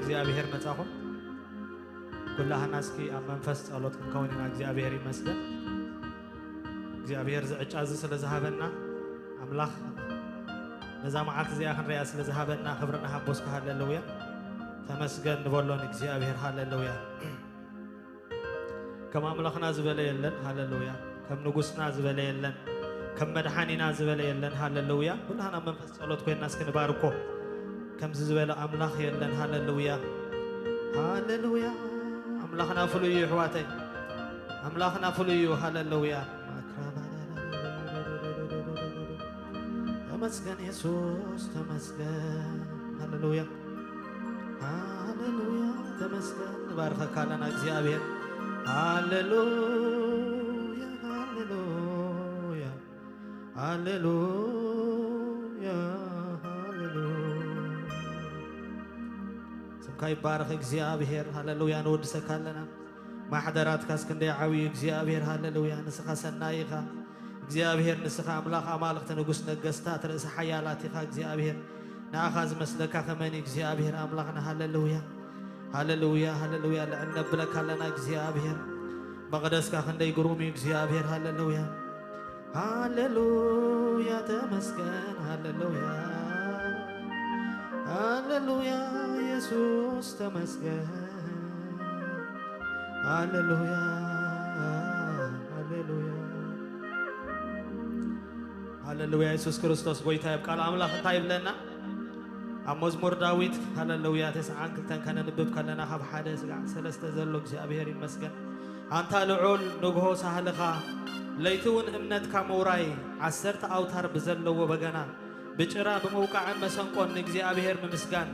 እግዚኣብሔር መጻኹም። ኩላህና እስኪ ኣብ መንፈስ ጸሎት ክንከውን ኢና። እግዚኣብሔር ይመስገን። እግዚኣብሔር ዝዕጫ እዚ ስለ ዝሃበና፣ ኣምላኽ ነዛ መዓልቲ እዚኣ ክንሪኣ ስለ ዝሃበና ክብሪ ንሃቦ እስኪ። ሃሌሉያ። ተመስገን ንበሎ ንእግዚኣብሔር። ሃሌሉያ። ከም ኣምላኽና ዝበለ የለን። ሃሌሉያ። ከም ንጉስና ዝበለ የለን። ከም መድሓኒና ዝበለ የለን። ሃሌሉያ። ኩላህና ኣብ መንፈስ ጸሎት ኮይንና እስኪ ንባርኮ። ከምዚ ዝበለ ኣምላኽ የለን። ሃሌሉያ። ሃሌሉያ። ኣምላኽና ፍሉይ እዩ፣ ኣሕዋተይ። ኣምላኽና ፍሉይ እዩ። ሃሌሉያ። ተመስገን የሱስ፣ ተመስገን። ሃሌሉያ። ሃሌሉያ። ተመስገን። ንባርኸካ ኣለና እግዚኣብሔር። ሃሌሉያ፣ ሃሌሉያ፣ ሃሌሉያ፣ ሃሌሉያ። ስምካ ይባረኽ እግዚኣብሔር። ሃሌሉያ። ንወድሰካ ኣለና። ማሕደራትካስ ክንደይ ዓብዩ እግዚኣብሔር። ሃሌሉያ። ንስኻ ሰናይ ኢኻ እግዚኣብሔር። ንስኻ ኣምላኽ ኣማልኽቲ፣ ንጉስ ነገስታት፣ ርእሲ ሓያላት ኢኻ እግዚኣብሔር። ንኣኻ ዝመስለካ ከመን እዩ እግዚኣብሔር ኣምላኽና። ሃሌሉያ፣ ሃሌሉያ፣ ሃሌሉያ። ልዕል ነብለካ ኣለና እግዚኣብሔር። መቕደስካ ክንደይ ግሩም እዩ እግዚኣብሔር። ሃሌሉያ፣ ሃሌሉያ። ተመስገን። ሃሌሉያ፣ ሃሌሉያ። የሱስ ተመስገን። ሃሌሉያ፣ ሃሌሉያ፣ ሃሌሉያ። የሱስ ክርስቶስ ጎይታ እዩ። ቃል ኣምላኽ እንታይ ይብለና? ኣብ መዝሙር ዳዊት፣ ሃሌሉያ፣ ተስዓን ክልተን ከነንብብ ከለና፣ ካብ ሓደ ስጋዕ ሰለስተ ዘሎ፣ እግዚኣብሔር ይመስገን። ኣንታ ልዑል ንግሆ ሳህልኻ፣ ለይቲ እውን እምነትካ ምውራይ፣ ዓሰርተ ኣውታር ብዘለዎ በገና፣ ብጭራ ብምውቃዕን መሰንቆን ንእግዚኣብሔር ምምስጋን፣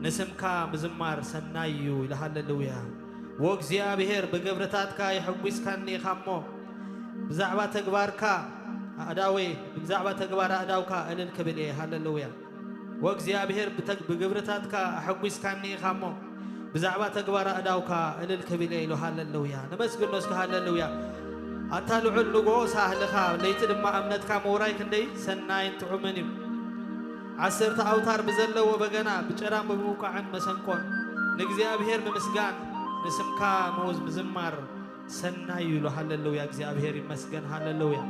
ንስምካ ምዝማር ሰናይ እዩ ኢሉ። ሃሌሉያ። ወእግዚኣብሔር፣ ብግብርታትካ የሐጒስካኒ ኢኻ እሞ፣ ብዛዕባ ተግባርካ ኣእዳወይ፣ ብዛዕባ ተግባር ኣእዳውካ እልል ክብል እየ። ሃሌሉያ። ወእግዚኣብሔር፣ ብተግ-፣ ብግብርታትካ ኣሐጒስካኒ ኢኻ እሞ፣ ብዛዕባ ተግባር ኣእዳውካ እልል ክብል እየ ኢሉ። ሃሌሉያ። ነመስግኖ እስኪ። ሃሌሉያ። ኣታ ልዑል ንግሆ ሳህልኻ፣ ለይቲ ድማ እምነትካ ምውራይ ክንደይ ሰናይን ጥዑምን እዩ። ዓሰርተ ኣውታር ብዘለዎ በገና፣ ብጭራን ብምውቃዕን መሰንቆን ንእግዚኣብሔር ምምስጋን፣ ንስምካ ምውዝ ምዝማር ሰናይ እዩ ኢሉ። ሃሌሉያ። እግዚኣብሔር ይመስገን። ሃሌሉያ።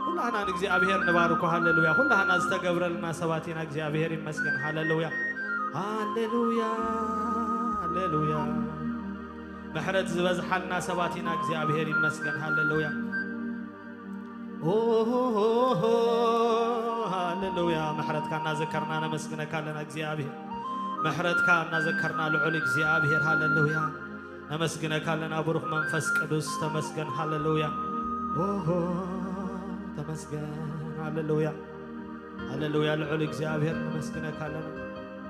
ኩላህና ንእግዚኣብሔር ንባርኮ። ሃሌሉያ። ኩላህና ዝተገብረልና ሰባት ኢና። እግዚኣብሔር ይመስገን። ሃሌሉያ፣ ሃሌሉያ፣ ሃሌሉያ። ምሕረት ዝበዝሓልና ሰባት ኢና። እግዚኣብሔር ይመስገን። ሃሌሉያ። ኦሆሆሆ፣ ሃሌሉያ። ምሕረትካ እናዘከርና ነመስግነካ ኣለና እግዚኣብሔር። ምሕረትካ እናዘከርና ልዑል እግዚኣብሔር። ሃሌሉያ። ነመስግነካ ኣለና ብሩኽ መንፈስ ቅዱስ። ተመስገን። ሃሌሉያ። ኦሆ፣ ተመስገን። ሃሌሉያ። ሃሌሉያ። ልዑል እግዚኣብሔር ነመስግነካ ኣለና።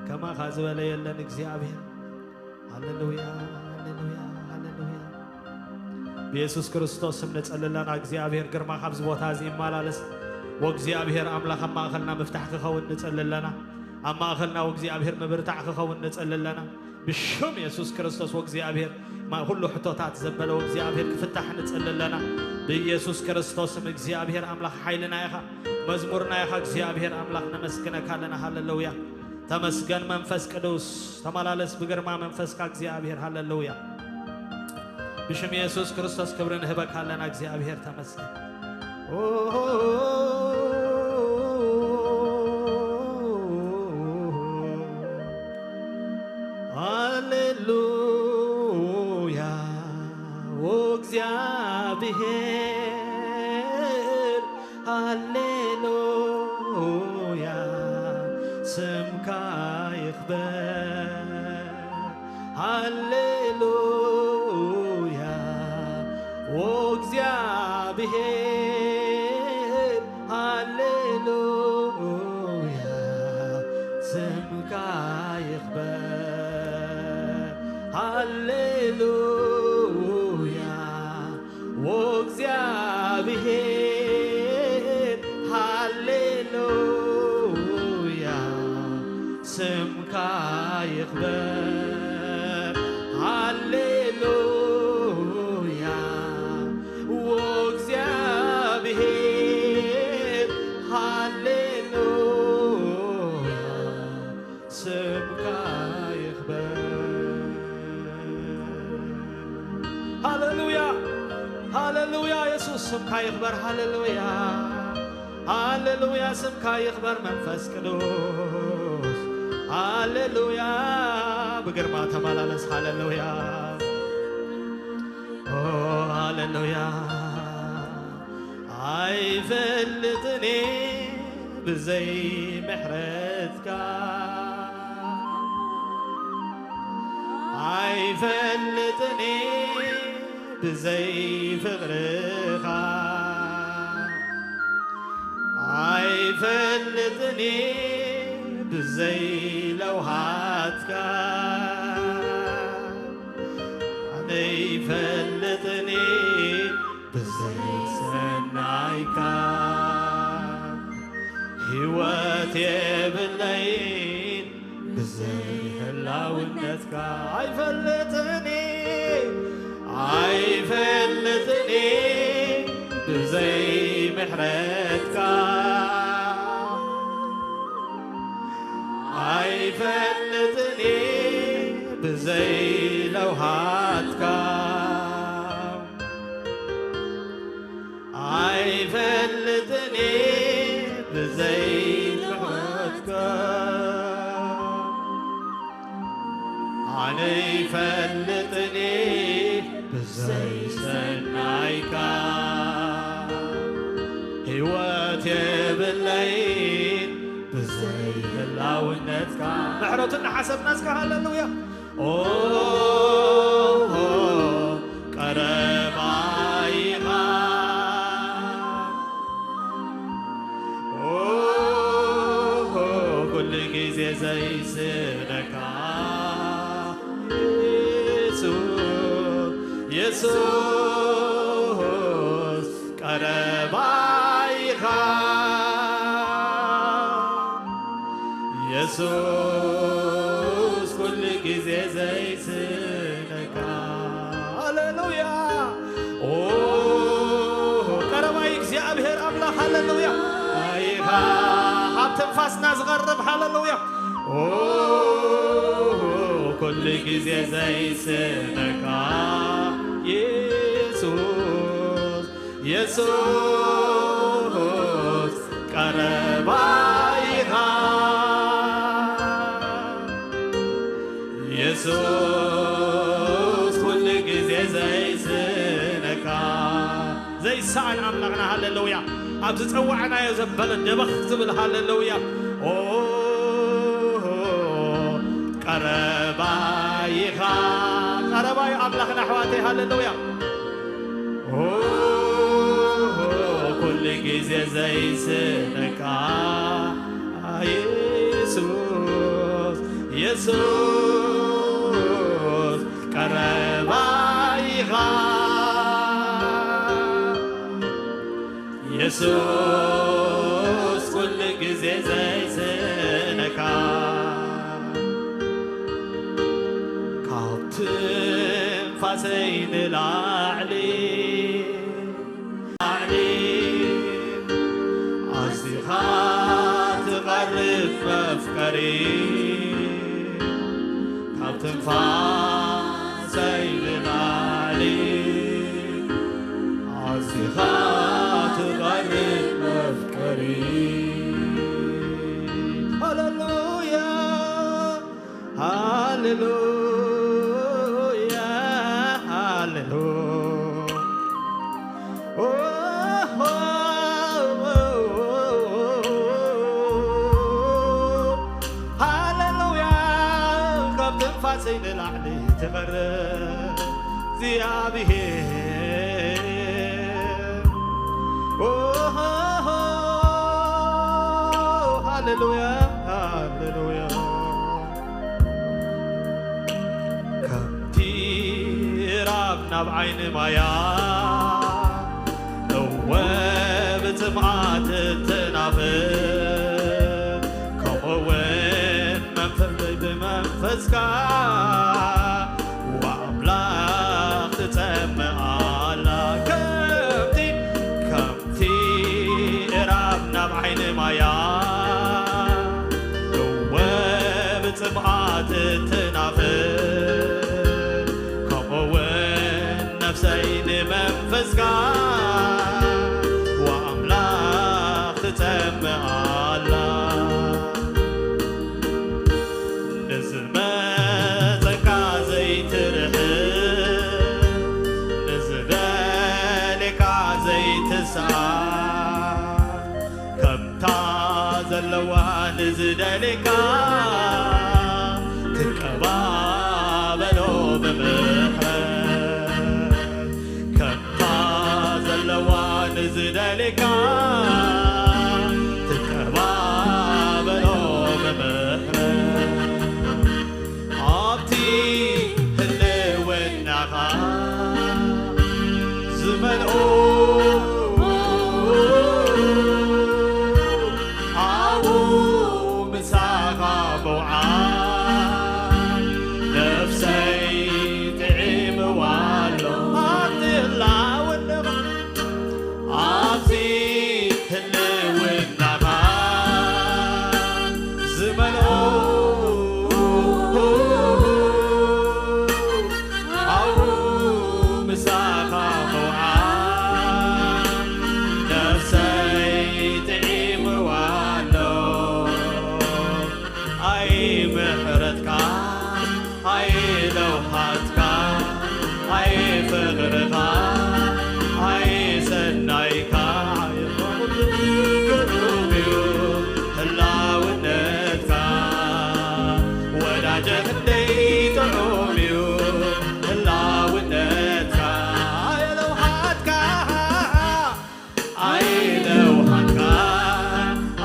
ከማኻ ዝበለ የለን እግዚኣብሔር። ሃሌሉያ፣ ሃሌሉያ፣ ሃሌሉያ። ብየሱስ ክርስቶስ ስም ንጸሊ ኣለና። እግዚኣብሔር ግርማ ካብዚ ቦታ እዚ ይመላለስ። ወእግዚኣብሔር ኣምላኽ ኣብ ማእኸልና ምፍታሕ ክኸውን ንጸሊ ኣለና። ኣብ ማእኸልና ወእግዚኣብሔር ምብርታዕ ክኸውን ንጸሊ ኣለና። ብሽም የሱስ ክርስቶስ ወእግዚኣብሔር ማ-፣ ኩሉ ሕቶታት ዘበለ ወእግዚኣብሔር ክፍታሕ ንጸሊ ኣለና። ብየሱስ ክርስቶስ ስም እግዚኣብሔር ኣምላኽ ሓይልና ኢኻ፣ መዝሙርና ኢኻ። እግዚኣብሔር ኣምላኽ ነመስግነካ ኣለና። ሃሌሉያ። ተመስገን መንፈስ ቅዱስ፣ ተመላለስ ብግርማ መንፈስካ እግዚኣብሔር። ሃሌሉያ። ብሽም የሱስ ክርስቶስ ክብሪ ንህበካ ኣለና እግዚኣብሔር። ተመስገን። ኦ፣ ሃሌሉያ። ኦ እግዚኣብሔር፣ ሃሌሉያ፣ ስምካ ይኽበር። ሃሌሉያ፣ ኦ እግዚኣብሔር፣ ሃሌሉያ፣ ስምካ ይኽበር። ሃሌሉያ፣ ወእግዚኣብሔር ሃሌሉያ፣ ስምካ ይኽበር። ሃሌሉያ፣ ወእግዚኣብሔር ሃሌሉያ፣ ስምካ ይኽበር። ሃሌሉያ፣ የሱስ ስምካ ይኽበር። ሃሌሉያ፣ ሃሌሉያ፣ ስምካ ይኽበር መንፈስ ቅዱስ። ሃሌሉያ፣ ብግርማ ተመላለስ። ሃሌሉያ፣ ኦ፣ ሃሌሉያ። ኣይፈልጥን ብዘይ ምሕረትካ፣ ኣይፈልጥን ብዘይ ፍቕርኻ፣ ኣይፈልጥን ብዘይ ለውሃትካ፣ ኣነ ኣይፈልጥን ብዘይ ሰናይካ፣ ህይወት የብለይን ብዘይ ህላውነትካ። ኣይፈልጥን፣ ኣይፈልጥን ብዘይ ምሕረትካ፣ ኣይፈልጥን ብዘይ ለውሃትካ፣ ኣይፈልጥን ብዘይ ትሑትካ፣ ኣነ ኣይፈልጥን ብዘይ ሰናይካ፣ ህይወት የብለይን ብዘይ ህላውነትካ። ምሕረቱ እናሓሰብና እስከ ሃሌሉያ። ኦ፣ ቀረባ ኢኻ። ኦ፣ ኩሉ ግዜ ዘይስእነካ። የሱስ፣ የሱስ፣ ቀረባ ኢኻ። የሱስ፣ ኩሉ ግዜ ዘይስእነካ። ሃሌሉያ። ኦ፣ ቀረባይ እግዚኣብሔር ኣምላኽ፣ ሃሌሉያ። ኢኻ፣ ኣብ ትንፋስና ዝቐርብ፣ ሃሌሉያ። ኦ፣ ኩሉ ግዜ ዘይስእነካ የሱስ፣ የሱስ፣ ቀረባ ኢኻ። የሱስ፣ ኩሉ ግዜ ዘይስእነካ። ዘይሰኣን ኣምላኽና፣ ሃሌሉያ። ኣብ ዝጸዋዕናዮ ዘበለ ደበኽ ዝብል፣ ሃሌሉያ። ኦ፣ ቀረባ ኢኻ፣ ቀረባ እዩ ኣምላኽና፣ ኣሕዋተይ፣ ሃሌሉያ። ኦ፣ ኩሉ ግዜ ዘይስእነካ የሱስ፣ የሱስ፣ ቀረባ ኢኻ። የሱስ፣ ኩሉ ግዜ ዘይስእነካ። ካብ ትንፋሰይ ንላዕሊ፣ ላዕሊ፣ ኣዚኻ ትቐርብ መፍቀሪ። ካብ ትንፋሰይ ንላዕሊ፣ ኣዚኻ ትቐርብ መፍቀሪ። ሃሌሉያ፣ ሃሌሉያ፣ ሃሌሉያ። ኦ፣ ሃሌሉያ፣ ካብ ትንፋሰይ ንላዕሊ ትቐርብ እግዚኣብሔር። ኦ፣ ሃሌሉያ፣ ሃሌሉያ። ከምቲ ራብ ናብ ዓይኒ ማያ፣ እወ ብጽምኣት እትናፍቅ፣ ከምኡ እውን መንፈሰይ ብመንፈስካ ወኣምላኽ ትጸምእ ኣላ። ከምቲ፣ ከምቲ ራብ ናብ ዓይኒ ማያ፣ እወ ብጽምኣት እትናፍቅ፣ ከምኡ እውን ነፍሰይ ንመንፈስካ ደሊካ ትቀባበሎ ብምሕረት፣ ከምታ ዘለዋ ንዝደሊካ ትቀባበሎ ብምሕረት፣ ኣብቲ ህልውናኻ ዝመልኦ ኣብኡ ምሳኻ ምውዓል ነፍሰይ ጥዒምዋ ኣሎ። ኣብቲ ህላውነኻ፣ ኣብዚ ህልውናኻ ዝመልኦ ኣብኡ ምሳኻ ምውዓል ነፍሰይ ጥዒምዋ ኣሎ። ኣይ ምሕረትካ፣ ኣይ ለውሃትካ፣ ኣይ ፍቕርኻ፣ ኣይ ሰናይካ፣ ግሩም እዩ ህላውነትካ። ወዳጀ ክንደይ ጥዑም እዩ ህላውነትካ። ኣይ ለውሃትካ፣ ኣይ ለውሃትካ፣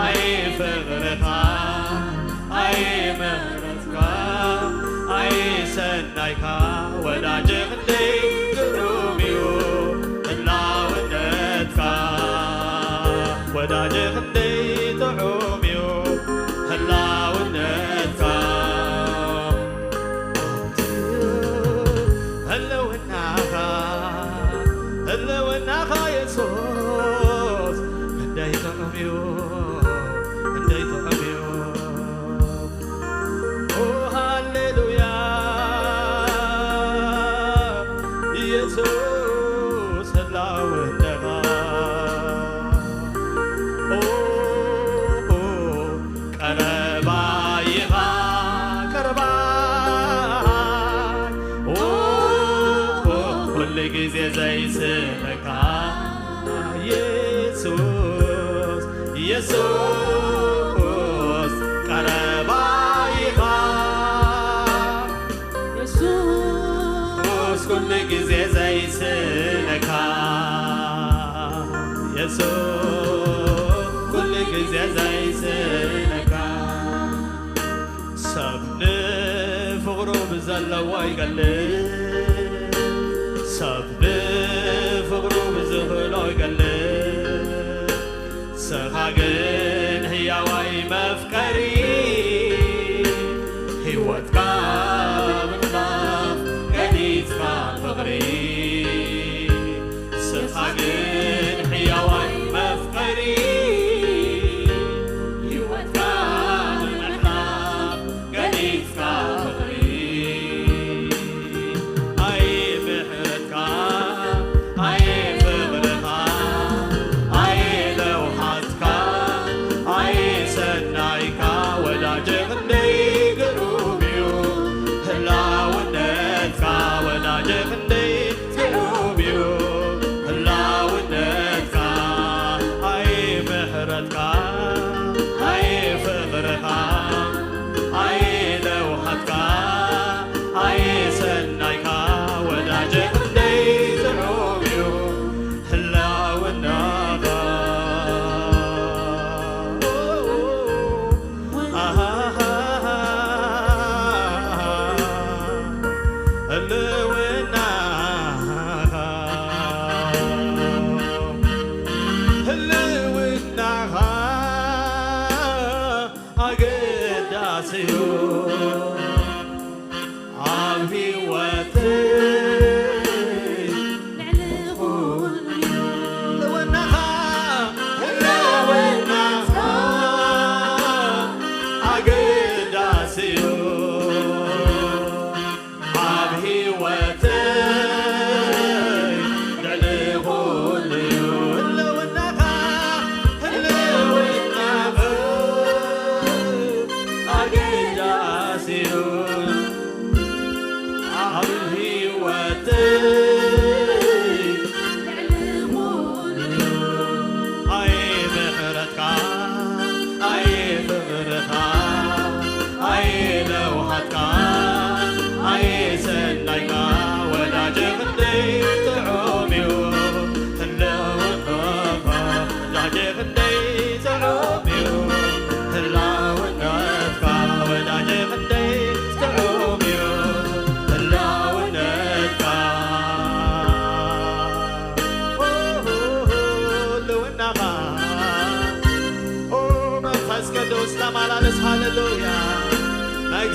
ኣይ ፍቕርኻ፣ ኣይ ምሕረትካ፣ ኣይ ሰናይካ፣ ወዳጀ ክንደይ ግሩም እዩ ህላውነትካ። ወዳጀ ክንደይ ጥዑም እዩ ህላውነትካ። ህልውናኻ፣ ህልውናኻ የሱስ ክንደይ ጥዑም እዩ፣ ክንደይ ጥዑም እዩ። ኦ ሃሌሉያ፣ የሱስ ህላውነኻ። ኦ፣ ኦ፣ ቀረባ ኢኻ፣ ቀረባ። ኦ፣ ኦ፣ ኩሉ ግዜ ዘይስለካ የሱስ፣ የሱስ ቀረባ ኢኻ። የሱስ ኩሉ ግዜ ዘይስለካ፣ የሱስ ኩሉ ግዜ ዘይስለካ። ሰብ ንፍቕሩ ብዘለዎ ይገልጽ፣ ሰብ ንፍቕሩ ብዝኽእሎ ይገልጽ። ንስኻ ግን ህያዋይ መፍቀሪ፣ ህይወትካ ብምሕላፍ ገሊጽካ ፍቕሪ። ንስኻ ግን ህያዋይ መፍቀሪ፣ ህይወትካ ብምሕላፍ ገሊጽካ ፍቕሪ። ኣይ ምሕረትካ፣ ኣይ ፍቕርኻ፣ ኣይ ለውሃትካ፣ ኣይ ሰናይካ፣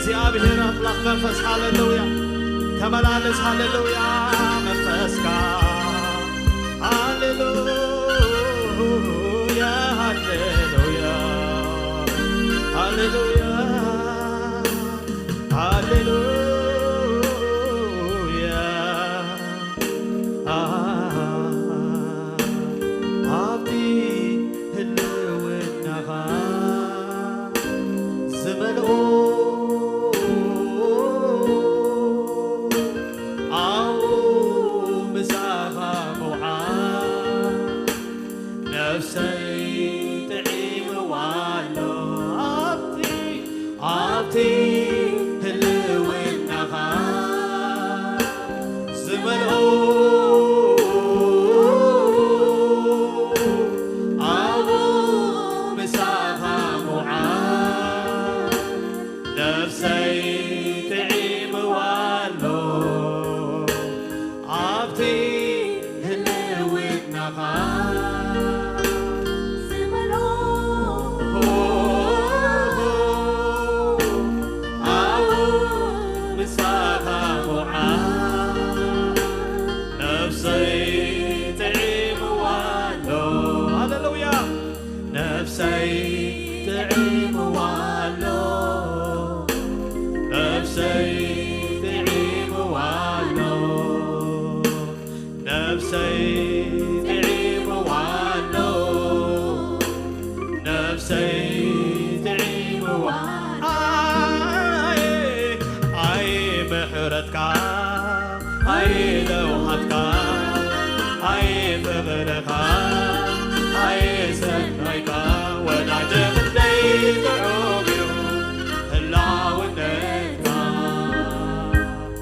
እግዚኣብሔር ኣምላኽ መንፈስ፣ ሃሌሉያ፣ ተመላለስ፣ ሃሌሉያ፣ መንፈስካ፣ ሃሌሉያ፣ ሃሌሉያ፣ ሃሌሉያ፣ ሃሌሉያ። ኣብቲ ህልውናኻ ዝመልኦ ኣብኡ ምሳኻ ምውዓል ነፍሰይ ጥዒምዋ ኣሎ። ኣብቲ ኣብቲ ህልውናኻ ዝመልኦ ኣብኡ ምሳኻ ምውዓል ነፍሰይ ጥዒምዋ ኣሎ። ኣብቲ ህልውናኻ ዝመልኦ ኣብኡ ምሳኻ ምውዓል ነፍሰይ ጥዒምዋ ኣሎ። ሃሌሉያ። ነፍሰይ ጥዒምዋ ኣሎ። ነፍሰይ ጥዒምዋ ኣሎ። ነፍሰይ ጥዒምዋ ኣሎ። ነፍሰይ ጥዒምዋ። ኣየ ኣየ ምሕረትካ ኣየ ለውሃትካ ኣየ ፍቕርኻ ኣየ ሰናይካ ወዳጀ ክንደይ ጥዑም እዩ ህላውነትካ።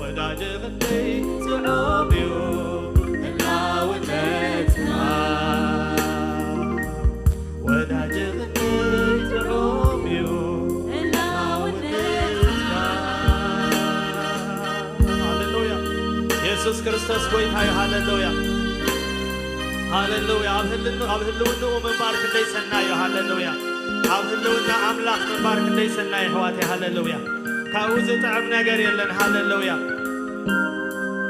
ወዳጀ ክንደይ ጥዑም እዩ ህላውነትካ። ወዳጀ ክንደይ ጥዑም እዩ ህላውነትካ። ሃሌሉያ። የሱስ ክርስቶስ ጎይታ እዩ። ሃሌሉያ። ሃሌሉያ። ኣብ ህልኑ-፣ ኣብ ህልውንኡ ምንባር ክንደይ ሰናይ እዩ። ሃሌሉያ። ኣብ ህልውና ኣምላኽ ምንባር ክንደይ ሰናይ ኣሕዋተይ። ሃሌሉያ። ካብኡ ዝጥዕም ነገር የለን። ሃሌሉያ።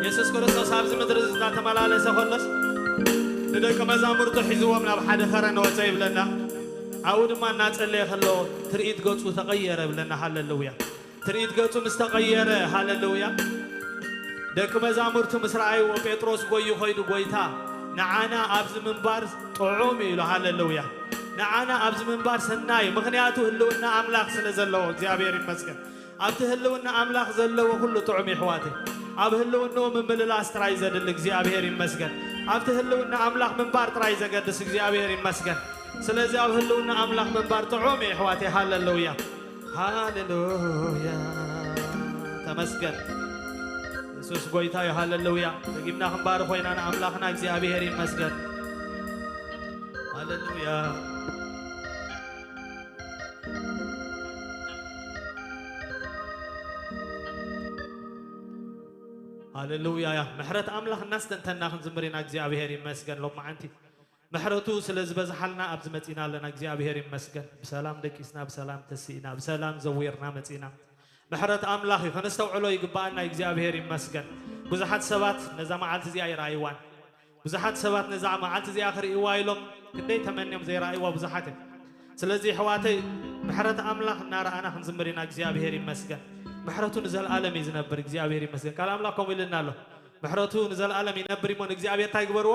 የሱስ ክርስቶስ ኣብዚ ምድሪ እዚ እናተመላለሰ ከሎስ ንደቂ መዛሙርቱ ሒዝዎም ናብ ሓደ ኸረን ወፀ ይብለና። ኣብኡ ድማ እናጸለየ ከሎ ትርኢት ገጹ ተቐየረ ይብለና። ሃሌሉያ። ትርኢት ገጹ ምስ ተቐየረ፣ ሃሌሉያ፣ ደቂ መዛሙርቱ ምስ ረኣይዎ፣ ጴጥሮስ ጎዩ ኸይዱ፣ "ጐይታ፣ ንዓና ኣብዚ ምንባር ጥዑም እዩ" ኢሉ። ሃሌሉያ። ንዓና ኣብዚ ምንባር ሰናይ እዩ፣ ምኽንያቱ ህልውና ኣምላኽ ስለ ዘለዎ። እግዚኣብሔር ይመስገን። ኣብቲ ህልውና ኣምላኽ ዘለዎ ኩሉ ጥዑም እዩ፣ ኣሕዋተይ። ኣብ ህልውንኡ ምምልላስ ጥራይ ዘድሊ፣ እግዚኣብሔር ይመስገን። ኣብቲ ህልውና ኣምላኽ ምንባር ጥራይ ዘገድስ፣ እግዚኣብሔር ይመስገን። ስለዚ ኣብ ህልውና ኣምላኽ ምንባር ጥዑም እዩ፣ ኣሕዋተይ። ሃሌሉያ። ሃሌሉያ። ተመስገን። የሱስ ጐይታ እዩ። ሃሌሉያ። ደጊምና ክንባርኾ ኢና ንኣምላኽና፣ እግዚኣብሔር ይመስገን። ሃሌሉያ። ሃሌሉያ። ምሕረት ኣምላኽ እናስተንተና ክንዝምር ኢና። እግዚኣብሔር ይመስገን። ሎማዓንቲ ምሕረቱ ስለ ዝበዝሓልና ኣብዚ መጺና ኣለና። እግዚኣብሔር ይመስገን። ብሰላም ደቂስና፣ ብሰላም ተሲእና፣ ብሰላም ዘዊርና መጺና። ምሕረት ኣምላኽ እዩ። ከነስተውዕሎ ይግብኣና። እግዚኣብሔር ይመስገን። ብዙሓት ሰባት ነዛ መዓልቲ እዚኣ ይረኣይዋን። ብዙሓት ሰባት ነዛ መዓልቲ እዚኣ ክርእይዋ ኢሎም ክንደይ ተመንዮም ዘይረኣይዋ ብዙሓት እዮም። ስለዚ ኣሕዋተይ፣ ምሕረት ኣምላኽ እናረኣና ክንዝምር ኢና። እግዚኣብሔር ይመስገን። ምሕረቱ ንዘለኣለም እዩ ዝነብር። እግዚኣብሔር ይመስገን። ቃል ኣምላኽ ከምኡ ኢሉና ኣሎ። ምሕረቱ ንዘለኣለም ይነብር እሞ ንእግዚኣብሔር እንታይ ግበርዎ?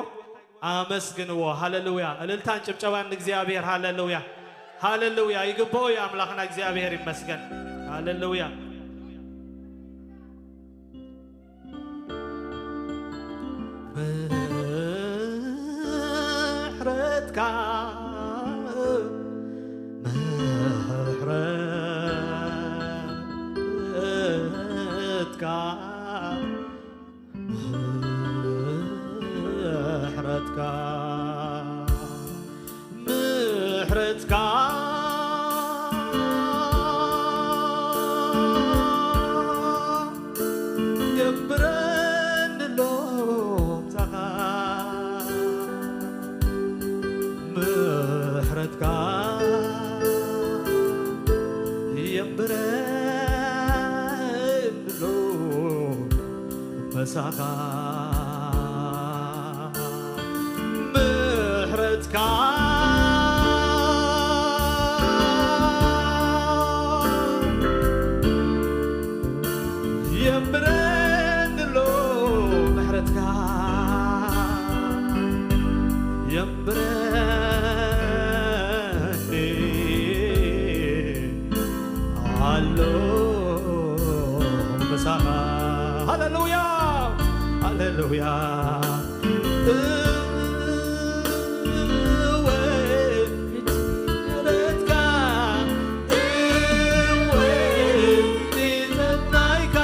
ኣመስግንዎ። ሃሌሉያ። እልልታን ጭብጨባን ንእግዚኣብሔር። ሃሌሉያ። ሃሌሉያ። ይግብኦ እዩ ኣምላኽና። እግዚኣብሔር ይመስገን። ሃሌሉያ። ምሕረትካ፣ ምሕረትካ፣ ምሕረትካ፣ ምሕረትካ የንብረኒ ኣሎ ምሳኻ። ምሕረትካ የንብረኒ ምሳኻ ምሕረትካ የንብረኒ ኣሎ፣ ምሕረትካ የንብረኒ ኣሎ ምሳኻ። ሃሌሉያ፣ ሃሌሉያ። እወ፣ ምሕረትካ፣ እወ፣ ናይካ፣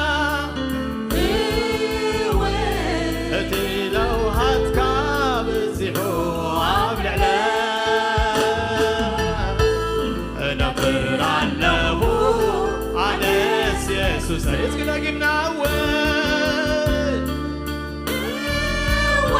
እወ፣ እቲ ለውሃትካ በዚሑ ኣብ ልዕለ እነብር ኣለኹ ኣነስ የሱስ። እስኪ ደጊምና እወ፣ እወ፣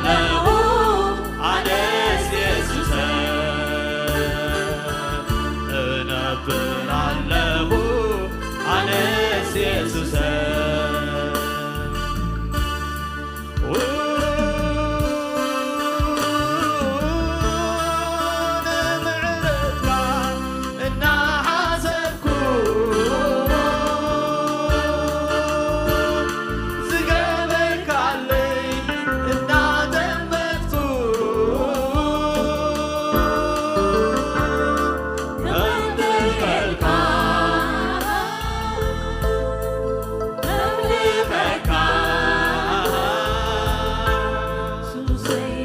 ኣለኹ ኣነስ የሱሰ እነብር ኣለኹ ኣነስ የሱሰ ንምሕረትካ እናሓሰብኩ ዝገበርካለይ እናጠመትኩ ከምትበልካ እምልኸካ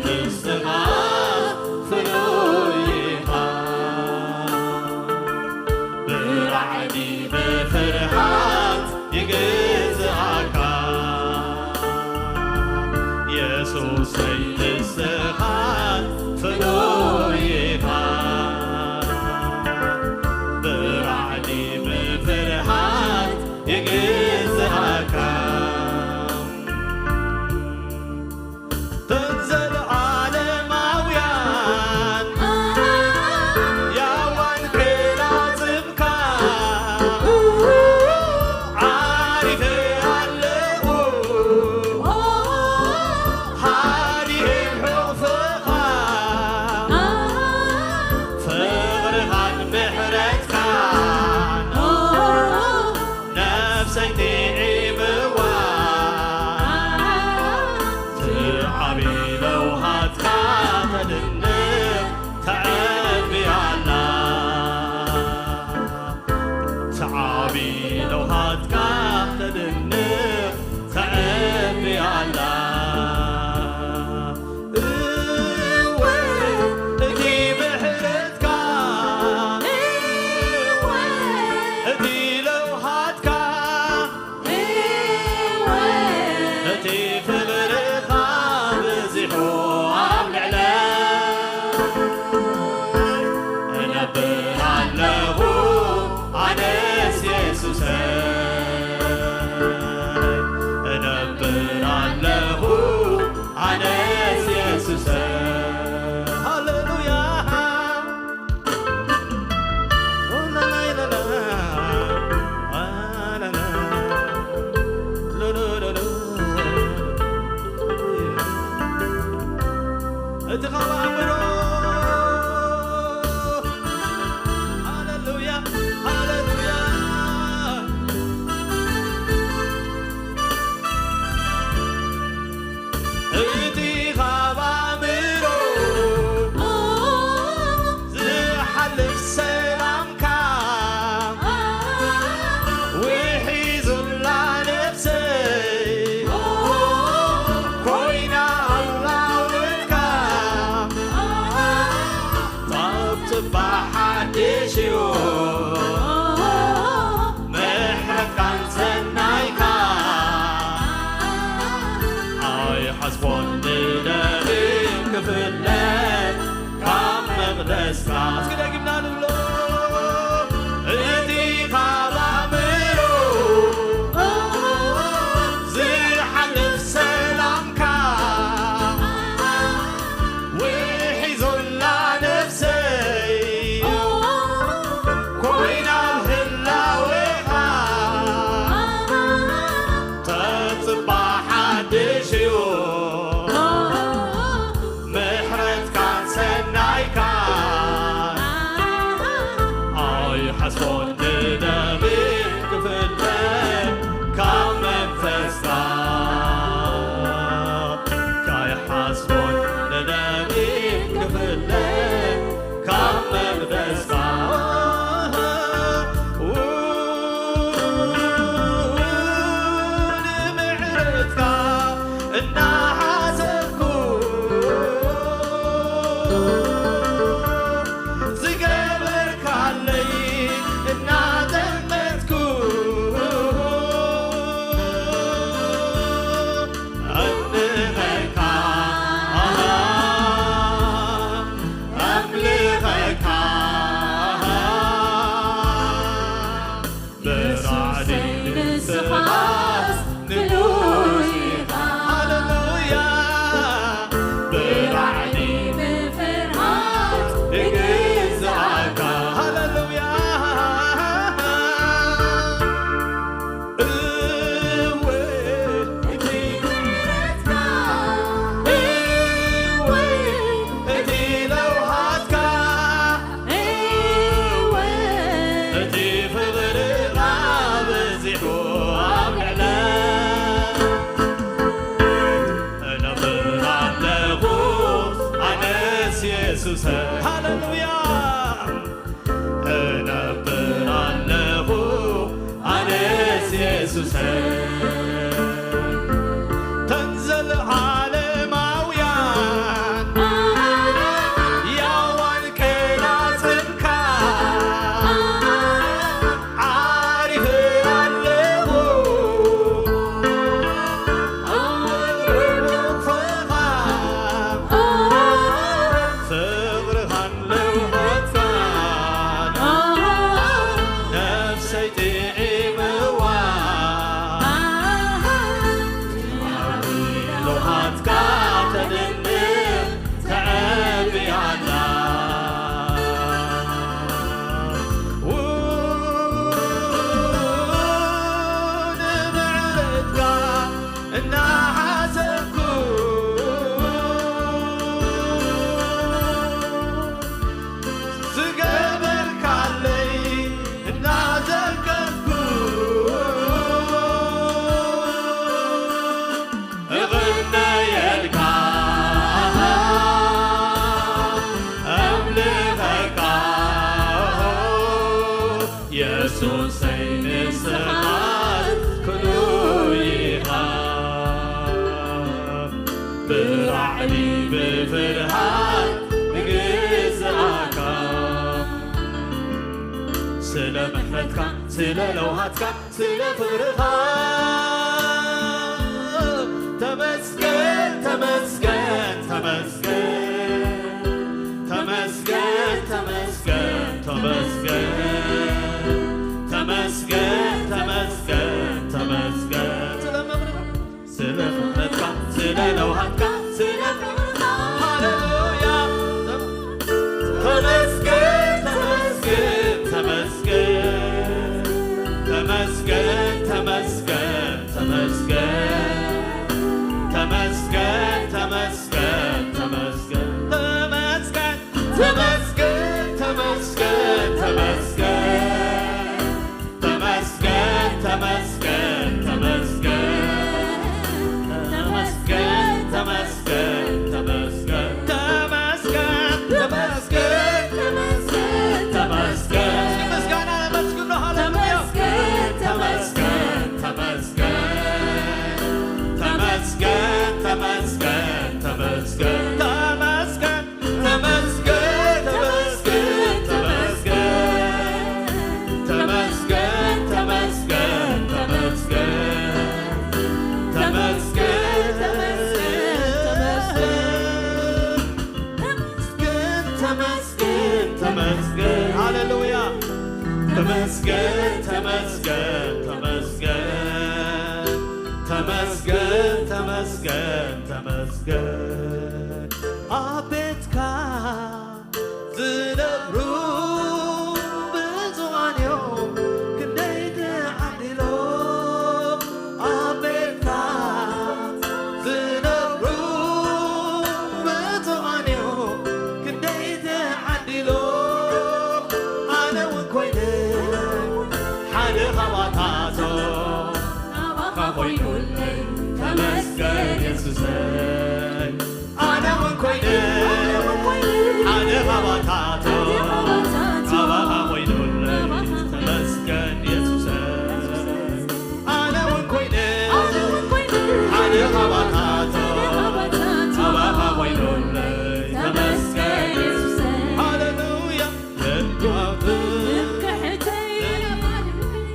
ንስኻ ፍሉይ ኢኻ። ብራዕዲ ብፍርሃት ይግዝኣካ የሱሰይ ንስኻ ፍሉይ ኢኻ። ብራዕዲ ብፍርሃት ይግዝኣካ። እቶም ዘለዓለማውያን ያዋን ክላጽምካ ዓሪፈ ኣለኹ ሓዲኤ ሕቑፍኻ ፍቕርኻን ምሕረትካን ነፍሰይ ትዒምዋ ትዓቢ ለውሃትካ ተድንቕ ተዕቢ ኣላ ትዓቢ ለውሃትካ ተድንቕ ተዕቢ ኣላ እወ እቲ ምሕረትካ እወ እቲ ለውሃትካ እወ እቲ ፍቕርኻ በዚሑ ኣብ ልዕለ እነብር ኣለኹ ኣነስ የሱሰ እነብር ኣለኹ ኣነስ የሱሰ ሃሌሉያ እቲ ካብ ኣእምሮ ሃሌሉያ ሃሌሉያ እቲ ካብ ኣእምሮ ዝሓልፍ ሰላምካ ውሒዙላ ነፍሰይ ኮይና ኣላውልካ ሃሌሉያ። እነብር ኣለኹ ኣነስ የሱሰ ተን ዘለዓለማውያን ያዋን ቀናጽንካ ዓሪፈ ኣለኹ። ፍቕርኻን ለውሃትካን ነፍሰይ ጥዒምዋ። ለውሃትካ ተድንቕ ተዕቢ ኣላ። ንምሕረትካ እናሓሰብኩ ዝገበርካለይ እናዘከርኩ እቕነየልካ፣ እምልኸካ፣ የሱሰይ ንስኻ ክሉይ ኢኻ። ብራዕዲ ብፍርሃት ንግዝኣካ፣ ስለ ምሕረትካ፣ ስለ ለውሃትካ፣ ስለ ፍቕርኻ ተመስገን፣ ተመስገን፣ ተመስገን። ተመስገን፣ ተመስገን፣ ተመስገን። ተመስገን፣ ተመስገን፣ ተመስገን። ስለ ምሕረትካ፣ ስለ ለውሃትካ፣ ስለ ፍቕርኻ። ሃሌሉያ። ተመስገን፣ ተመስገን፣ ተመስገን። ተመስገን፣ ተመስገን፣ ተመስገን። ተመስገን፣ ተመስገን፣ ተመስገን። ተመስገን፣ ተመስገን፣ ተመስገን፣ ተመስገን። ተመስገን፣ ተመስገን፣ ተመስገን። ተመስገን፣ ተመስገን፣ ተመስገን። ተመስገን፣ ተመስገን፣ ተመስገን፣ ተመስገን። እስኪ ምስጋና ነመስግኖ። ሃሌሉያ። ተመስገን፣ ተመስገን፣ ተመስገን። ተመስገን፣ ተመስገን፣ ተመስገን። ተመስገን፣ ተመስገን፣ ተመስገን፣ ተመስገን። ተመስገን፣ ተመስገን፣ ተመስገን። ተመስገን፣ ተመስገን፣ ተመስገን። ተመስገን፣ ተመስገን፣ ተመስገን። ሃሌሉያ። ተመስገን፣ ተመስገን፣ ተመስገን። ተመስገን፣ ተመስገን፣ ተመስገን። ኣብ ቤትካ ዝነብሩ ብፁዓን እዮም፣ ክንደይ ተዓዲሎም። ኣብ ቤትካ ዝነብሩ ብፁዓን እዮም፣ ክንደይ ተዓዲሎም። ኣነ እውን ኮይነ ሓደ ካብኣታቶም፣ ናባኻ ኮይኑለይ ተመስገን የሱሰይ። ኣነ እውን ኮይነ ሓደ ካብኣታቶም፣ ናባኻ ኮይኑለይ ተመስገን የሱሰይ። ኣነ እውን ኮይነ ሓደ ካብኣታቶም፣ ናባኻ ኮይኑለይ ተመስገን የሱሰይ። ሃሌሉያ። የሕዋት ትምክሕተይ፣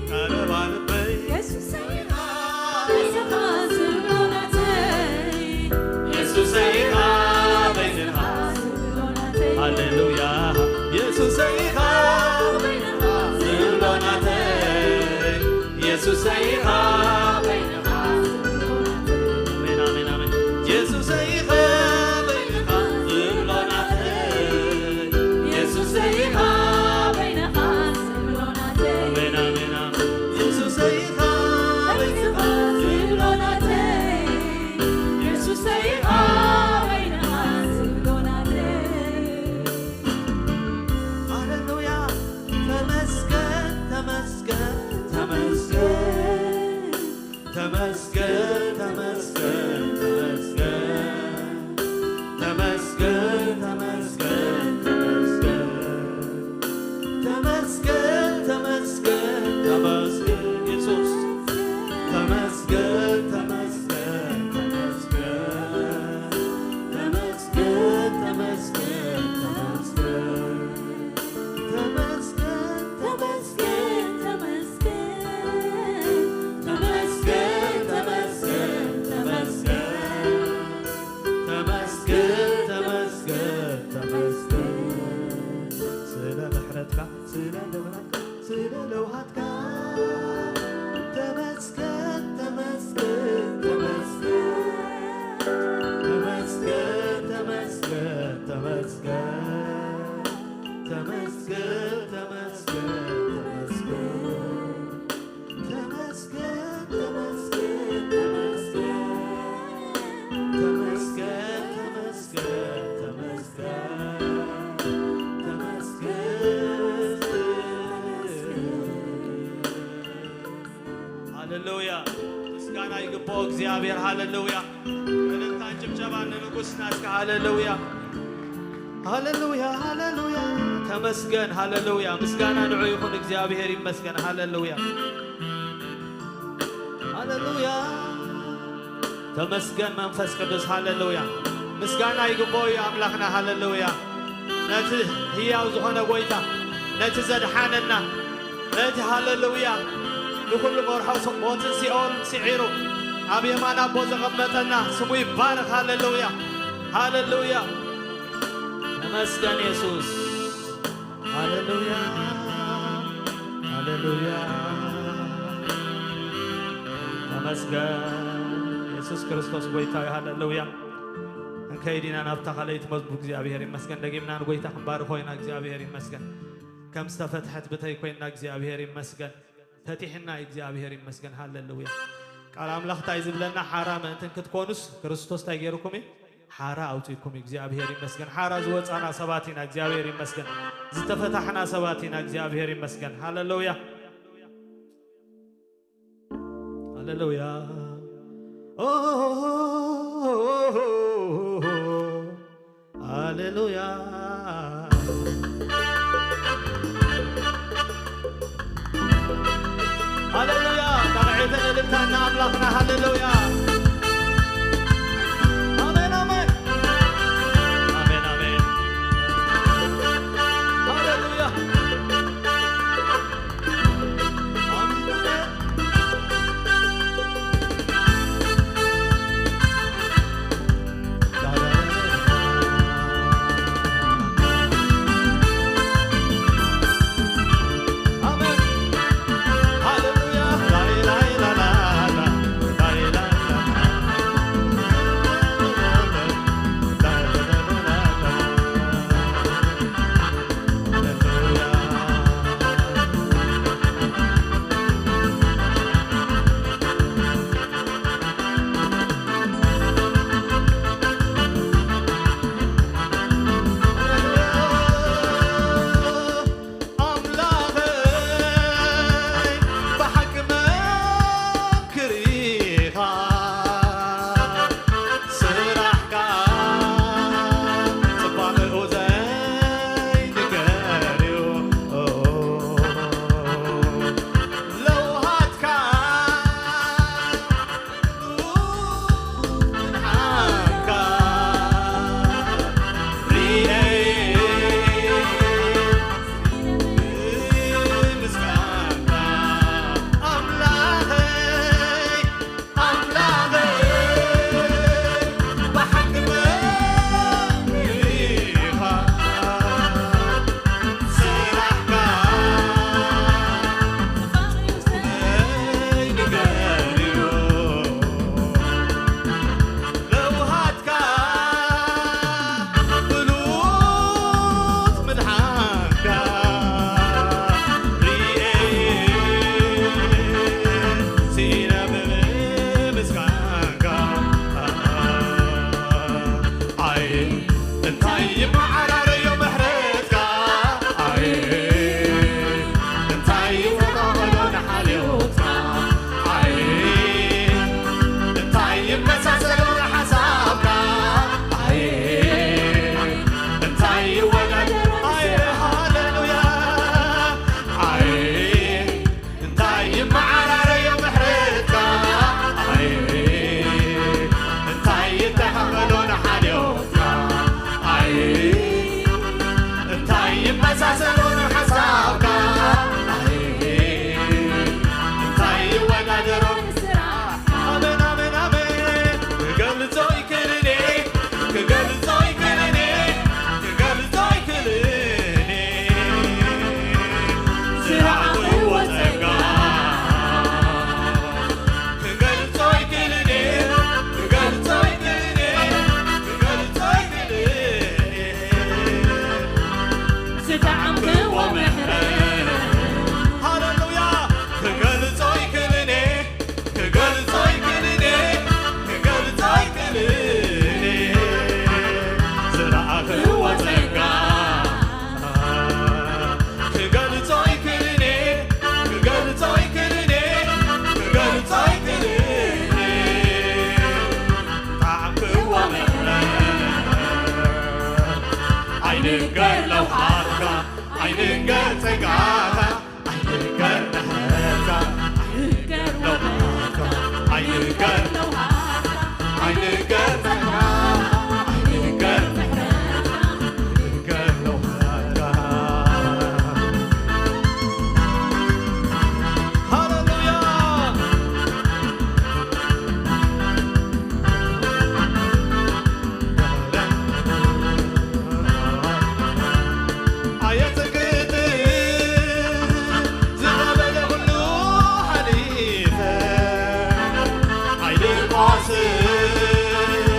ቀረባ ልበይ፣ የሱሰይ ኢኻ፣ ኢኻ ዝብሎ ናተይ። የሱሰይ ኢኻ በይንኻ፣ ሃሌሉያ። የሱሰይ ኢኻ ዝብሎ ናተይ፣ የሱሰይ ኢኻ በይንኻ። ኣሜን፣ ኣሜን፣ ኣሜን። የሱሰይ ኢኻ በይንኻ ዝብሎ ናተይ፣ የሱሰይ ኢኻ በይንኻ ዝብሎ ናተይ። ኣሜን፣ ኣሜን፣ ኣሜን። የሱሰይ ኢኻ በይንኻ ዝብሎ ናተይ፣ የሱሰይ ኢኻ በይንኻ ዝብሎ ናተይ። ሃሌሉያ። ተመስገን፣ ተመስገን፣ ተመስገን። እግዚኣብሔር። ሃሌሉያ። እልልታን ጭብጨባን ንንጉስ ናትካ። ሃሌሉያ፣ ሃሌሉያ፣ ሃሌሉያ። ተመስገን። ሃሌሉያ። ምስጋና ንዑ ይኹን። እግዚኣብሔር ይመስገን። ሃሌሉያ፣ ሃሌሉያ። ተመስገን መንፈስ ቅዱስ። ሃሌሉያ። ምስጋና ይግባኦ እዩ ኣምላኽና። ሃሌሉያ። ነቲ ህያው ዝኾነ ጎይታ፣ ነቲ ዘድሓነና፣ ነቲ፣ ሃሌሉያ፣ ንኹሉ መርሖ ሞትን ሲኦል ስዒሩ ኣብ የማን ኣቦ ዘቐመጠና ስሙ ይባረኽ። ሃሌሉያ፣ ሃሌሉያ። ተመስገን የሱስ። ሃሌሉያ፣ ሃሌሉያ። ተመስገን የሱስ ክርስቶስ ጎይታ እዩ። ሃሌሉያ። እንከይድ ኢና ናብታ ካልኣይቲ መዝሙር። እግዚኣብሔር ይመስገን። ደጊምና ንጎይታ ክንባርኾ ኢና። እግዚኣብሔር ይመስገን። ከም ዝተፈትሐት ብተይ ኮይና እግዚኣብሔር ይመስገን። ፈቲሕና እዩ። እግዚኣብሔር ይመስገን። ሃሌሉያ። ቃል ኣምላኽ እንታይ ዝብለና? ሓራ ምእንትን ክትኮኑስ ክርስቶስ እንታይ ገይሩኩም እዩ? ሓራ ኣውፂእኩም እዩ። እግዚኣብሔር ይመስገን። ሓራ ዝወፃና ሰባት ኢና። እግዚኣብሔር ይመስገን። ዝተፈታሕና ሰባት ኢና። እግዚኣብሔር ይመስገን። ሃሌሉያ፣ ሃሌሉያ። ኦ፣ ሃሌሉያ፣ ሃሌሉያ። ጣቕዒትን እልልታን ንኣምላኽና። ሃሌሉያ። ኣሜን፣ ኣሜን። ኣሜን፣ ኣሜን። ሃሌሉያ። ኣምላኸይ ብሓቂ መንክር ኢኻ፣ ስራሕካ ጽባቐኡ ዘይንገር እዩ። ለውሃትካ ለውሃትካ ብሉጽ ምድሓንካ ርኤ ስኢነ ብምስጋንካ። ኣይ እንታይ ይመዓራረዮ ምሕረትካ። ኣይ እንታይ ይወዳደሮ ንሓልዮትካ። ኣይ እንታይ ይመሳሰሎ ንሓሳብካ። ኣይ እንታይ ይወዳደሮ። ኣይ ሃሌሉያ። ኣይ እንታይ ይመዓራረዮ ምሕረትካ። ኣይ እንታይ ይተኻኸሎ ንሓልዮትካ። ኣይ ኣይንገር ለውሃትካ፣ ኣይንገር ጸጋኻ፣ ኣይንገር ምሕረትካ፣ ኣይንገር ለውሃትካ፣ ኣይንገር፣ ኣይንገር ጸጋኻ፣ ኣይንገር ምሕረትካ፣ ኣይንገር ለውሃትካ። ሃሌሉያ። ኣየጽግትን ዝኸበደ ኩሉ ሓሊፈ፣ ሓይሊ ኳስን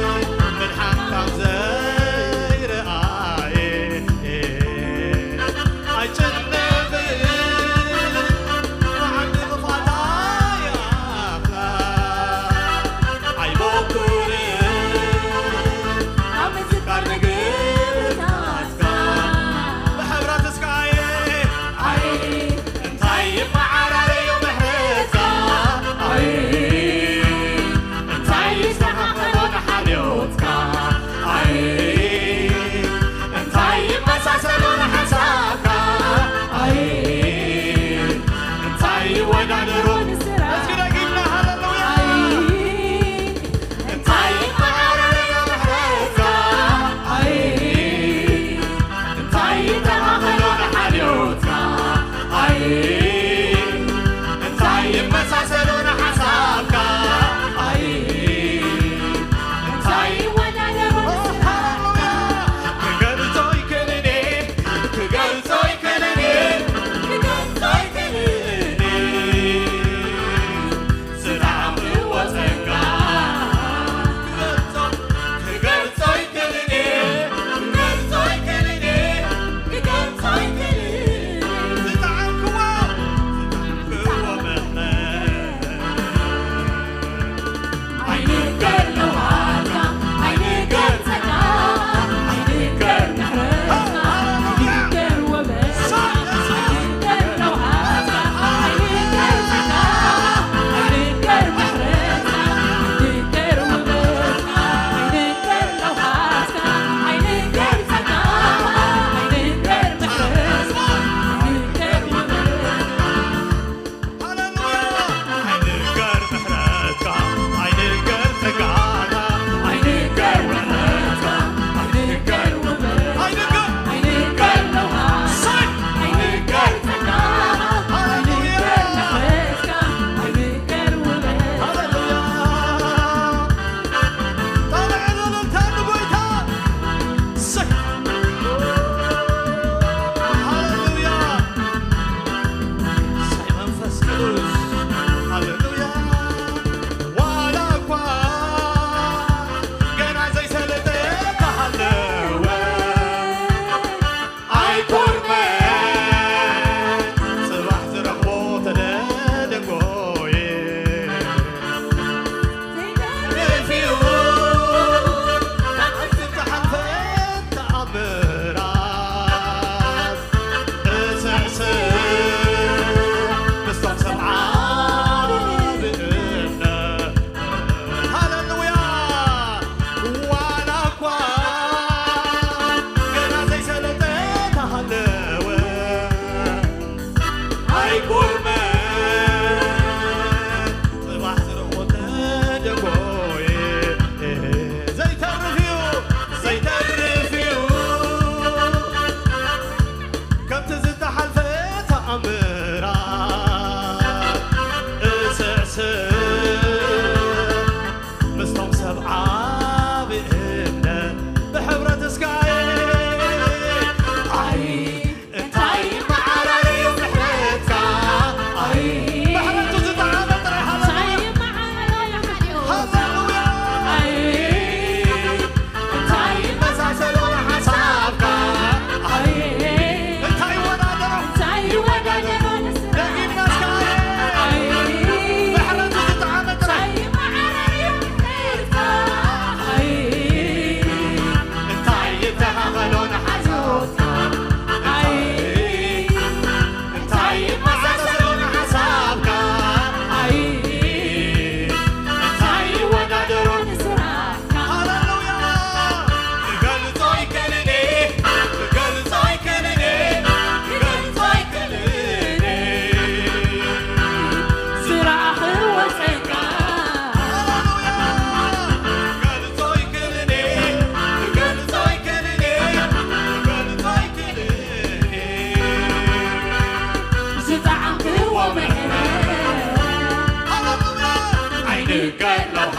ጸጋኻ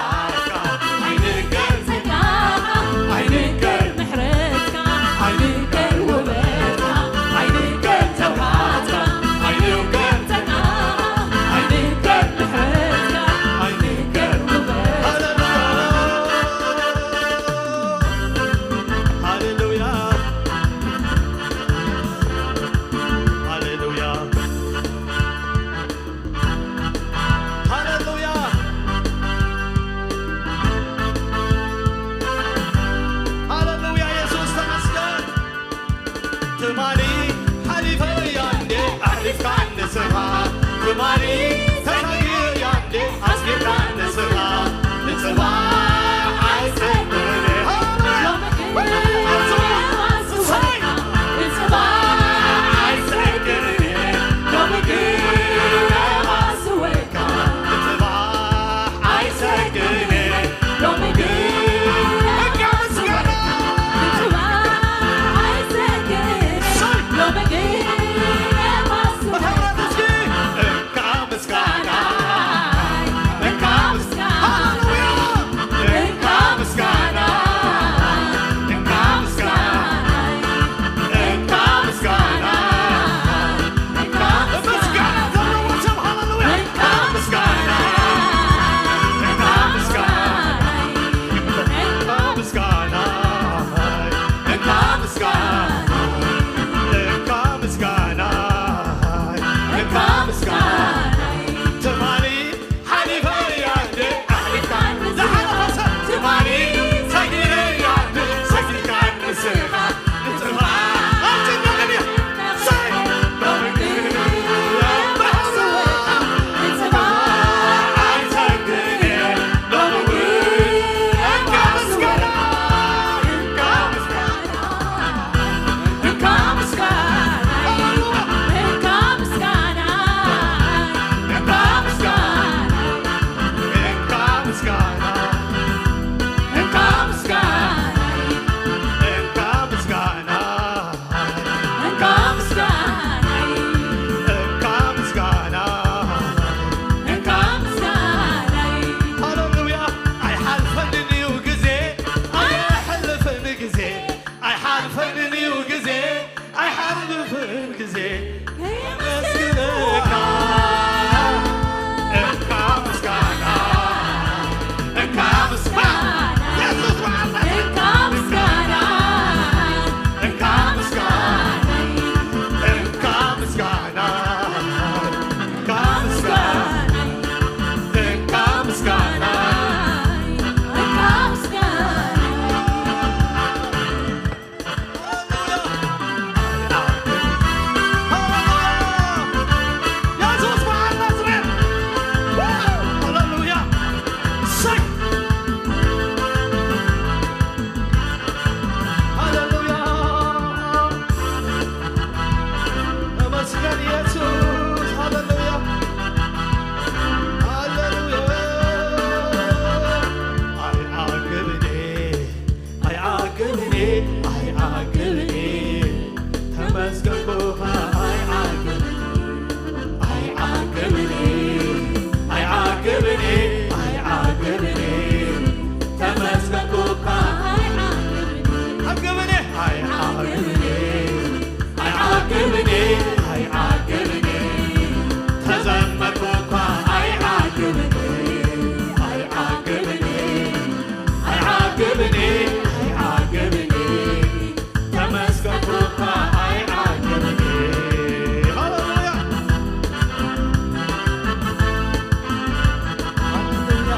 ኣይንገር፣ ጸጋኻ ኣይንገር፣ ምሕረትካ ኣይንገር፣ ውበትካ ኣይንገር፣ ተውሃትካ ኣይንገር፣ ጸጋኻ ኣይንገር፣ ምሕረትካ ኣይንገር፣ ውበትካ። ሃሌሉያ፣ ሃሌሉያ፣ ሃሌሉያ፣ ሃሌሉያ፣ የሱስ ተመስገን። ትማሊ ሓሊፈያ እንዴ ኣሕሊፍካ ንስኻ፣ ትማሊ ተሳጊርያ እንዴ ኣስጊርካ ንስኻ፣ ንጽባሕ ኣይጸግብን። ሃሌሉያ! ንጽባሕ ኣይጸግብን። ሎሚ ግን ሃሌሉያ። ኣይሓልፈንን እዩ ግዜ፣ ኣይሓልፍን ግዜ፣ ኣይሓልፈንን እዩ ግዜ፣ ኣይሓልፍን ግዜ። የመስግነካ፣ እንካ ምስጋና፣ እንካ ምስጋና፣ የሱስ መዓልታ፣ እንካ ምስጋና፣ እንካ ምስጋና፣ እንካ ምስጋና፣ እንካ ምስጋና፣ እንካ ምስጋና። ኣይዓግብን፣ ኣይዓግብን፣ ተመስገንኩኻ። ኣይዓግብን፣ ኣይዓግብን፣ ኣይዓግብን፣ ኣይዓግብን፣ ተመስገንኩኻ። ኣይዓግብን፣ ኣይዓግብን፣ ኣይዓግብን፣ ኣይዓግብን፣ ተዘመርኩኻ። ኣይዓግብን፣ ኣይዓግብን፣ ኣይዓግብን፣ ኣይዓግብን፣ ተመስገንኩኻ። ኣይዓግብን። ሃሌሉያ። ሃሌሉያ።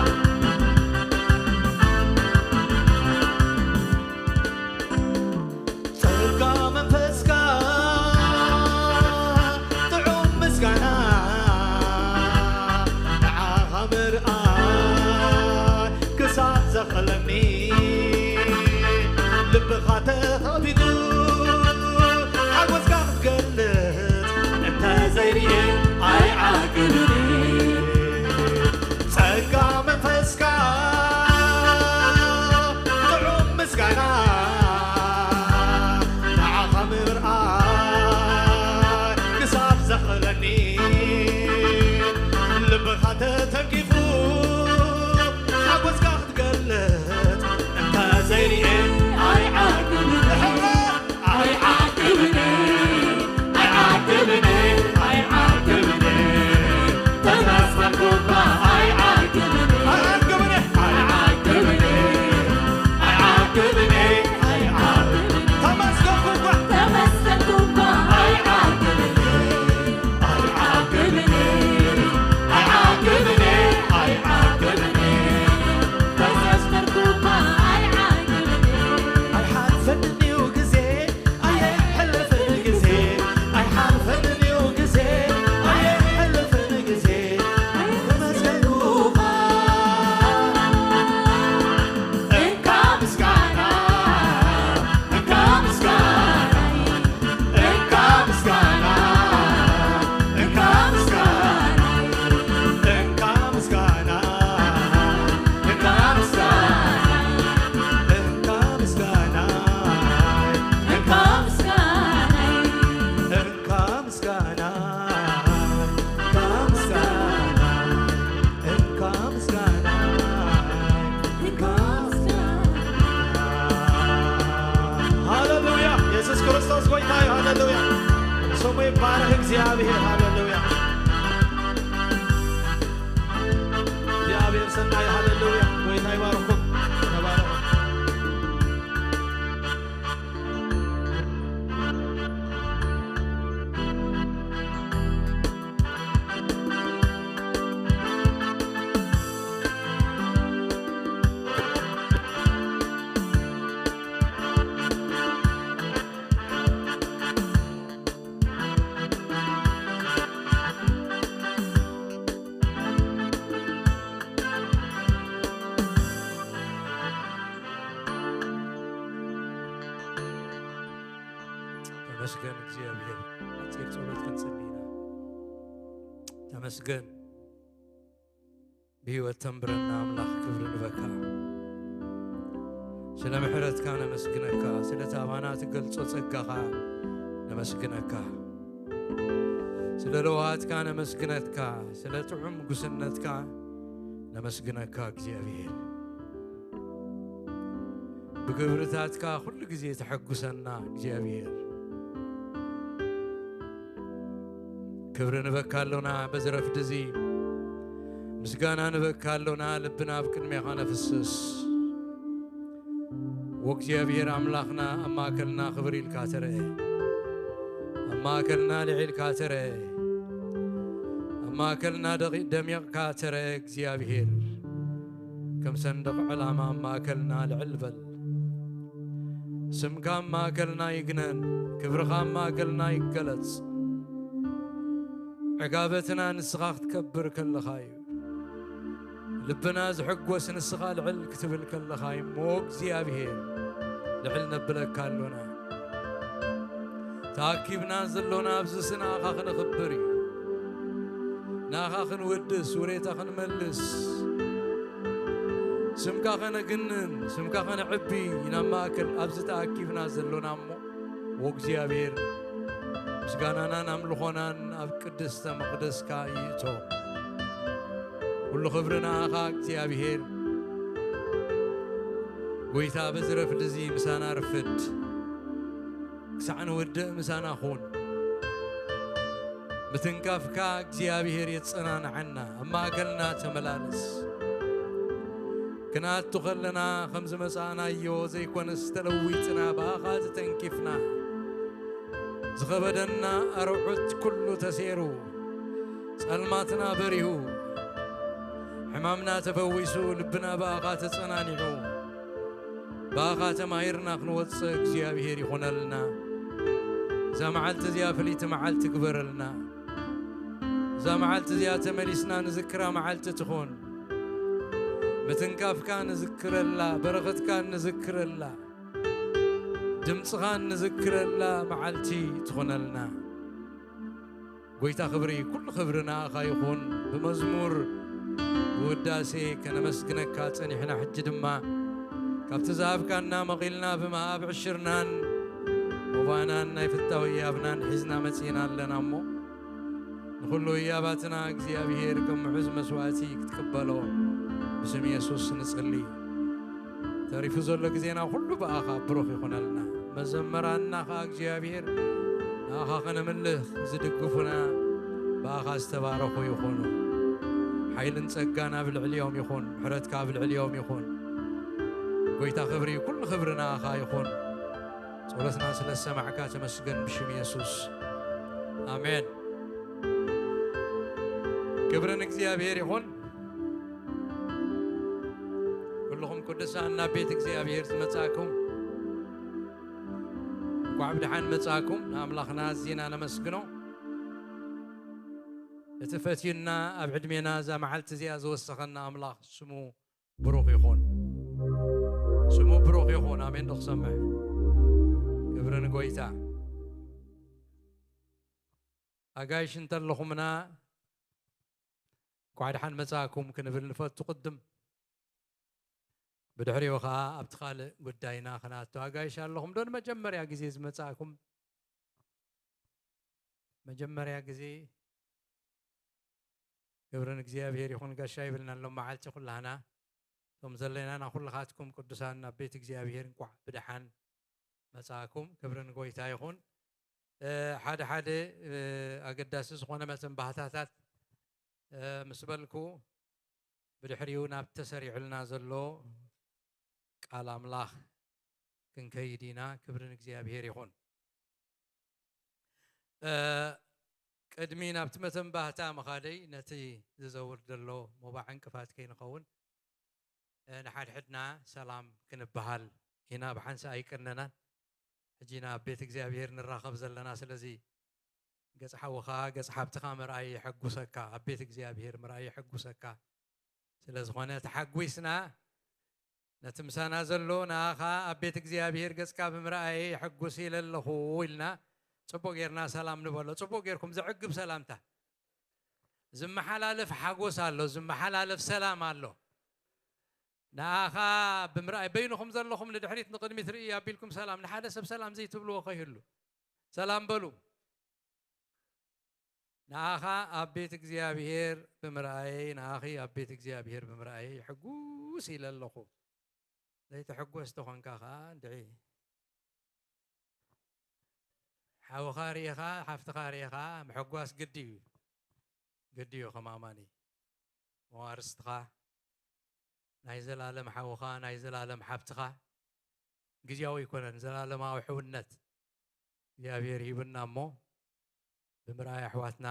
ጸጋ መንፈስካ ጥዑም ምስጋና ንዓኻ ምርኣይ ክሳብ ዘኽእለኒ ልብኻ ተኸፊቱ ሓጎስካ ክትገልጽ እንተዘይርየ ኣይዓግብን። ጸጋ መንፈስካ ጥዑም ምስጋና ንዓኻ ምርኣይ ክሳብ ዘኽእለኒ ልብኻ ተተንኪፉ ክርስቶስ ጎይታ እዩ። ሃሌሉያ። ስሙ ይባረክ እግዚኣብሔር። ሃሌሉያ። እግዚኣብሔር ሰናይ። ሃሌሉያ። ጎይታ ይባርኩም። ተባረኩ። ተመስገን እግዚኣብሔር። ኣጭር ጸሎት ክንጽሊ ኢና። ተመስገን። ብህይወት ተንብረና ኣምላኽ ክብሪ ንበካ። ስለ ምሕረትካ ነመስግነካ፣ ስለቲ ኣባና ትገልጾ ጸጋኻ ነመስግነካ። ስለ ለውሃትካ ነመስግነካ፣ ስለ ጥዑም ጉስነትካ ነመስግነካ እግዚኣብሔር። ብግብርታትካ ኩሉ ግዜ ተሐጉሰና እግዚኣብሔር። ክብሪ ንበካ ኣሎና በዚ ረፍዲ እዚ፣ ምስጋና ንበካ ኣሎና፣ ልብና ኣብ ቅድሜኻ ነፍስስ። ወእግዚኣብሔር ኣምላኽና ኣብ ማእከልና ክብር ኢልካ ተረአ፣ ኣብ ማእከልና ልዒልካ ተረአ፣ ኣብ ማእከልና ደቒ-፣ ደሚቕካ ተረአ እግዚኣብሔር። ከም ሰንደቕ ዕላማ ኣብ ማእከልና ልዕል በል። ስምካ ኣብ ማእከልና ይግነን፣ ክብርኻ ኣብ ማእከልና ይገለጽ። ዕጋበትና ንስኻ ክትከብር ከለኻ እዩ። ልብና ዝሕጎስ ንስኻ ልዕል ክትብል ከለኻ እዩ። እሞ እግዚኣብሔር ልዕል ነብለካ ኣሎና። ተኣኪብና ዘሎና ኣብዚ ንኣኻ ክነኽብር እዩ። ንኣኻ ክንውድስ፣ ውሬታ ክንመልስ፣ ስምካ ከነግንን፣ ስምካ ከነዕቢ ኢና ኣብ ማእከል ኣብዚ ተኣኪብና ዘሎና እሞ፣ ወእግዚኣብሔር ምስጋናናን ኣምልኾናን ኣብ ቅድስተ መቕደስካ ይእቶ። ኩሉ ክብሪ ንኣኻ እግዚኣብሔር። ጎይታ በዚ ረፍዲ እዚ ምሳና ርፍድ፣ ክሳዕ ንውድእ ምሳና ኩን። ምትንካፍካ እግዚኣብሔር የጸናንዓና፣ ኣብ ማእከልና ተመላለስ። ክንኣቱ ከለና ከም ዝመጻእናዮ ዘይኮነስ ተለዊጥና ብኣኻ ተተንኪፍና። ዝኸበደና ኣርዑት ኩሉ ተሴሩ፣ ጸልማትና በሪሁ፣ ሕማምና ተፈዊሱ፣ ልብና ብኣኻ ተጸናኒዑ፣ ብኣኻ ተማሂርና ክንወጽእ እግዚኣብሔር ይኹነልና። እዛ መዓልቲ እዚኣ ፍልይቲ መዓልቲ ግበረልና። እዛ መዓልቲ እዚኣ ተመሊስና ንዝክራ መዓልቲ ትኹን። ምትንካፍካ ንዝክረላ፣ በረኸትካ ንዝክረላ፣ ድምፅኻ ንዝክረላ መዓልቲ ትኹነልና። ጎይታ ክብሪ፣ ኩሉ ክብሪ ንኣኻ ይኹን። ብመዝሙር ብውዳሴ ከነመስግነካ ጸኒሕና፣ ሕጂ ድማ ካብቲ ዝሃብካና መቒልና ብምሃብ ዕሽርናን ሞባናን ናይ ፍታዊ ህያብናን ሒዝና መጺእና ኣለና እሞ፣ ንኹሉ ህያባትና እግዚኣብሔር ከም ምዑዝ መስዋእቲ ክትቅበሎ ብስም የሱስ ንጽሊ። ተሪፉ ዘሎ ግዜና ኩሉ ብኣኻ ብሩኽ ይኹነልና። መዘመራንና ኸኣ እግዚኣብሔር ንኣኻ ከነምልኽ ዝድግፉና ብኣኻ ዝተባረኹ ይኹኑ። ሓይልን ጸጋን ኣብ ልዕሊኦም ይኹን፣ ምሕረትካ ኣብ ልዕሊኦም ይኹን። ጎይታ ክብሪ፣ ኩሉ ክብሪ ንኣኻ ይኹን። ጸሎትና ስለ ዝሰማዕካ ተመስገን ብሽም የሱስ። ኣሜን። ክብሪ ንእግዚኣብሔር ይኹን። ኩልኹም ቅዱሳን ናብ ቤት እግዚኣብሔር ዝመጻእኩም፣ እንቋዕ ብደሓን መጻእኩም። ንኣምላኽና ኣዚና ነመስግኖ። እቲ ፈትዩና ኣብ ዕድሜና እዛ መዓልቲ እዚኣ ዝወሰኸና ኣምላኽ ስሙ ብሩኽ ይኹን። ስሙ ብሩኽ ይኹን። ኣሜን ዶ ክሰምዕ? ክብሪ ንጎይታ። ኣጋይሽ እንተለኹምና፣ እንኳዕ ደሓን መጻእኩም ክንብል ንፈቱ። ቅድም ብድሕሪኡ ኸኣ ኣብቲ ካልእ ጉዳይና ክንኣቱ። ኣጋይሽ ኣለኹም ዶ ንመጀመርያ ግዜ ዝመጻእኩም? መጀመርያ ግዜ። ክብሪ ንእግዚኣብሔር ይኹን። ጋሻ ይብልና ኣሎ መዓልቲ ኩላህና። እቶም ዘለናና ኩልኻትኩም ቅዱሳን ናብ ቤት እግዚኣብሔር እንቋዕ ብደሓን መጻእኩም። ክብሪ ንጎይታ ይኹን። እ፣ ሓደ ሓደ፣ እ፣ ኣገዳሲ ዝኾነ መተንባህታታት፣ እ፣ ምስ በልኩ፣ ብድሕሪኡ ናብ ተሰሪዑልና ዘሎ ቃል ኣምላኽ ክንከይድ ኢና። ክብሪ ንእግዚኣብሔር ይኹን። እ፣ ቅድሚ ናብቲ መተንባህታ ምኻደይ፣ ነቲ ዝዘውር ዘሎ ሞባዕ ዕንቅፋት ከይንኸውን፣ እ፣ ንሓድሕድና ሰላም ክንበሃል ኢና። ብሓንሳእ ኣይቀነናን። ሕጂ ኢና ኣብ ቤት እግዚኣብሔር ንራኸብ ዘለና። ስለዚ ገጽ ሓውኻ፣ ገጽ ሓብትኻ ምርኣይ የሐጉሰካ፣ ኣብ ቤት እግዚኣብሔር ምርኣይ የሐጉሰካ። ስለ ዝኾነ ተሓጒስና፣ ነቲ ምሳና ዘሎ ንኣኻ ኣብ ቤት እግዚኣብሔር ገጽካ ብምርኣየ የሐጉስ ኢለ ኣለኹ ኢልና ጽቡቕ ጌርና ሰላም ንበሎ። ጽቡቕ ጌርኩም ዘዕግብ ሰላምታ። ዝመሓላለፍ ሓጎስ ኣሎ፣ ዝመሓላለፍ ሰላም ኣሎ። ንኣኻ ብምርኣይ በይንኹም ዘለኹም ንድሕሪት ንቕድሚት ርኢ ኣቢልኩም ሰላም፣ ንሓደ ሰብ ሰላም ዘይትብልዎ ከይህሉ ሰላም በሉ። ንኣኻ ኣብ ቤት እግዚኣብሔር ብምርኣየይ፣ ንኣኺ ኣብ ቤት እግዚኣብሔር ብምርኣየይ ሕጉስ ኢለ ኣለኹ። ዘይትሕጎስ ተኾንካ ኸዓ እንድዒ። ሓውኻ ርኢኻ፣ ሓፍትኻ ርኢኻ ምሕጓስ ግዲ እዩ። ግዲ እዩ ከም ኣማኒ። መዋርስትኻ፣ ናይ ዘላለም ሓውኻ፣ ናይ ዘላለም ሓብትኻ፣ ግዜያዊ ኣይኮነን፣ ዘላለማዊ ሕውነት እግዚኣብሔር ሂብና እሞ፣ ብምርኣይ ኣሕዋትና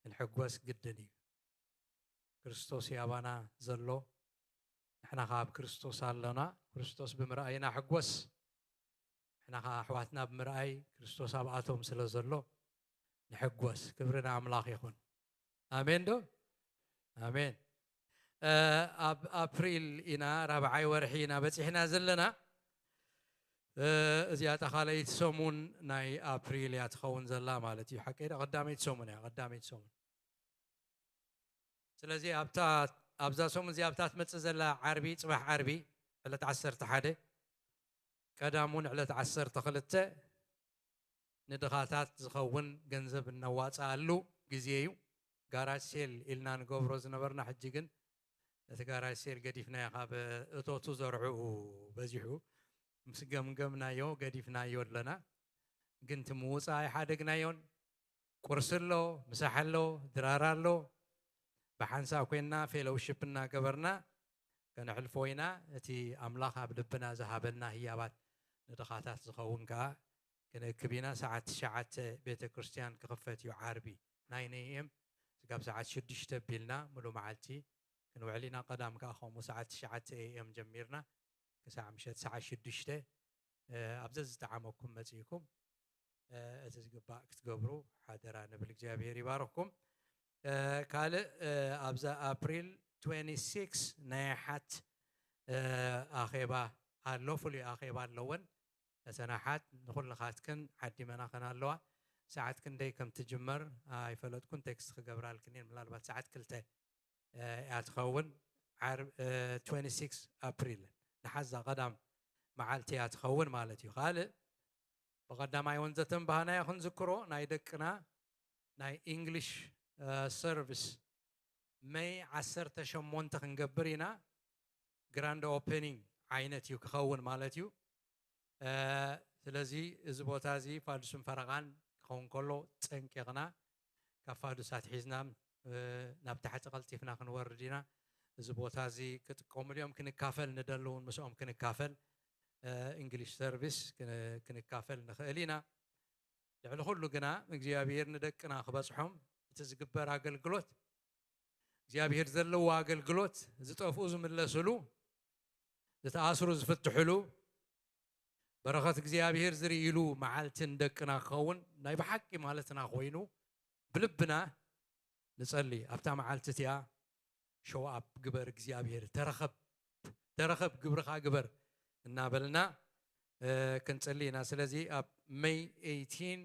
ክንሕጎስ ግድን እዩ። ክርስቶስ እዩ ኣባና ዘሎ፣ ንሕና ኸዓ ኣብ ክርስቶስ ኣሎና። ክርስቶስ ብምርኣይና ሕጎስ፣ ንሕና ኸዓ ኣሕዋትና ብምርኣይ ክርስቶስ ኣብኣቶም ስለ ዘሎ ንሕጎስ። ክብሪ ንኣምላኽ ይኹን። ኣሜን ዶ? ኣሜን። እ፣ ኣብ ኣፕሪል ኢና፣ ራብዓይ ወርሒ ኢና በጺሕና ዘለና። እ፣ እዚኣ ጠኻለይቲ ሰሙን ናይ ኣፕሪል እያ ትኸውን ዘላ ማለት እዩ። ሓቀይ ዶ? ቀዳመይቲ ሰሙን እያ፣ ቀዳመይቲ ሰሙን። ስለዚ ኣብታ፣ ኣብዛ ሰሙን እዚኣ ኣብታ ትመጽእ ዘላ ዓርቢ፣ ጽባሕ ዓርቢ፣ ዕለት ዓሰርተ ሓደ፣ ቀዳም እውን ዕለት ዓሰርተ ክልተ፣ ንድኻታት ዝኸውን ገንዘብ እነዋጽኣሉ ግዜ እዩ። ጋራጅ ሴል ኢልና ንገብሮ ዝነበርና፣ ሕጂ ግን ነቲ ጋራጅ ሴል ገዲፍናዮ፣ ካብ እቶቱ ዘርዕኡ በዚሑ ምስ ገምገምናዮ ገዲፍናዮ ኣለና። ግን እቲ ምውጻእ ኣይሓደግናዮን። ቁርሲ ኣሎ፣ ምሳሕ ኣሎ፣ ድራር ኣሎ። ብሓንሳእ ኮይንና ፌሎውሺፕ እናገበርና ከነሕልፎ ኢና። እቲ ኣምላኽ ኣብ ልብና ዝሃበና ህያባት ንድኻታት ዝኸውን ከኣ ክንእክብ ኢና። ሰዓት ትሽዓተ ቤተ ክርስቲያን ክኽፈት እዩ፣ ዓርቢ ናይን ኤ ኤም። ስጋብ ሰዓት ሽዱሽተ ኣቢልና ምሉእ መዓልቲ ክንውዕል ኢና። ቀዳም ከኣ ከምኡ ሰዓት ትሽዓተ ኤ ኤም ጀሚርና ክሳዕ ምሸት ሰዓት ሽዱሽተ። እ፣ ኣብ ዘዝጠዓመኩም መጺእኩም፣ እ፣ እቲ ዝግባእ ክትገብሩ ሓደራ ንብል። እግዚኣብሔር ይባርኽኩም። እ፣ ካልእ፣ እ፣ ኣብዛ ኣፕሪል ትዌንቲ ሲክስ ናይ ኣሓት፣ እ፣ ኣኼባ ኣሎ፣ ፍሉይ ኣኼባ ኣለወን። እተን ኣሓት ንኹልኻትክን ዓዲመናኽን ኣለዋ። ሰዓት ክንደይ ከም ትጅመር ኣይፈለጥኩን፣ ቴክስት ክገብራልክን እየን። ምናልባት ሰዓት ክልተ፣ እ፣ እያ ትኸውን። ዓርብ፣ እ፣ ትዌንቲ ሲክስ ኣፕሪል፣ ንሓዛ ቀዳም መዓልቲ እያ ትኸውን ማለት እዩ። ካልእ ብቐዳማይ እውን ዘተንባህናዮ ክንዝክሮ፣ ናይ ደቅና ናይ ኢንግሊሽ፣ እ፣ ሰርቪስ መይ ዓሰርተ ሸሞንተ ክንገብር ኢና። ግራንድ ኦፐኒንግ ዓይነት እዩ ክኸውን ማለት እዩ። እ፣ ስለዚ እዚ ቦታ እዚ ፋዱስን ፈረቓን ክኸውን ከሎ፣ ጸንቂቕና ካብ ፋዱስ ኣትሒዝና፣ እ፣ ናብ ታሕቲ ቀልጢፍና ክንወርድ ኢና። እዚ ቦታ እዚ ክጥቀሙሉ እዮም፣ ክንካፈል ንደሊ እውን ምስኦም ክንካፈል፣ እ፣ ኢንግሊሽ ሰርቪስ ክን-፣ ክንካፈል ንኽእል ኢና። ልዕሊ ኩሉ ግና እግዚኣብሔር ንደቅና ክበጽሖም እቲ ዝግበር ኣገልግሎት፣ እግዚኣብሔር ዘለዎ ኣገልግሎት፣ ዝጠፍኡ ዝምለስሉ፣ ዝተኣስሩ ዝፍትሕሉ፣ በረኸት እግዚኣብሔር ዝርእይሉ መዓልትን ደቅና ክኸውን ናይ ብሓቂ ማለትና ኮይኑ ብልብና ንጸሊ። ኣብታ መዓልቲ እቲኣ ሾው ኣፕ ግበር እግዚኣብሔር፣ ተረኸብ፣ ተረኸብ፣ ግብርኻ ግበር እናበልና፣ እ፣ ክንጽሊ ኢና። ስለዚ ኣብ ሜይ ኤይቲን፣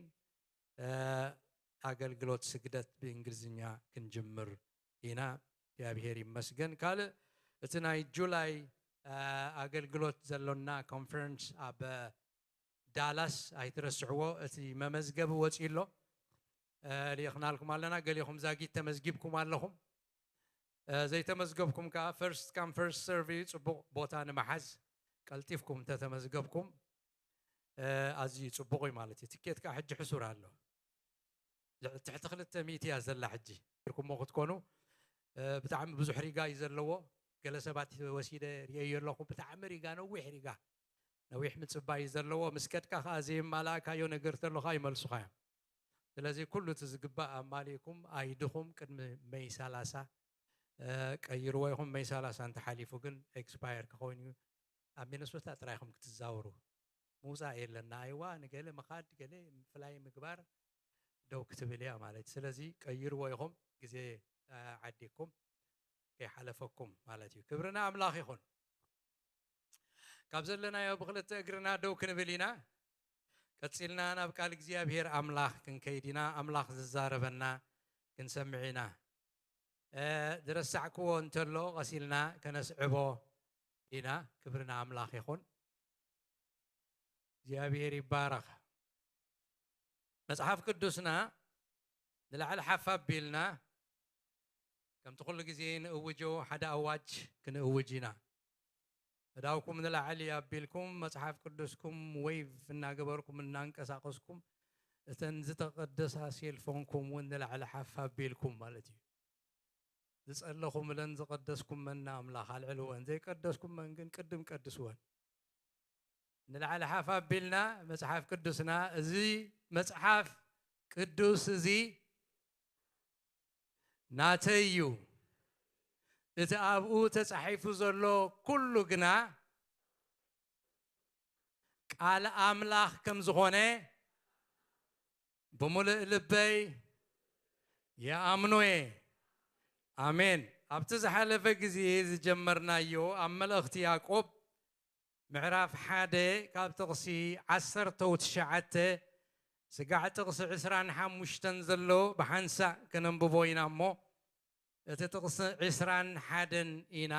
እ፣ ኣገልግሎት ስግደት ብእንግሊዝኛ ክንጅምር ኢና። እግዚኣብሔር ይመስገን። ካልእ እቲ ናይ ጁላይ፣ እ፣ ኣገልግሎት ዘሎና ኮንፈረንስ ኣብ ዳላስ ኣይትረስዕዎ። እቲ መመዝገቢ ወፂኡ ኣሎ፣ እ፣ ልኢኽናልኩም ኣለና። ገሊኹም ዛጊት ተመዝጊብኩም ኣለኹም። እ፣ ዘይተመዝገብኩም ከዓ ፈርስት ካም ፈርስት ሰርቭ እዩ። ፅቡቕ ቦታ ንምሓዝ ቀልጢፍኩም እንተተመዝገብኩም፣ ኣዝዩ ጽቡቕ እዩ ማለት እዩ። ትኬት ከዓ ሕጂ ሕሱር ኣሎ። ትሕቲ ክልተ ሚእቲ እያ ዘላ ሕጂ። ርኩሞ ክትኮኑ ብጣዕሚ ብዙሕ ሪጋ እዩ ዘለዎ። ገለ ሰባት ወሲደ ርእየዮ ኣለኹ። ብጣዕሚ ሪጋ፣ ነዊሕ ሪጋ፣ ነዊሕ ምጽባይ እዩ ዘለዎ። ምስ ከድካ ከዓ ዘይማላእካዮ ነገር ተሎ ከዓ ይመልሱኻ እዮም። ስለዚ ኩሉ እቲ ዝግባእ ኣማሊእኩም ኣይድኹም ቅድሚ መይ ሰላሳ ቀይርዎ ኢኹም። መይ ሰላሳ እንተሓሊፉ ግን ኤክስፓየር ክኸውን እዩ። ኣብ ሚነሶታ ጥራይ ኢኹም ክትዛወሩ። ምውፃእ የለን። ንኣይዋ ንገለ ምኻድ፣ ገለ ፍላይ ምግባር ደው ክትብል እያ ማለት እዩ። ስለዚ ቀይርዎ ኢኹም፣ ግዜ ዓዲኩም ከይሓለፈኩም ማለት እዩ። ክብርና ኣምላኽ ይኹን። ካብ ዘለናዮ ብክልተ እግርና ደው ክንብል ኢና። ቀፂልና ናብ ቃል እግዚኣብሔር ኣምላኽ ክንከይድ ኢና። ኣምላኽ ዝዛረበና ክንሰምዕ ኢና። ዝረሳዕክዎ እንተሎ ቀሲልና ከነስዕቦ ኢና። ክብርና ኣምላኽ ይኹን። እግዚኣብሔር ይባረኽ። መጽሓፍ ቅዱስና ንላዕሊ ሓፍ ኣቢልና ከምቲ ኩሉ ግዜ ንእውጆ ሓደ ኣዋጅ ክንእውጅ ኢና። እዳውኩም ንላዕሊ ኣቢልኩም መጽሓፍ ቅዱስኩም ወይቭ እናገበርኩም እናንቀሳቀስኩም እተን ዝተቐደሳ ሴልፎንኩም እውን ንላዕሊ ሓፍ ኣቢልኩም ማለት እዩ። ዝጸለኹምለን ዝቐደስኩመን ንኣምላኽ ኣልዕልወን፣ ዘይቀደስኩመን ግን ቅድም ቀድስወን። ንላዕሊ ሓፍ ኣቢልና መጽሓፍ ቅዱስና፣ እዚ መጽሓፍ ቅዱስ እዚ ናተይ እዩ፣ እቲ ኣብኡ ተጻሒፉ ዘሎ ኩሉ ግና ቃል ኣምላኽ ከም ዝኾነ ብምሉእ ልበይ ይኣምኖ እየ። ኣሜን። ኣብቲ ዝሓለፈ ግዜ ዝጀመርናዮ ኣብ መልእኽቲ ያዕቆብ ምዕራፍ ሓደ ካብ ጥቕሲ ዓሰርተ ትሽዓተ ስጋዕ ጥቕሲ ዕስራን ሓሙሽተን ዘሎ ብሓንሳእ ከነንብቦ ኢና እሞ፣ እቲ ጥቕሲ ዕስራን ሓደን ኢና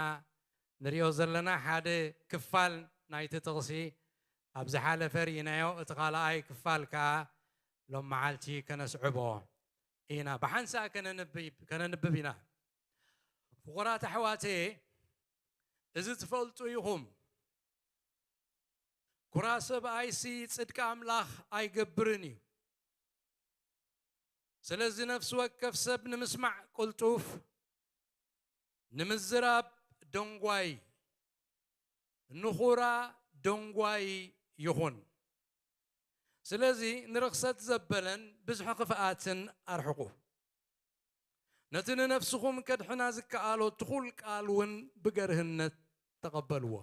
ንሪኦ ዘለና። ሓደ ክፋል ናይቲ ጥቕሲ ኣብ ዝሓለፈ ርኢናዮ፣ እቲ ካልኣይ ክፋል ከኣ ሎም መዓልቲ ከነስዕቦ ኢና። ብሓንሳእ ከነንብብ ኢና። ፍቑራት ኣሕዋተየ፣ እዚ ትፈልጡ ኢኹም። ኩራ ሰብኣይሲ ጽድቂ ኣምላኽ ኣይገብርን እዩ። ስለዚ ነፍሲ ወከፍ ሰብ ንምስማዕ ቅልጡፍ፣ ንምዝራብ ደንጓይ፣ ንኹራ ደንጓይ ይኹን። ስለዚ ንርኽሰት ዘበለን ብዝሒ ክፍኣትን ኣርሕቑ። ነቲ ንነፍስኹም ከድሕና ዝከኣሎ ትኹል ቃል እውን ብገርህነት ተቐበልዎ።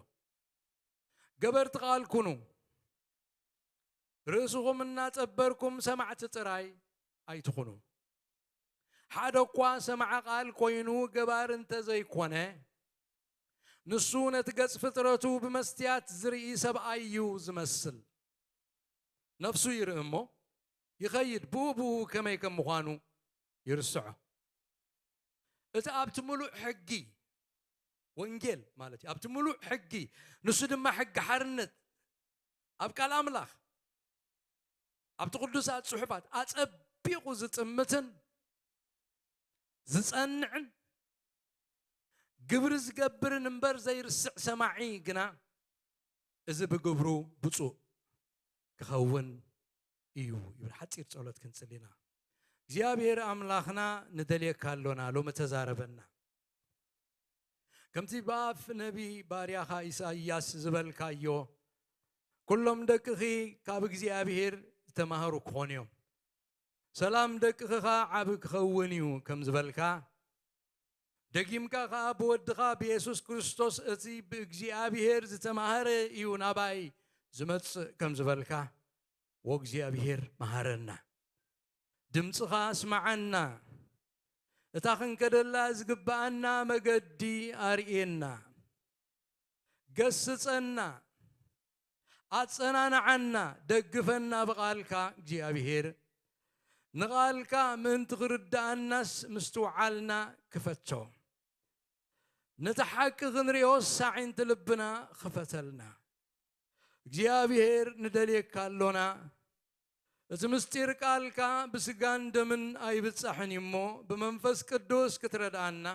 ገበርቲ ቃል ኩኑ። ርእስኹም እናጸበርኩም ሰማዕቲ ጥራይ ኣይትኹኑ። ሓደ እኳ ሰማዒ ቃል ኮይኑ ገባሪ እንተ ዘይኮነ፣ ንሱ ነቲ ገጽ ፍጥረቱ ብመስትያት ዝርኢ ሰብኣይ እዩ ዝመስል። ነፍሱ ይርኢ እሞ ይኸይድ፣ ብኡ ብኡ ከመይ ከም ምዃኑ ይርስዖ። እቲ ኣብቲ ምሉእ ሕጊ ወንጌል ማለት እዩ። ኣብቲ ምሉእ ሕጊ፣ ንሱ ድማ ሕጊ ሓርነት፣ ኣብ ቃል ኣምላኽ፣ ኣብቲ ቅዱሳት ጽሑፋት ኣጸቢቑ ዝጥምትን ዝጸንዕን፣ ግብሪ ዝገብርን እምበር ዘይርስዕ ሰማዒ ግና፣ እዚ ብግብሩ ብፁዕ ክኸውን እዩ ይብል። ሓጺር ጸሎት ክንጽሊ ኢና። እግዚኣብሔር ኣምላኽና፣ ንደልየካ ኣሎና፣ ሎሚ ተዛረበና። ከምቲ ብኣፍ ነቢ ባርያኻ ኢሳይያስ ዝበልካዮ፣ ኩሎም ደቅኺ ካብ እግዚኣብሔር ዝተማህሩ ክኾኑ እዮም፣ ሰላም ደቅኺ ኸኣ ዓቢ ክኸውን እዩ ከም ዝበልካ፣ ደጊምካ ኸኣ ብወድኻ ብየሱስ ክርስቶስ፣ እቲ ብእግዚኣብሔር ዝተማህረ እዩ ናባይ ዝመጽእ ከም ዝበልካ፣ ወእግዚኣብሔር መሃረና። ድምጽኻ ኣስምዓና። እታ ክንከደላ ዝግብኣና መገዲ ኣርእየና። ገስጸና፣ ኣጸናንዓና፣ ደግፈና ብቓልካ እግዚኣብሔር። ንቓልካ ምእንቲ ክርድኣናስ ምስትውዓልና ክፈቶ። ነቲ ሓቂ ክንሪኦስ ኣዒንቲ ልብና ክፈተልና። እግዚኣብሔር ንደልየካ ኣሎና። እቲ ምስጢር ቃልካ ብስጋን ደምን ኣይብጻሕን እዩ እሞ፣ ብመንፈስ ቅዱስ ክትረድኣና፣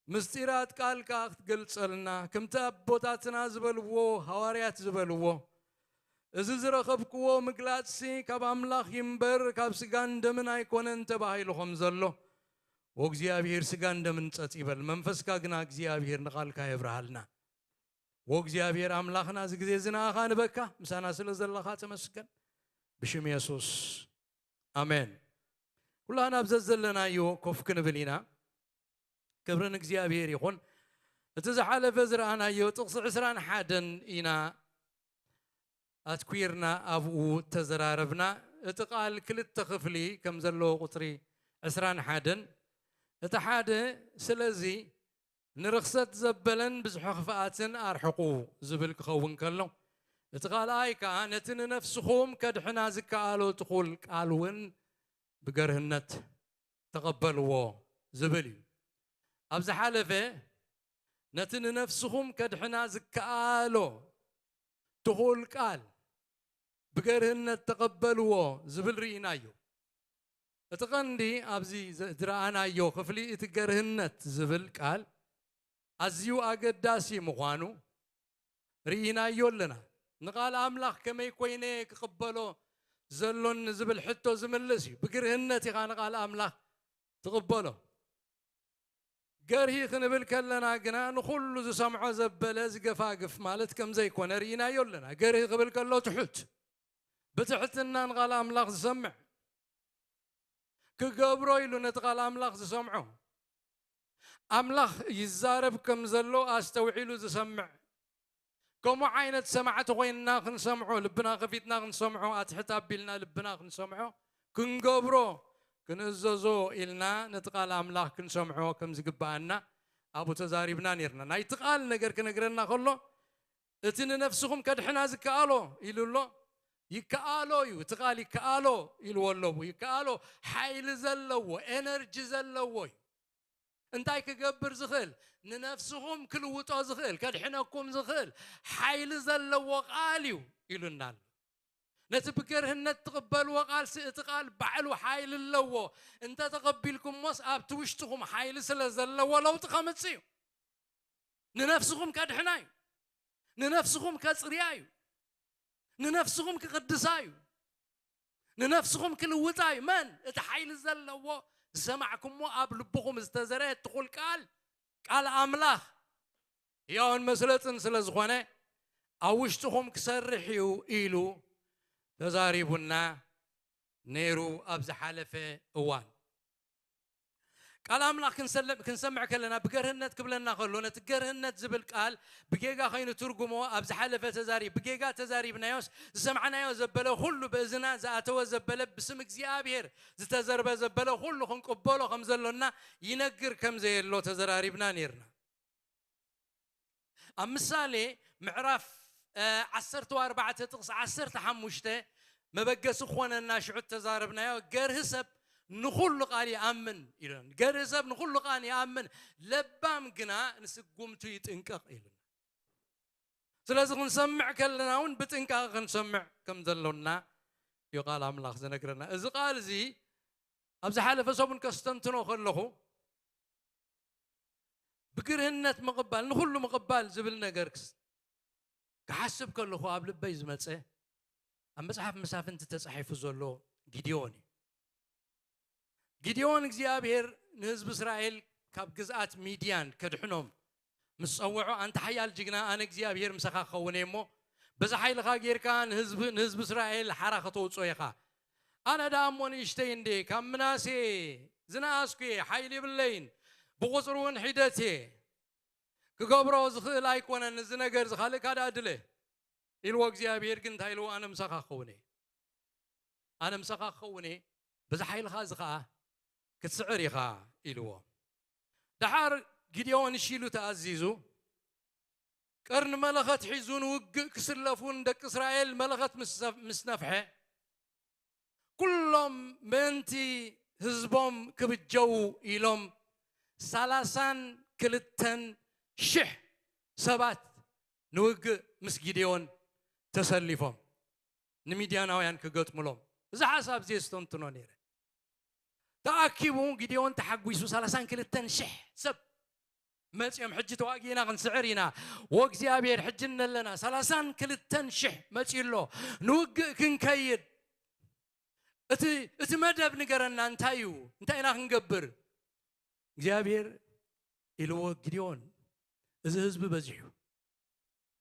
ምስጢራት ቃልካ ክትገልጸልና፣ ከምቲ ኣቦታትና ዝበልዎ፣ ሃዋርያት ዝበልዎ፣ እዚ ዝረኸብክዎ ምግላጽሲ ካብ ኣምላኽ ይምበር ካብ ስጋን ደምን ኣይኮነን ተባሂሉ ከም ዘሎ፣ ወእግዚኣብሔር ስጋን ደምን ጸጥ ይበል፣ መንፈስካ ግና እግዚኣብሔር ንቓልካ የብርሃልና። ወእግዚኣብሔር ኣምላኽና እዚ ግዜ እዚ ንኣኻ ንበካ፣ ምሳና ስለ ዘለኻ ተመስገን። ብሽም የሱስ ኣሜን። ኩላና ኣብ ዘዘለናዮ ኮፍ ክንብል ኢና። ክብሪ ንእግዚኣብሔር ይኹን። እቲ ዝሓለፈ ዝረኣናዮ ጥቕሲ ዕስራን ሓደን ኢና ኣትኲርና ኣብኡ ተዘራረብና። እቲ ቃል ክልተ ክፍሊ ከም ዘለዎ ቁጽሪ ዕስራን ሓደን፣ እቲ ሓደ ስለዚ ንርኽሰት ዘበለን ብዝሒ ክፍኣትን ኣርሕቑ ዝብል ክኸውን ከሎ፣ እቲ ካልኣይ ከኣ ነቲ ንነፍስኹም ከድሕና ዝከኣሎ ትኹል ቃል እውን ብገርህነት ተቐበልዎ ዝብል እዩ። ኣብ ዝሓለፈ ነቲ ንነፍስኹም ከድሕና ዝከኣሎ ትኹል ቃል ብገርህነት ተቐበልዎ ዝብል ርኢናዮ። እቲ ቀንዲ ኣብዚ ዝረኣናዮ ክፍሊ እቲ ገርህነት ዝብል ቃል ኣዝዩ ኣገዳሲ ምዃኑ ርኢናዮ ኣለና። ንቓል ኣምላኽ ከመይ ኮይነ ክቕበሎ ዘሎኒ ዝብል ሕቶ ዝምልስ እዩ። ብግርህነት ኢኻ ንቓል ኣምላኽ ትቕበሎ። ገርሂ ክንብል ከለና ግና ንኹሉ ዝሰምዖ ዘበለ ዝገፋግፍ ማለት ከም ዘይኮነ ርኢናዮ ኣለና። ገርሂ ክብል ከሎ ትሑት፣ ብትሕትና ንቓል ኣምላኽ ዝሰምዕ፣ ክገብሮ ኢሉ ነቲ ቓል ኣምላኽ ዝሰምዖ፣ ኣምላኽ ይዛረብ ከም ዘሎ ኣስተውዒሉ ዝሰምዕ፣ ከምኡ ዓይነት ሰማዕቲ ኮይንና ክንሰምዖ፣ ልብና ከፊትና ክንሰምዖ፣ ኣትሕት ኣቢልና ልብና ክንሰምዖ፣ ክንገብሮ፣ ክንእዘዞ ኢልና ነቲ ቃል ኣምላኽ ክንሰምዖ ከም ዝግብኣና ኣብኡ ተዛሪብና ነርና። ናይቲ ቃል ነገር ክነግረና ከሎ፣ እቲ ንነፍስኹም ከድሕና ዝከኣሎ ኢሉ ኣሎ። ይከኣሎ እዩ፣ እቲ ቃል ይከኣሎ ኢልዎ ኣለዎ። ይከኣሎ፣ ሓይሊ ዘለዎ፣ ኤነርጂ ዘለዎ እዩ። እንታይ ክገብር ዝኽእል? ንነፍስኹም ክልውጦ ዝኽእል፣ ከድሕነኩም ዝኽእል ሓይሊ ዘለዎ ቃል እዩ ኢሉና ኣሎ። ነቲ ብገርህነት ትቕበልዎ ቃልሲ፣ እቲ ቃል ባዕሉ ሓይሊ ኣለዎ። እንተ ተቐቢልኩሞስ፣ ኣብቲ ውሽጥኹም ሓይሊ ስለ ዘለዎ ለውጢ ከምጽእ እዩ። ንነፍስኹም ከድሕና እዩ። ንነፍስኹም ከጽርያ እዩ። ንነፍስኹም ክቕድሳ እዩ። ንነፍስኹም ክልውጣ እዩ። መን? እቲ ሓይሊ ዘለዎ፣ ዝሰማዕኩሞ፣ ኣብ ልብኹም ዝተዘርአ ትኹል ቃል፣ ቃል ኣምላኽ ሕያውን መስለጥን ስለ ዝኾነ፣ ኣብ ውሽጥኹም ክሰርሕ እዩ ኢሉ ተዛሪቡና ነይሩ ኣብ ዝሓለፈ እዋን። ቃል ኣምላኽ ክንሰለ-፣ ክንሰምዕ ከለና ብገርህነት ክብለና ከሎ፣ ነቲ ገርህነት ዝብል ቃል ብጌጋ ኸይኑ ትርጉሞ ኣብ ዝሓለፈ ተዛሪብ-፣ ብጌጋ ተዛሪብናዮስ፣ ዝሰማዕናዮ ዘበለ ኩሉ፣ ብእዝና ዝኣተወ ዘበለ፣ ብስም እግዚኣብሔር ዝተዘርበ ዘበለ ኩሉ ክንቅበሎ ከም ዘሎና ይነግር ከም ዘየሎ ተዘራሪብና ነይርና። ኣብ ምሳሌ ምዕራፍ፣ እ፣ ዓሰርተ ኣርባዕተ ጥቕሲ ዓሰርተ ሓሙሽተ መበገሲ ክኾነና ሽዑ እተዛረብናዮ፣ ገርሂ ሰብ ንኹሉ ቃል ይኣምን ኢሉና። ገርሂ ሰብ ንኹሉ ቃል ይኣምን፣ ለባም ግና ንስጉምቱ ይጥንቀቕ ኢሉና። ስለዚ ክንሰምዕ ከለና እውን ብጥንቃቐ ክንሰምዕ ከም ዘሎና እዩ ቃል ኣምላኽ ዝነግረና። እዚ ቃል እዚ ኣብ ዝሓለፈ ሰሙን ከስተንትኖ ከለኹ፣ ብግርህነት ምቕባል፣ ንኹሉ ምቕባል ዝብል ነገር ክስ-፣ ክሓስብ ከለኹ ኣብ ልበይ ዝመጸ፣ ኣብ መጽሓፍ መሳፍንቲ ተጻሒፉ ዘሎ ጊድዮን እዩ። ጊድዮን እግዚኣብሔር ንህዝቢ እስራኤል ካብ ግዝኣት ሚድያን ከድሕኖም ምስ ጸውዖ፣ "ኣንታ ሓያል ጅግና፣ ኣነ እግዚኣብሔር ምሳኻ ክኸውን እየ እሞ፣ በዛ ሓይልኻ ጌርካ ንህዝቢ፣ ንህዝቢ እስራኤል ሓራ ከተውጽኦ ኢኻ። ኣነ ደኣ እሞ ንእሽተይ እንዴ፣ ካብ ምናሴ ዝነኣስኩ እየ፣ ሓይሊ የብለይን፣ ብቑጽሪ እውን ሒደት እየ፣ ክገብሮ ዝኽእል ኣይኮነን፣ እዚ ነገር እዚ ካልእካ ደኣ ድለ" ኢልዎ። እግዚኣብሔር ግን እንታይ ኢልዎ? "ኣነ ምሳኻ ክኸውን እየ፣ ኣነ ምሳኻ ክኸውን እየ፣ በዛ ሓይልኻ እዚ ኸኣ ክትስዕር ኢኻ" ኢልዎ። ደሓር ጊድዮን እሺ ኢሉ ተኣዚዙ፣ ቀርኒ መለኸት ሒዙ ንውግእ ክስለፉ ንደቂ እስራኤል መለኸት ምስ ዘፍ-፣ ምስ ነፍሐ፣ ኩሎም ምእንቲ ህዝቦም ክብጀው ኢሎም ሰላሳን ክልተን ሽሕ ሰባት ንውግእ ምስ ጊድዮን ተሰሊፎም፣ ንሚድያናውያን ክገጥሙሎም። እዚ ሓሳብ እዚ የስተንትኖ ነይረ። ተኣኪቡ ጊድዮን ተሓጒሱ ሰላሳን ክልተን ሽሕ ሰብ መጺኦም፣ ሕጂ ተዋጊእና ክንስዕር ኢና። ወእግዚኣብሔር፣ ሕጂ እነለና ሠላሳን ክልተን ሽሕ መጺኡ ኣሎ። ንውግእ ክንከይድ። እቲ፣ እቲ መደብ ንገረና፣ እንታይ እዩ? እንታይ ኢና ክንገብር? እግዚኣብሔር ኢልዎ፣ "ጊድዮን፣ እዚ ህዝቢ በዚሑ፣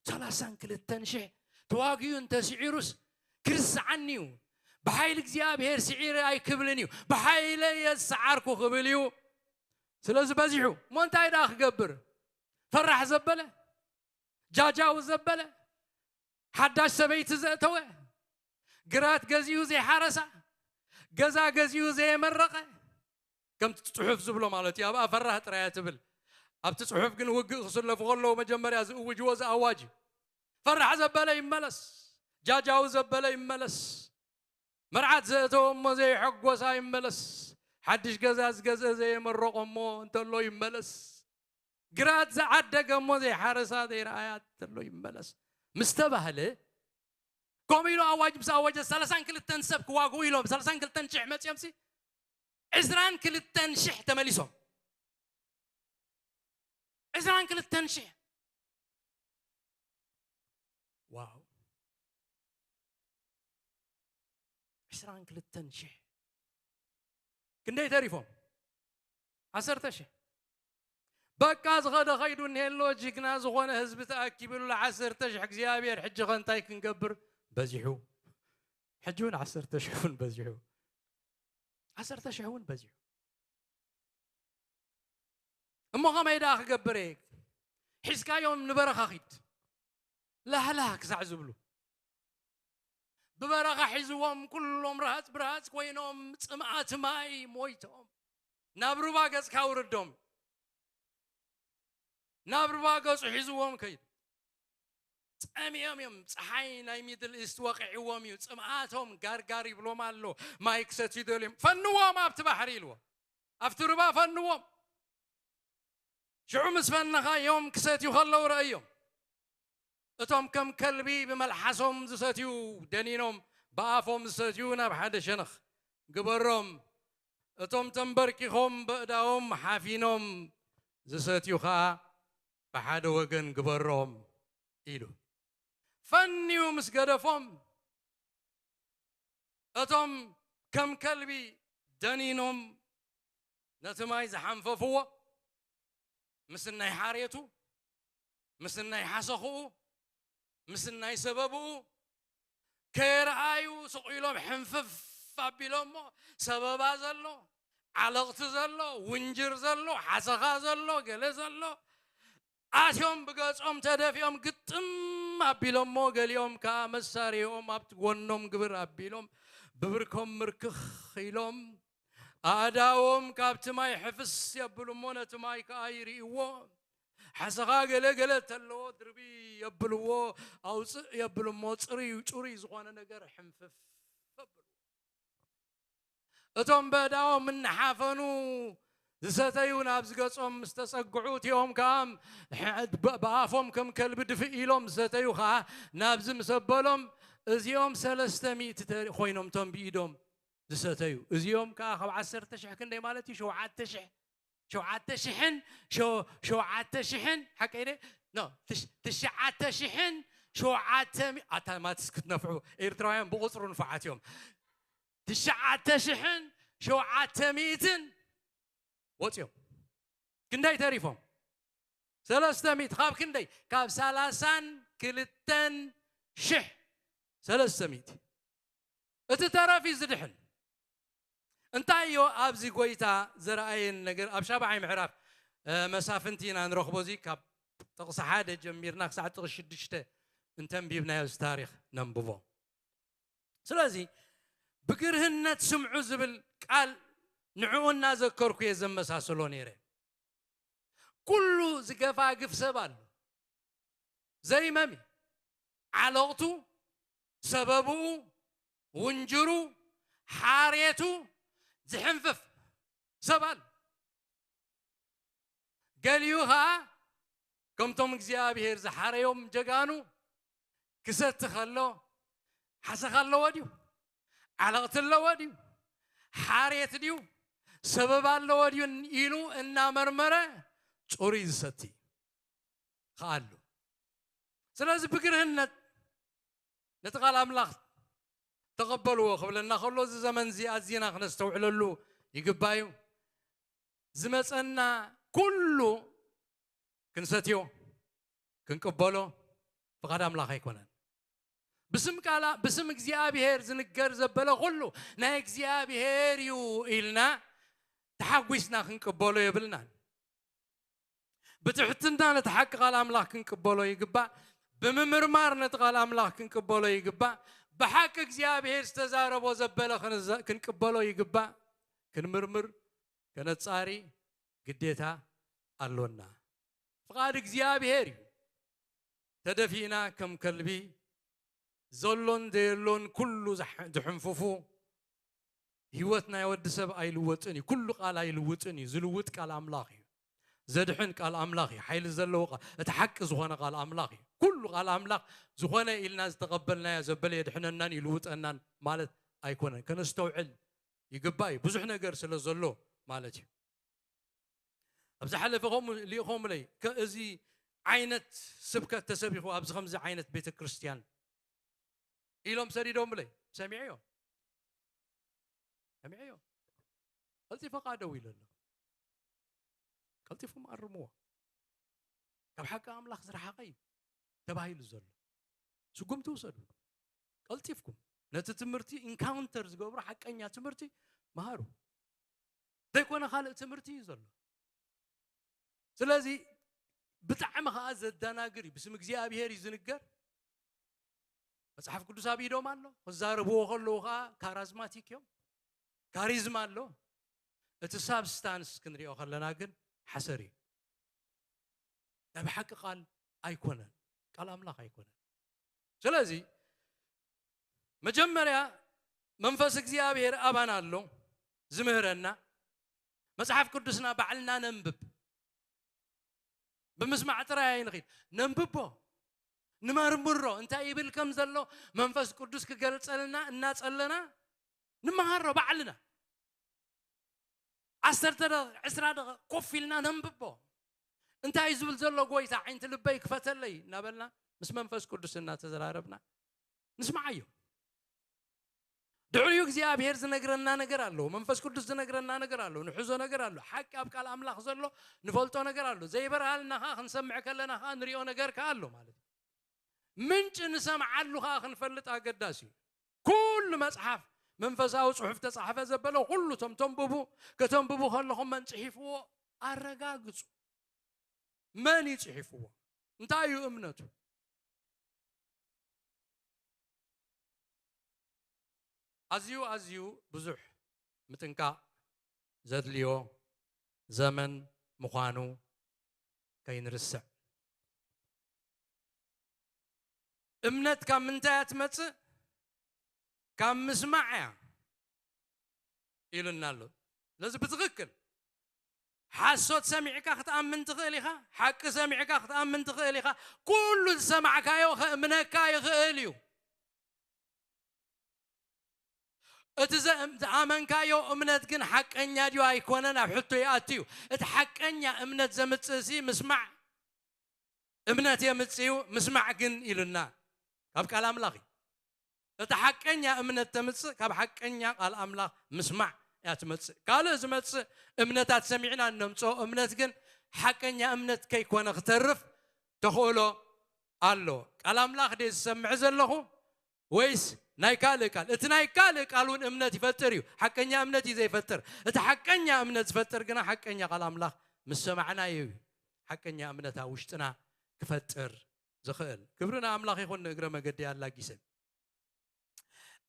ሠላሳን ክልተን ሽሕ ተዋጊኡ እንተስዒሩስ ክርስዓኒ እዩ። ብሓይሊ እግዚኣብሔር ስዒረ ኣይክብልን እዩ። ብሓይለ እየ ዝሰዓርኩ ክብል እዩ። ስለዚ በዚሑ እሞ እንታይ ደኣ ክገብር?" ፈራሕ ዘበለ፣ ጃጃው ዘበለ፣ ሓዳሽ ሰበይቲ ዘእተወ፣ ግራት ገዚኡ ዘይሓረሳ፣ ገዛ ገዚኡ ዘየመረቐ፣ ከምቲ ጽሑፍ ዝብሎ ማለት እዩ። ኣብኣ ፈራህ ጥራይ እያ ትብል። ኣብቲ ጽሑፍ ግን ውግእ ክስለፉ ከለዉ መጀመርያ ዝእውጅዎ እዚ ኣዋጅ እዩ። ፈራሕ ዘበለ ይመለስ፣ ጃጃው ዘበለ ይመለስ፣ መርዓት ዘእተወ እሞ ዘይሐጎሳ ይመለስ፣ ሓድሽ ገዛ ዝገዝአ ዘየመረቖ እሞ እንተሎ ይመለስ፣ ግራት ዝዓደገ እሞ ዘይሓረሳ ዘይረኣያ እንተሎ ይመለስ ምስ ተባህለ፣ ከምኡ ኢሉ ኣዋጅ ምስ ኣወጀ፣ ሠላሳን ክልተን ሰብ ክዋግኡ ኢሎም፣ ሠላሳን ክልተን ሽሕ መጺኦምሲ፣ ዕስራን ክልተን ሽሕ ተመሊሶም። ዕስራን ክልተን ሽሕ። ዋው! ዕስራን ክልተን ሽሕ። ክንደይ ተሪፎም? ዓሰርተ ሽሕ። በቃ ዝኸደ ኸይዱ እኒሄ ኣሎ፣ ጅግና ዝኾነ ህዝቢ ተኣኪብሉ፣ ዓሰርተ ሽሕ። እግዚኣብሔር፣ ሕጂ ኸ እንታይ ክንገብር? በዚሑ። ሕጂ እውን ዓሰርተ ሽሕ እውን በዚሑ። ዓሰርተ ሽሕ እውን በዚሑ። እሞ ኸመይ ደኣ ክገብር እየ? ሒዝካዮም ንበረኻ ኺድ። ላህላህ ክሳዕ ዝብሉ። ብበረኻ ሒዝዎም፣ ኩሎም ረሃጽ ብርሃጽ ኮይኖም፣ ጽምኣት ማይ ሞይቶም። ናብ ሩባ ገጽካ ውርዶም። ናብ ሩባ ገጹ ሒዝዎም ከይዱ። ጸሚኦም እዮም። ጸሓይ ናይ ሚድል ኢስት ወቒዕዎም እዩ። ጽምኣቶም ጋርጋር ይብሎም ኣሎ። ማይ ክሰትዩ ደልዮም። ፈንዎም ኣብቲ ባሕሪ ኢልዎ። ኣብቲ ሩባ ፈንዎም። ሽዑ ምስ ፈነኻዮም ክሰትዩ ከለዉ ረእዮም። እቶም ከም ከልቢ ብመልሓሶም ዝሰትዩ ደኒኖም፣ ብኣፎም ዝሰትዩ ናብ ሓደ ሸነኽ ግበሮም። እቶም ተንበርኪኾም በእዳዎም ሓፊኖም ዝሰትዩ ኸኣ ብሓደ ወገን ግበሮም ኢሉ። ፈንዩ ምስ ገደፎም፣ እቶም ከም ከልቢ ደኒኖም ነቲ ማይ ዝሓንፈፍዎ፣ ምስ ናይ ሓሬቱ፣ ምስ ናይ ሓሰኽኡ፣ ምስ ናይ ሰበብኡ ከየርኣዩ ስቕ ኢሎም ሕንፍፍ ኣቢሎሞ፣ ሰበባ ዘሎ፣ ዓለቕቲ ዘሎ፣ ውንጅር ዘሎ፣ ሓሰኻ ዘሎ፣ ገለ ዘሎ፣ ኣትዮም ብገጾም ተደፊኦም ግጥም ኣቢሎሞ፣ ገሊኦም ከኣ መሳርያኦም ኣብቲ ጎኖም ግብር ኣቢሎም፣ ብብርኮም ምርክኽ ኢሎም፣ ኣእዳዎም ካብቲ ማይ ሕፍስ የብሉ እሞ፣ ነቲ ማይ ከኣ ይርእይዎ። ሓሰኻ ገለ ገለ እንተለዎ፣ ድርቢ የብልዎ፣ ኣውጽእ የብሉ እሞ፣ ጽሩይ፣ ጽሩይ ዝኾነ ነገር ሕንፍፍ የብሉ። እቶም በእዳዎም እናሓፈኑ ዝሰተዩ ናብ ዝገጾም ምስ ተጸግዑ፣ እቲኦም ከኣ ብ-፣ ብኣፎም ከም ከልቢ ድፍእ ኢሎም ዝሰተዩ ኸኣ ናብዚ ምስ ኣበሎም፣ እዚኦም ሰለስተ ሚእቲ ተሪ-፣ ኮይኖም እቶም ብኢዶም ዝሰተዩ። እዚኦም ከኣ ካብ ዓሰርተ ሽሕ ክንደይ ማለት እዩ? ሸውዓተ ሽሕ። ሸውዓተ ሽሕን፣ ሸው-፣ ሸውዓተ ሽሕን፣ ሓቀይ ደ? ኖ፣ ትሽ-፣ ትሽዓተ ሽሕን ሸውዓተ ሚ-፣ ኣታ ማትስ ክትነፍሑ፣ ኤርትራውያን ብቑጽሩ ንፉዓት እዮም። ትሽዓተ ሽሕን ሸውዓተ ሚእትን ወጺኦም። ክንደይ ተሪፎም? ሰለስተ ሚእቲ። ካብ ክንደይ? ካብ ሠላሳን ክልተን ሽሕ ሰለስተ ሚእቲ። እቲ ተረፍ እዩ ዝድሕን። እንታይ እዮ ኣብዚ ጐይታ ዘርኣየን ነገር? ኣብ ሻብዓይ ምዕራፍ፣ እ፣ መሳፍንቲ ኢና ንረኽቦ። እዚ ካብ ጥቕሲ ሓደ ጀሚርና ክሳዕ ጥቕሲ ሽዱሽተ እንተንቢብናዮ፣ እዚ ታሪኽ ነንብቦ። ስለዚ ብግርህነት ስምዑ ዝብል ቃል ንዕኡ እናዘከርኩ እየ ዘመሳስሎ ነይረ። ኩሉ ዝገፋግፍ ሰብ ኣሎ። ዘይመሚ፣ ዓለቕቱ፣ ሰበብኡ፣ ውንጅሩ፣ ሓሬቱ ዝሕንፍፍ ሰብ ኣሎ። ገሊኡ ኸኣ ከምቶም እግዚኣብሔር ዝሓረዮም ጀጋኑ ክሰቲ ከሎ፣ ሓሰኻ ኣለዎ ድዩ? ዓለቕቲ ኣለዎ ድዩ? ሓሬት ድዩ? ሰበብ ኣለዎ ድዩ? ኢሉ እናመርመረ ጽሩይ ዝሰቲ ከኣሉ። ስለዚ ብግርህነት ነቲ ቃል ኣምላኽ ተቐበልዎ ክብለና ከሎ፣ እዚ ዘመን እዚ ኣዝና ክነስተውዕለሉ ይግባእ እዩ። ዝመጸና ኩሉ ክንሰትዮ፣ ክንቅበሎ ፍቓድ ኣምላኽ ኣይኮነን። ብስም ቃላ-፣ ብስም እግዚኣብሔር ዝንገር ዘበለ ኩሉ ናይ እግዚኣብሔር እዩ ኢልና ተሓጒስና ክንቅበሎ የብልናን። ብትሕትና ነቲ ሓቂ ቃል ኣምላኽ ክንቅበሎ ይግባእ። ብምምርማር ነቲ ቃል ኣምላኽ ክንቅበሎ ይግባእ። ብሓቂ እግዚኣብሔር ዝተዛረቦ ዘበለ ክንዘ-፣ ክንቅበሎ ይግባእ። ክንምርምር፣ ከነጻሪ ግዴታ ኣሎና። ፍቓድ እግዚኣብሔር እዩ። ተደፊእና ከም ከልቢ ዘሎን ዘየሎን ኩሉ ዝሕ-፣ ዝሕንፍፉ፣ ህይወት ናይ ወዲ ሰብ ኣይልወጥን እዩ። ኩሉ ቃል ኣይልውጥን እዩ። ዝልውጥ ቃል ኣምላኽ እዩ። ዘድሕን ቃል ኣምላኽ እዩ። ሓይሊ ዘለዎ ቃል፣ እቲ ሓቂ ዝኾነ ቃል ኣምላኽ እዩ። ኩሉ ቃል ኣምላኽ ዝኾነ ኢልና ዝተቐበልናዮ ዘበለ የድሕነናን ይልውጠናን ማለት ኣይኮነን። ከነስተውዕል ይግባእ እዩ። ብዙሕ ነገር ስለ ዘሎ ማለት እዩ። ኣብ ዝሓለፈ ከምኡ ልኢኾምለይ፣ ከ-፣ እዚ ዓይነት ስብከት ተሰቢኹ ኣብዚ ከምዚ ዓይነት ቤተ ክርስቲያን ኢሎም ሰዲዶምለይ። ሰሚዐዮ፣ ሰሚዐዮ። ቀልጢፈ ኸኣ ደው ኢለ ኣለኹ። ቀልጢፉም ኣርምዎ። ካብ ሓቂ ኣምላኽ ዝረሓቐ እዩ ተባሂሉ ዘሎ። ስጉምቲ ውሰዱ። ቀልጢፍኩም ነቲ ትምህርቲ ኢንካውንተር ዝገብሮ ሓቀኛ ትምህርቲ መሃሩ። ዘይኮነ ካልእ ትምህርቲ እዩ ዘሎ። ስለዚ ብጣዕሚ ኸኣ ዘደናግር እዩ። ብስም እግዚኣብሔር እዩ ዝንገር። መጽሓፍ ቅዱስ ኣብ ኢዶም ኣሎ። ክዛረብዎ ከለዉ ኸኣ ካራዝማቲክ እዮም። ካሪዝማ ኣሎ። እቲ ሳብስታንስ ክንሪኦ ከለና ግን ሓሰር እዩ። ናይ ብሓቂ ቃል ኣይኮነን። ቃል ኣምላኽ ኣይኮነን። ስለዚ መጀመርያ መንፈስ እግዚኣብሔር ኣባና ኣሎ ዝምህረና። መጽሓፍ ቅዱስና ባዕልና ነንብብ። ብምስማዕ ጥራይ ኣይንኺድ። ነንብቦ፣ ንመርምሮ፣ እንታይ ይብል ከም ዘሎ መንፈስ ቅዱስ ክገልጸልና እናጸለና ንመሃሮ ባዕልና። ዓሰርተ ደቂቕ፣ ዕስራ ደቂቕ ኮፍ ኢልና ነንብቦ። እንታይ እዩ ዝብል ዘሎ ጎይታ፣ ዓይንቲ ልበይ ክፈተለይ እናበልና ምስ መንፈስ ቅዱስ እናተዘራረብና ንስምዓዮ። ድሕሪኡ እግዚኣብሔር ዝነግረና ነገር ኣሎ፣ መንፈስ ቅዱስ ዝነግረና ነገር ኣሎ፣ ንሕዞ ነገር ኣሎ፣ ሓቂ ኣብ ቃል ኣምላኽ ዘሎ ንፈልጦ ነገር ኣሎ። ዘይበርሃልና ኸዓ ክንሰምዕ ከለና ኸዓ ንሪኦ ነገር ከኣ ኣሎ ማለት እዩ። ምንጪ ንሰምዓሉ ኸዓ ክንፈልጥ ኣገዳሲ እዩ። ኩሉ መጽሓፍ መንፈሳዊ ጽሑፍ ተጻሕፈ ዘበለ ኩሉ እቶም ተንብቡ፣ ከተንብቡ ከለኹም መን ጽሒፍዎ ኣረጋግጹ። መን እዩ ጽሒፍዎ? እንታይ እዩ እምነቱ? ኣዝዩ፣ ኣዝዩ ብዙሕ ምጥንቃቕ ዘድልዮ ዘመን ምዃኑ ከይንርስዕ። እምነት ካብ ምንታይ እያ ትመጽእ? ካብ ምስማዕ እያ ኢሉና ኣሎ። ስለዚ ብትኽክል ሓሶት ሰሚዕካ ክትኣምን ትኽእል ኢኻ፣ ሓቂ ሰሚዕካ ክትኣምን ትኽእል ኢኻ። ኩሉ ዝሰማዕካዮ ከእምነካ ይኽእል እዩ። እቲ ዘ-፣ ዝኣመንካዮ እምነት ግን ሓቀኛ ድዩ ኣይኮነን ኣብ ሕቶ ይኣቱ እዩ። እቲ ሓቀኛ እምነት ዘምጽእሲ ምስማዕ እምነት የምጽእ እዩ፣ ምስማዕ ግን ኢሉና ካብ ቃል ኣምላኽ እዩ። እቲ ሓቀኛ እምነት ተምጽእ ካብ ሓቀኛ ቃል ኣምላኽ ምስማዕ እያ ትመጽእ። ካልእ ዝመጽእ እምነታት ሰሚዕና እነምጽኦ እምነት ግን ሓቀኛ እምነት ከይኮነ ክተርፍ ተኽእሎ ኣሎ። ቃል ኣምላኽ ድየ ዝሰምዕ ዘለኹ ወይስ ናይ ካልእ ቃል? እቲ ናይ ካልእ ቃል እውን እምነት ይፈጥር እዩ። ሓቀኛ እምነት እዩ ዘይፈጥር። እቲ ሓቀኛ እምነት ዝፈጥር ግና ሓቀኛ ቃል ኣምላኽ ምስ ሰማዕናዮ እዩ ሓቀኛ እምነት ኣብ ውሽጥና ክፈጥር ዝኽእል። ክብሪ ንኣምላኽ ይኹን፣ ንእግረ መገዲ ኣላጊሰ።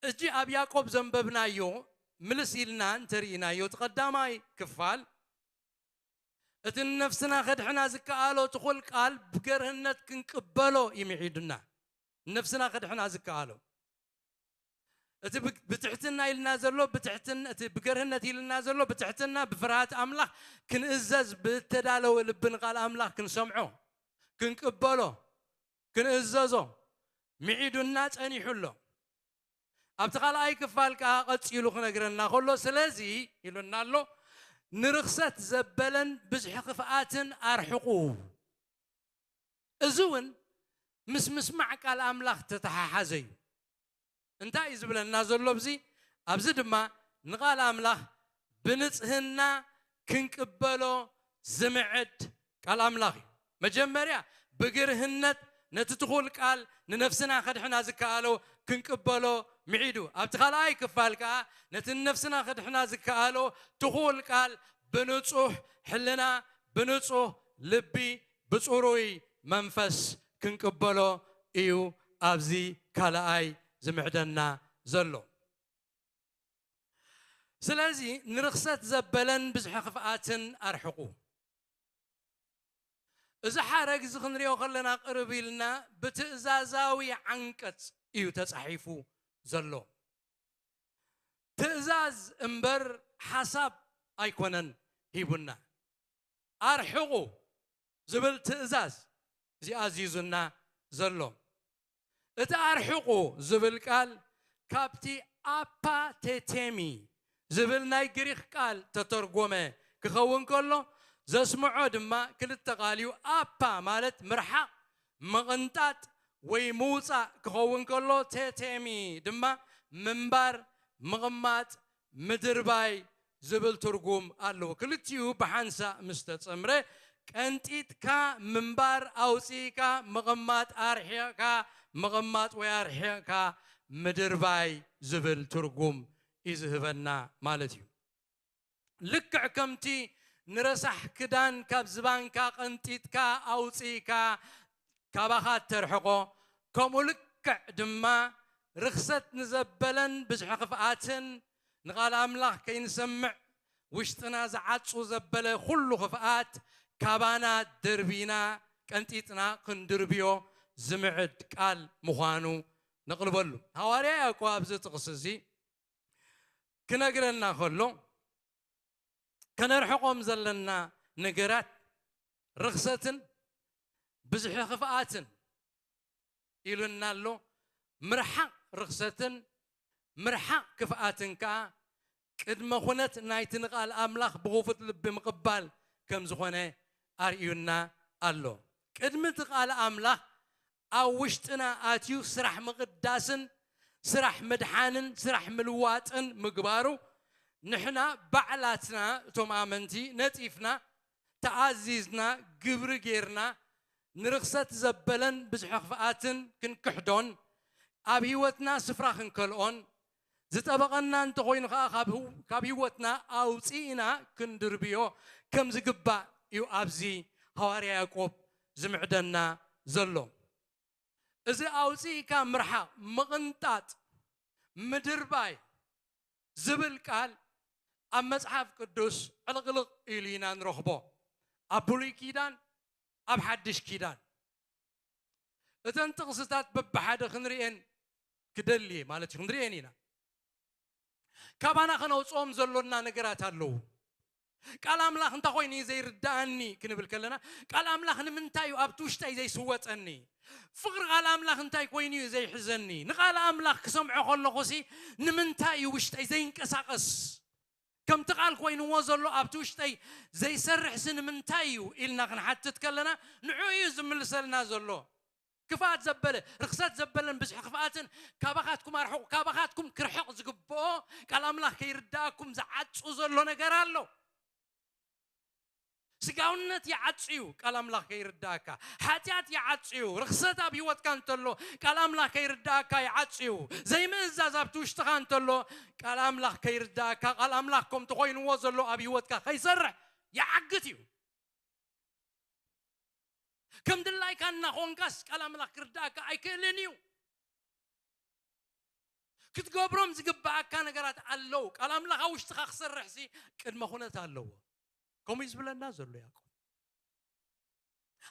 እጂ ኣብ ያዕቆብ ዘንበብናዮ ምልስ ኢልና እንተርኢናዮ፣ እቲ ቀዳማይ ክፋል እቲ ንነፍስና ከድሕና ዝከኣሎ ትኹል ቃል ብገርህነት ክንቅበሎ ይምዒዱና። ንነፍስና ከድሕና ዝከኣሎ። እቲ ብ-፣ ብትሕትና ኢልና ዘሎ፣ ብትሕትን-፣ እቲ ብገርህነት ኢልና ዘሎ፣ ብትሕትና ብፍርሃት ኣምላኽ ክንእዘዝ ብእተዳለወ ልቢ ንቃል ኣምላኽ ክንሰምዖ፣ ክንቅበሎ፣ ክንእዘዞ ምዒዱና ጸኒሑ ኣሎ። ኣብቲ ካልኣይ ክፋል ከኣ ቀጺሉ ክነግረና ከሎ፣ ስለዚ ኢሉና ኣሎ፣ ንርኽሰት ዘበለን ብዝሒ ክፍኣትን ኣርሕቑ። እዚ እውን ምስ ምስማዕ ቃል ኣምላኽ ተተሓሓዘ እዩ። እንታይ እዩ ዝብለና ዘሎ ኣብዚ? ኣብዚ ድማ ንቓል ኣምላኽ ብንጽህና ክንቅበሎ ዝምዕድ ቃል ኣምላኽ እዩ። መጀመርያ ብግርህነት ነቲ ትኹል ቃል ንነፍስና ከድሕና ዝከኣሎ ክንቅበሎ ምዒዱ። ኣብቲ ካልኣይ ክፋል ከኣ ነቲ ንነፍስና ከድሕና ዝከኣሎ ትኹል ቃል ብንጹህ ሕልና፣ ብንጹህ ልቢ፣ ብጽሩይ መንፈስ ክንቅበሎ እዩ ኣብዚ ካልኣይ ዝምዕደና ዘሎ። ስለዚ ንርኽሰት ዘበለን ብዝሒ ክፍኣትን ኣርሕቑ። እዚ ሓረግ እዚ ክንሪኦ ከለና ቅርብ ኢልና ብትእዛዛዊ ዓንቀጽ እዩ ተጻሒፉ ዘሎ። ትእዛዝ እምበር ሓሳብ ኣይኮነን ሂቡና። ኣርሕቑ ዝብል ትእዛዝ እዚ ኣዚዙና ዘሎ። እቲ ኣርሕቑ ዝብል ቃል ካብቲ ኣፓቴቴሚ ዝብል ናይ ግሪኽ ቃል ተተርጎመ ክኸውን ከሎ፣ ዘስምዖ ድማ ክልተ ቃል እዩ። ኣፓ ማለት ምርሓቕ፣ ምቕንጣጥ ወይ ምውጻእ ክኸውን ከሎ፣ ቴቴሚ ድማ ምንባር፣ ምቕማጥ፣ ምድርባይ ዝብል ትርጉም ኣለዎ። ክልቲኡ ብሓንሳእ ምስ ተጸምረ፣ ቀንጢጥካ ምንባር፣ ኣውጺእካ ምቕማጥ፣ ኣርሒቕካ ምቕማጥ ወይ ኣርሒቕካ ምድርባይ ዝብል ትርጉም እዩ ዝህበና ማለት እዩ። ልክዕ ከምቲ ንረሳሕ ክዳን ካብ ዝባንካ ቀንጢጥካ ኣውጺእካ ካባኻ እተርሕቖ፣ ከምኡ ልክዕ ድማ ርኽሰት ንዘበለን ብዝሒ ክፍኣትን ንቓል ኣምላኽ ከይንሰምዕ ውሽጥና ዝዓጹ ዘበለ ኩሉ ክፍኣት ካባና ደርቢና ቀንጢጥና ክንድርብዮ ዝምዕድ ቃል ምዃኑ ነቕልበሉ። ሃዋርያ ያዕቆብ ኣብዚ ጥቕሲ እዚ ክነግረና ከሎ፣ ከነርሕቖም ዘለና ነገራት ርኽሰትን ብዝሒ ክፍኣትን ኢሉና ኣሎ። ምርሓቕ ርኽሰትን ምርሓቕ ክፍኣትን ከኣ ቅድመ ኩነት ናይቲ ንቓል ኣምላኽ ብኽፉት ልቢ ምቕባል ከም ዝኾነ ኣርእዩና ኣሎ። ቅድሚ እቲ ቃል ኣምላኽ ኣብ ውሽጥና ኣትዩ ስራሕ ምቕዳስን ስራሕ ምድሓንን ስራሕ ምልዋጥን ምግባሩ፣ ንሕና ባዕላትና እቶም ኣመንቲ ነጢፍና፣ ተኣዚዝና፣ ግብሪ ጌርና፣ ንርኽሰት ዘበለን ብዝሒ ክፍኣትን ክንክሕዶን፣ ኣብ ህይወትና ስፍራ ክንከልኦን፣ ዝጠበቐና እንተኾይኑ ኸዓ ካብ ህው-፣ ካብ ህይወትና ኣውፂእና ክንድርብዮ ከም ዝግባእ እዩ ኣብዚ ሃዋርያ ያዕቆብ ዝምዕደና ዘሎ። እዚ ኣውፂእካ ምርሓቕ፣ ምቕንጣጥ፣ ምድርባይ ዝብል ቃል ኣብ መጽሓፍ ቅዱስ ዕልቕልቕ ኢሉ ኢና ንረኽቦ። ኣብ ብሉይ ኪዳን፣ ኣብ ሓድሽ ኪዳን። እተን ጥቕስታት በብሓደ ክንርእየን ክደሊ እየ ማለት እዩ። ክንርእየን ኢና። ካባና ከነውፅኦም ዘሎና ነገራት ኣለዉ። ቃል ኣምላኽ እንታይ ኮይኑ እዩ ዘይርድኣኒ ክንብል ከለና፣ ቃል ኣምላኽ ንምንታይ እዩ ኣብቲ ውሽጠይ ዘይስወጠኒ? ፍቕሪ ቃል ኣምላኽ እንታይ ኮይኑ እዩ ዘይሕዘኒ? ንቃል ኣምላኽ ክሰምዖ ከለኹሲ ንምንታይ እዩ ውሽጠይ ዘይንቀሳቐስ? ከምቲ ቃል ኮይንዎ ዘሎ ኣብቲ ውሽጠይ ዘይሰርሕሲ ንምንታይ እዩ ኢልና ክንሓትት ከለና፣ ንዑ እዩ ዝምልሰልና ዘሎ። ክፍኣት ዘበለ፣ ርኽሰት ዘበለን ብዝሒ ክፍኣትን ካባኻትኩም ኣርሕቑ። ካባኻትኩም ክርሕቕ ዝግብኦ፣ ቃል ኣምላኽ ከይርድኣኩም ዝዓጹ ዘሎ ነገር ኣሎ። ስጋውነት ይዓጽዩ፣ ቃል ኣምላኽ ከይርድኣካ። ሓጢኣት ይዓጽዩ፣ ርኽሰት ኣብ ህይወትካ እንተሎ፣ ቃል ኣምላኽ ከይርድኣካ ይዓጽዩ። ዘይምእዛዝ ኣብቲ ውሽጥኻ እንተሎ፣ ቃል ኣምላኽ ከይርድኣካ፣ ቃል ኣምላኽ ከምቲ ኮይንዎ ዘሎ ኣብ ህይወትካ ከይሰርሕ ይዓግት እዩ። ከም ድላይካ እናኾንካስ ቃል ኣምላኽ ክርድኣካ ኣይክእልን እዩ። ክትገብሮም ዝግብኣካ ነገራት ኣለዉ። ቃል ኣምላኽ ኣብ ውሽጥኻ ክሰርሕሲ ቅድመ ኩነት ኣለዎ። ከምኡ እዩ ዝብለና ዘሎ ያዕቆብ።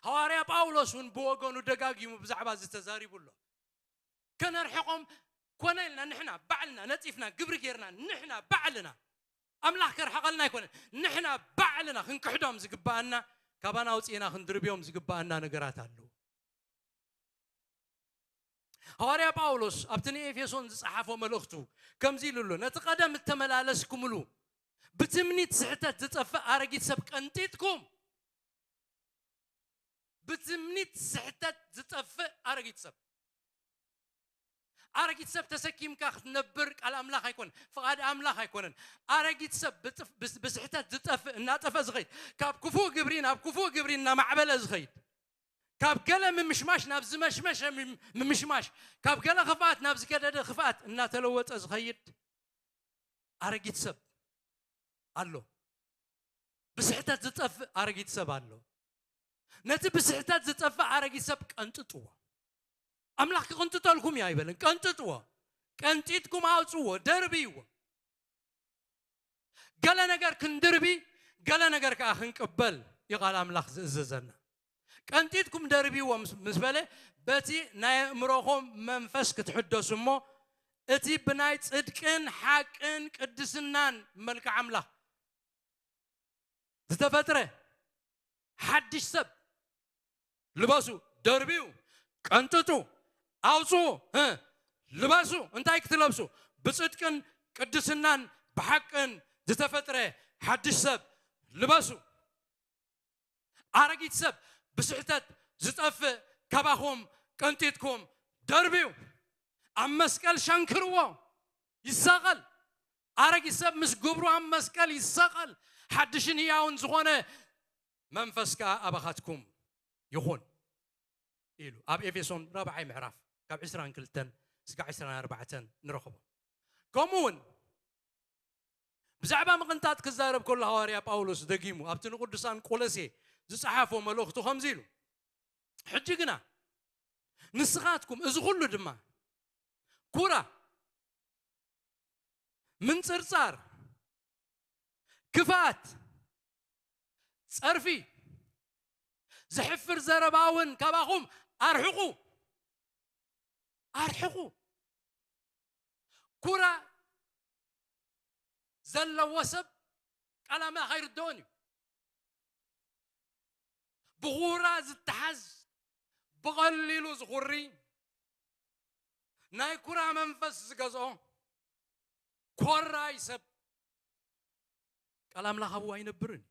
ሃዋርያ ጳውሎስ እውን ብወገኑ ደጋጊሙ ብዛዕባ እዚ ተዛሪቡ ኣሎ። ከነርሕቖም ኮነ ኢልና ንሕና ባዕልና ነጢፍና ግብሪ ጌርና ንሕና ባዕልና፣ ኣምላኽ ከርሕቐልና ኣይኮነን፣ ንሕና ባዕልና ክንክሕዶም ዝግብኣና፣ ካባና ኣውፂእና ክንድርብዮም ዝግብኣና ነገራት ኣለዉ። ሃዋርያ ጳውሎስ ኣብቲ ንኤፌሶን ዝጸሓፎ መልእኽቱ ከምዚ ኢሉ ኣሎ፣ ነቲ ቀደም እተመላለስኩምሉ ብትምኒት ስሕተት ዝጠፍእ ኣረጊት ሰብ ቀንጢጥኩም። ብትምኒት ስሕተት ዝጠፍእ ኣረጊት ሰብ። ኣረጊት ሰብ ተሰኪምካ ክትነብር ቃል ኣምላኽ ኣይኮነን፣ ፍቓድ ኣምላኽ ኣይኮነን። ኣረጊት ሰብ ብጥፍ-፣ ብስ-፣ ብስሕተት ዝጠፍእ፣ እናጠፈ ዝኸይድ፣ ካብ ክፉእ ግብሪ ናብ ክፉእ ግብሪ እናማዕበለ ዝኸይድ፣ ካብ ገለ ምምሽማሽ ናብ ዝመሽመሸ ምም-፣ ምምሽማሽ፣ ካብ ገለ ክፍኣት ናብ ዝገደደ ክፍኣት እናተለወጠ ዝኸይድ ኣረጊት ሰብ ኣሎ። ብስሕተት ዝጠፍእ ኣረጊት ሰብ ኣሎ። ነቲ ብስሕተት ዝጠፍእ ኣረጊት ሰብ ቀንጥጥዎ። ኣምላኽ ክቕንጥጠልኩም እዩ ኣይበለን። ቀንጥጥዎ። ቀንጢጥኩም ኣውጽዎ፣ ደርብይዎ። ገለ ነገር ክንድርቢ፣ ገለ ነገር ከኣ ክንቅበል እዩ ቃል ኣምላኽ ዝእዝዘና። ቀንጢጥኩም ደርብይዎ ምስ፣ ምስ በለ፣ በቲ ናይ ኣእምሮኹም መንፈስ ክትሕደሱ እሞ፣ እቲ ብናይ ጽድቅን ሓቅን ቅድስናን መልክዕ ኣምላኽ ዝተፈጥረ ሓድሽ ሰብ ልበሱ፣ ደርብዩ፣ ቀንጥጡ፣ ኣውጽኡ፣ እ፣ ልበሱ። እንታይ ክትለብሱ? ብጽድቅን ቅድስናን ብሓቅን ዝተፈጥረ ሓድሽ ሰብ ልበሱ። ኣረጊት ሰብ ብስሕተት ዝጠፍእ ካባኹም ቀንጢጥኩም ደርብዩ። ኣብ መስቀል ሸንክርዎ፣ ይሰቐል። ኣረጊት ሰብ ምስ ግብሩ ኣብ መስቀል ይሰቐል። ሓድሽን ህያውን ዝኾነ መንፈስ ከኣ ኣባኻትኩም ይኹን ኢሉ ኣብ ኤፌሶን ራብዓይ ምዕራፍ ካብ ዕስራን ክልተን እስካብ ዕስራን ኣርባዕተን ንረኽቦ። ከምኡ እውን ብዛዕባ ምቕንጣጥ ክዛረብ ከሎ ሃዋርያ ጳውሎስ ደጊሙ ኣብቲ ንቅዱሳን ቆሎሴ ዝጸሓፎ መልእኽቱ ከምዚ ኢሉ፣ ሕጂ ግና ንስኻትኩም፣ እዚ ኩሉ ድማ ኩራ፣ ምንጽርጻር፣ ክፍኣት፣ ጸርፊ፣ ዘሕፍር ዘረባ እውን ካባኹም ኣርሕቑ፣ ኣርሕቑ። ኩራ ዘለዎ ሰብ ቃል ኣምላኽ ኣይርድኦን እዩ። ብኹራ ዝተሓዝ፣ ብቐሊሉ ዝኹሪ፣ ናይ ኩራ መንፈስ ዝገዝኦ ኮራይ ሰብ ቃል ኣምላኽ ኣብኡ ኣይነብርን እዩ።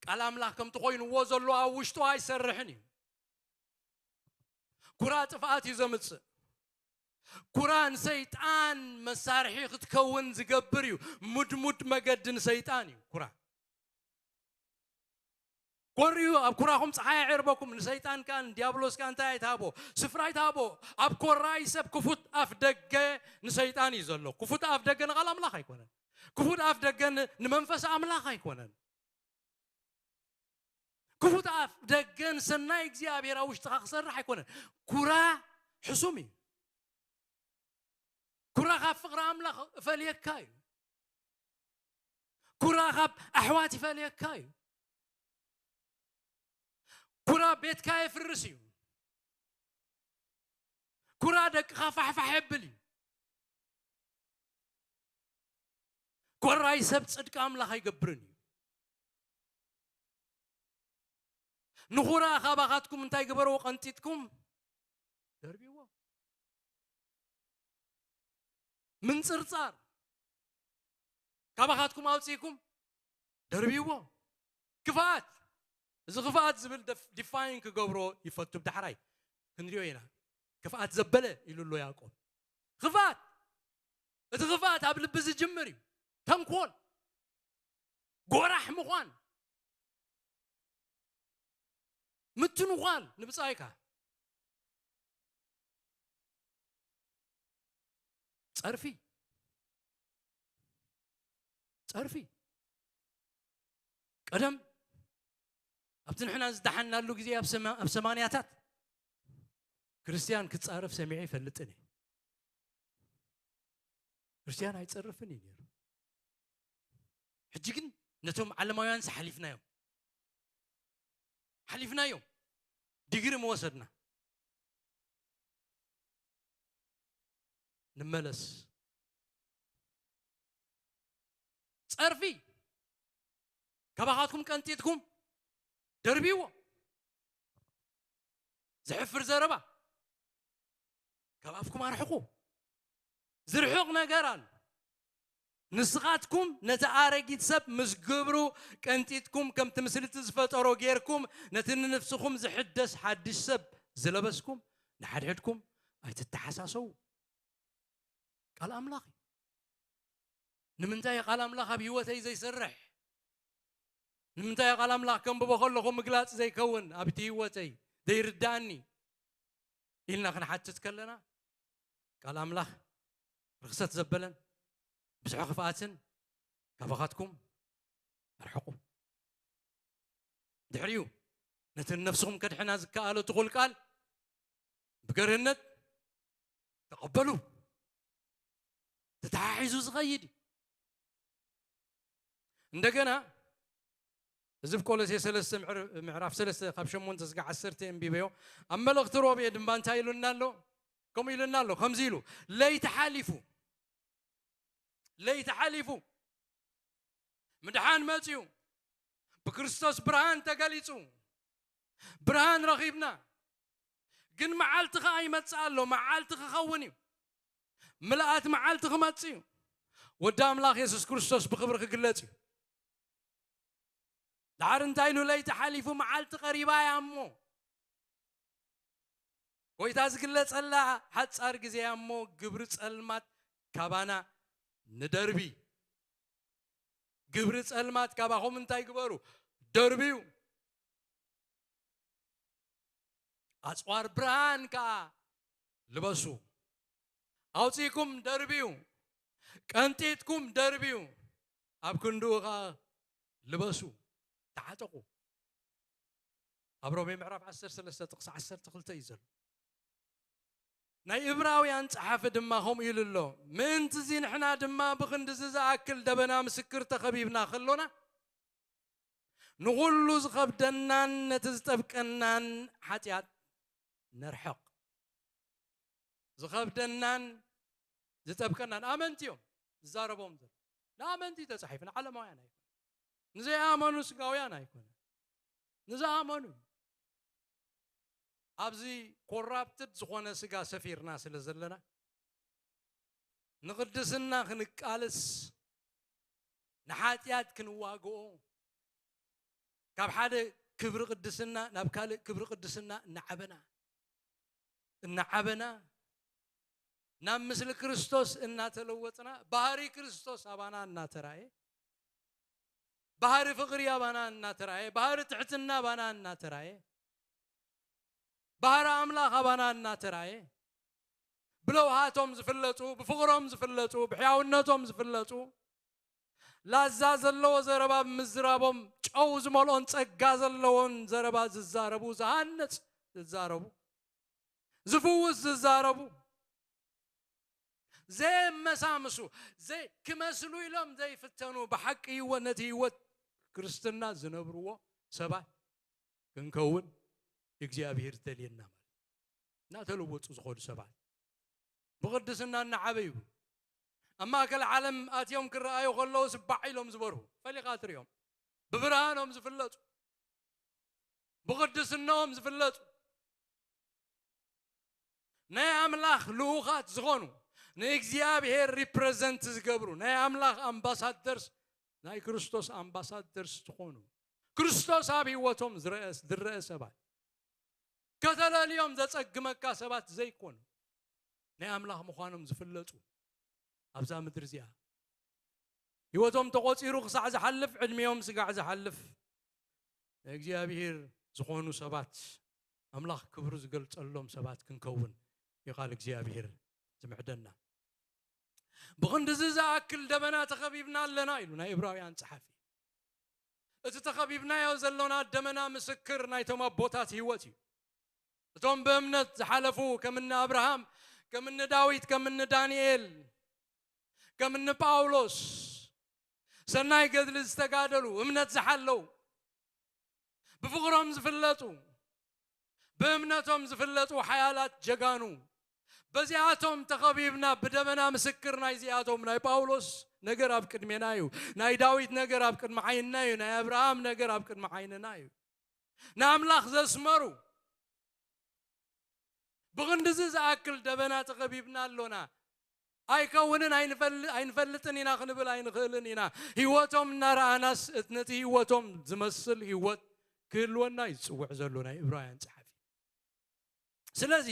ቃል ኣምላኽ ከምቲ ኮይንዎ ዘሎ ኣብ ውሽጡ ኣይሰርሕን እዩ። ኩራ ጥፍኣት እዩ ዘምጽእ። ኩራ ንሰይጣን መሳርሒ ክትከውን ዝገብር እዩ። ሙድሙድ መገዲ ንሰይጣን እዩ ኩራ። ኮርዩ ኣብ ኩራኹም ጸሓይ ኣዕርበኩም፣ ንሰይጣን ከኣ ንዲያብሎስ ከኣ እንታይ ኣይትሃቦ፣ ስፍራ ኣይትሃቦ። ኣብ ኮራይ ሰብ ክፉት ኣፍ ደገ ንሰይጣን እዩ ዘሎ። ክፉት ኣፍ ደገ ንቓል ኣምላኽ ኣይኮነን። ክፉት ኣፍ ደገ ን-፣ ንመንፈስ ኣምላኽ ኣይኮነን። ክፉት ኣፍ ደገ ንሰናይ እግዚኣብሔር ኣብ ውሽጥኻ ክሰርሕ ኣይኮነን። ኩራ ሕሱም እዩ። ኩራ ካብ ፍቕሪ ኣምላኽ እፈልየካ እዩ። ኩራ ካብ ኣሕዋት ይፈልየካ እዩ። ኩራ ቤትካ የፍርስ እዩ። ኩራ ደቅኻ ፋሕፋሕ የብል እዩ። ኮራይ ሰብ ጽድቂ ኣምላኽ ኣይገብርን እዩ። ንኹራ ካባኻትኩም እንታይ ግበርዎ? ቀንጢጥኩም ደርብይዎ። ምንጽርጻር ካባኻትኩም ኣውጺእኩም ደርብይዎ። ክፍኣት፣ እዚ ክፍኣት ዝብል ደፍ-፣ ዲፋይን ክገብሮ ይፈቱ። ብዳሕራይ ክንሪኦ ኢና። ክፍኣት ዘበለ ኢሉ ኣሎ ያዕቆብ። ክፍኣት፣ እቲ ክፍኣት ኣብ ልቢ ዝጅምር እዩ። ተንኮል፣ ጎራሕ ምዃን፣ ምትንዃል ንብጻይካ፣ ጸርፊ፣ ጸርፊ። ቀደም ኣብቲ ንሕና ዝደሓንናሉ ግዜ ኣብ ሰማ-፣ ኣብ ሰማንያታት ክርስትያን ክጻረፍ ሰሚዐ ይፈልጥን እየ። ክርስትያን ኣይጸርፍን እዩ ነይሩ። ሕጂ ግን ነቶም ዓለማውያንስ ሓሊፍናዮም። ሓሊፍናዮም። ዲግሪ ምወሰድና። ንመለስ። ጸርፊ ካባኻትኩም ቀንጢጥኩም ደርብይዎ። ዘሕፍር ዘረባ ካብ ኣፍኩም ኣርሕቑ። ዝርሕቕ ነገር ኣሎ። ንስኻትኩም ነቲ ኣረጊት ሰብ ምስ ግብሩ ቀንጢጥኩም፣ ከምቲ ምስልቲ ዝፈጠሮ ጌርኩም፣ ነቲ ንነፍስኹም ዝሕደስ ሓድሽ ሰብ ዝለበስኩም፣ ንሓድሕድኩም ኣይትተሓሳሰዉ። ቃል ኣምላኽ እዩ። ንምንታይ ቃል ኣምላኽ ኣብ ህይወተይ ዘይሰርሕ? ንምንታይ ቃል ኣምላኽ ከንብቦ ከለኹ ምግላጽ ዘይከውን ኣብቲ ህይወተይ ዘይርዳእኒ? ኢልና ክንሓትት ከለና፣ ቃል ኣምላኽ ርኽሰት ዘበለን ብዝሖ ክፍኣትን ካባኻትኩም ኣርሕቑ። ድሕሪኡ ነቲ ንነፍስኹም ከድሕና ዝከኣሎ ትኹል ቃል ብገርህነት ተቐበሉ። ተተሓሒዙ ዝኸይድ እዩ። እንደገና እዚ ኣብ ቆሎሴ ሰለስተ ምዕር-፣ ምዕራፍ ሰለስተ ካብ ሸሞንተ ስጋዕ ዓሰርተ ኣንቢበዮ። ኣብ መልእኽቲ ሮሜ ድማ እንታይ ኢሉና ኣሎ? ከምኡ ኢሉና ኣሎ። ከምዚ ኢሉ፣ ለይቲ ሓሊፉ፣ ለይቲ ሓሊፉ፣ ምድሓን መጺኡ፣ ብክርስቶስ ብርሃን ተገሊጹ፣ ብርሃን ረኺብና። ግን መዓልቲ ኸኣ ይመጽእ ኣሎ፣ መዓልቲ ክኸውን እዩ። ምልኣት መዓልቲ ክመጽእ እዩ። ወዲ ኣምላኽ የሱስ ክርስቶስ ብኽብሪ ክግለጽ እዩ። ድሓር እንታይ ኢሉ? ለይቲ ሓሊፉ፣ መዓልቲ ቀሪባ እያ እሞ፣ ጎይታ ዝግለጸላ ሓጻር ግዜ እያ እሞ፣ ግብሪ ጸልማት ካባና ንደርቢ። ግብሪ ጸልማት ካባኹም እንታይ ግበሩ? ደርብዩ። ኣጽዋር ብርሃን ከኣ ልበሱ። ኣውጺእኩም ደርብዩ፣ ቀንጢጥኩም ደርብዩ፣ ኣብ ክንድኡ ከኣ ልበሱ፣ ተዓጠቑ። ኣብ ሮሜ ምዕራፍ ዓሰርተ ሰለስተ ጥቕሲ ዓሰርተ ክልተ እዩ ዘሎ። ናይ እብራውያን ጸሓፊ ድማ ከምኡ ኢሉ ኣሎ፣ ምእንቲ እዚ ንሕና ድማ ብኽንድዚ ዝኣክል ደበና ምስክር ተኸቢብና ከሎና፣ ንኹሉ ዝኸብደናን ነቲ ዝጠብቀናን ሓጢኣት ነርሕቕ። ዝኸብደናን ዝጠብቀናን ኣመንቲ እዮም ዝዛረቦም ዘሎ። ንኣመንቲ እዩ ተጻሒፉ፣ ንዓለማውያን ኣይኮነ። ንዘይኣመኑ ስጋውያን ኣይኮነ። ንዝኣመኑ እዩ። ኣብዚ ኮራፕትድ ዝኾነ ስጋ ሰፊርና ስለ ዘለና፣ ንቕድስና ክንቃለስ፣ ንሓጢኣት ክንዋግኦ፣ ካብ ሓደ ክብሪ ቅድስና ናብ ካልእ ክብሪ ቅድስና እናዓበና፣ እናዓበና፣ ናብ ምስሊ ክርስቶስ እናተለወጥና፣ ባህሪ ክርስቶስ ኣባና እናተራእየ፣ ባህሪ ፍቕሪ ኣባና እናተራእየ፣ ባህሪ ትሕትና ኣባና እናተራእየ፣ ባህሪ ኣምላኽ ኣባና እናተራእየ፣ ብለውሃቶም ዝፍለጡ፣ ብፍቕሮም ዝፍለጡ፣ ብሕያውነቶም ዝፍለጡ፣ ላዛ ዘለዎ ዘረባ ብምዝራቦም፣ ጨው ዝመልኦን ጸጋ ዘለዎን ዘረባ ዝዛረቡ፣ ዝሃንጽ ዝዛረቡ፣ ዝፍውስ ዝዛረቡ፣ ዘየመሳምሱ፣ ዘይ-፣ ክመስሉ ኢሎም ዘይፍተኑ፣ ብሓቂ ህይወት፣ ነቲ ህይወት ክርስትና ዝነብርዎ ሰባት ክንከውን እግዚኣብሔር ዝደልየና ማለት እዩ። እናተለወጡ ዝኸዱ ሰባት፣ ብቕድስና እናዓበዩ፣ ኣብ ማእከል ዓለም ኣትዮም ክረኣዩ ከለዉ ስባዕ ኢሎም ዝበርሁ፣ ፈሊኻ ትርእዮም። ብብርሃኖም ዝፍለጡ፣ ብቕድስናኦም ዝፍለጡ፣ ናይ ኣምላኽ ልኡኻት ዝኾኑ፣ ንእግዚኣብሔር ሪፕረዘንት ዝገብሩ፣ ናይ ኣምላኽ ኣምባሳደርስ፣ ናይ ክርስቶስ ኣምባሳደርስ ዝኾኑ፣ ክርስቶስ ኣብ ህይወቶም ዝረአ፣ ዝረአ ሰባት፣ ከተለልዮም ዘጸግመካ ሰባት ዘይኮኑ፣ ናይ ኣምላኽ ምዃኖም ዝፍለጡ ኣብዛ ምድሪ እዚኣ፣ ህይወቶም ተቖጺሩ ክሳዕ ዝሓልፍ፣ ዕድሜኦም ስጋዕ ዝሓልፍ፣ ንእግዚኣብሔር ዝኾኑ ሰባት፣ ኣምላኽ ክብሩ ዝገልጸሎም ሰባት ክንከውን እዩ ቃል እግዚኣብሔር ዝምዕደና። ብኽንድዚ ዝኣክል ደበና ተኸቢብና ኣለና ኢሉ ናይ ዕብራውያን ጸሓፊ። እቲ ተኸቢብናዮ ዘሎና ደመና ምስክር ናይቶም ኣቦታት ህይወት እዩ። እቶም ብእምነት ዝሓለፉ፣ ከም እኒ ኣብርሃም፣ ከም እኒ ዳዊት፣ ከም እኒ ዳንኤል፣ ከም እኒ ጳውሎስ፣ ሰናይ ገድሊ ዝተጋደሉ፣ እምነት ዝሓለዉ፣ ብፍቕሮም ዝፍለጡ፣ ብእምነቶም ዝፍለጡ ሓያላት ጀጋኑ፣ በዚኣቶም ተኸቢብና፣ ብደመና ምስክር ናይዚኣቶም፣ ናይ ጳውሎስ ነገር ኣብ ቅድሜና እዩ፣ ናይ ዳዊት ነገር ኣብ ቅድሚ ዓይንና እዩ፣ ናይ ኣብርሃም ነገር ኣብ ቅድሚ ዓይንና እዩ። ንኣምላኽ ዘስመሩ፣ ብኽንድዚ ዝኣክል ደበና ተኸቢብና ኣሎና። ኣይከውንን ኣይንፈል- ኣይንፈልጥን ኢና ክንብል ኣይንኽእልን ኢና። ህይወቶም እናረኣናስ እቲ ነቲ ህይወቶም ዝመስል ህይወት ክህልወና እዩ ዝፅውዕ ዘሎ ናይ ዕብራውያን ፀሓፊ። ስለዚ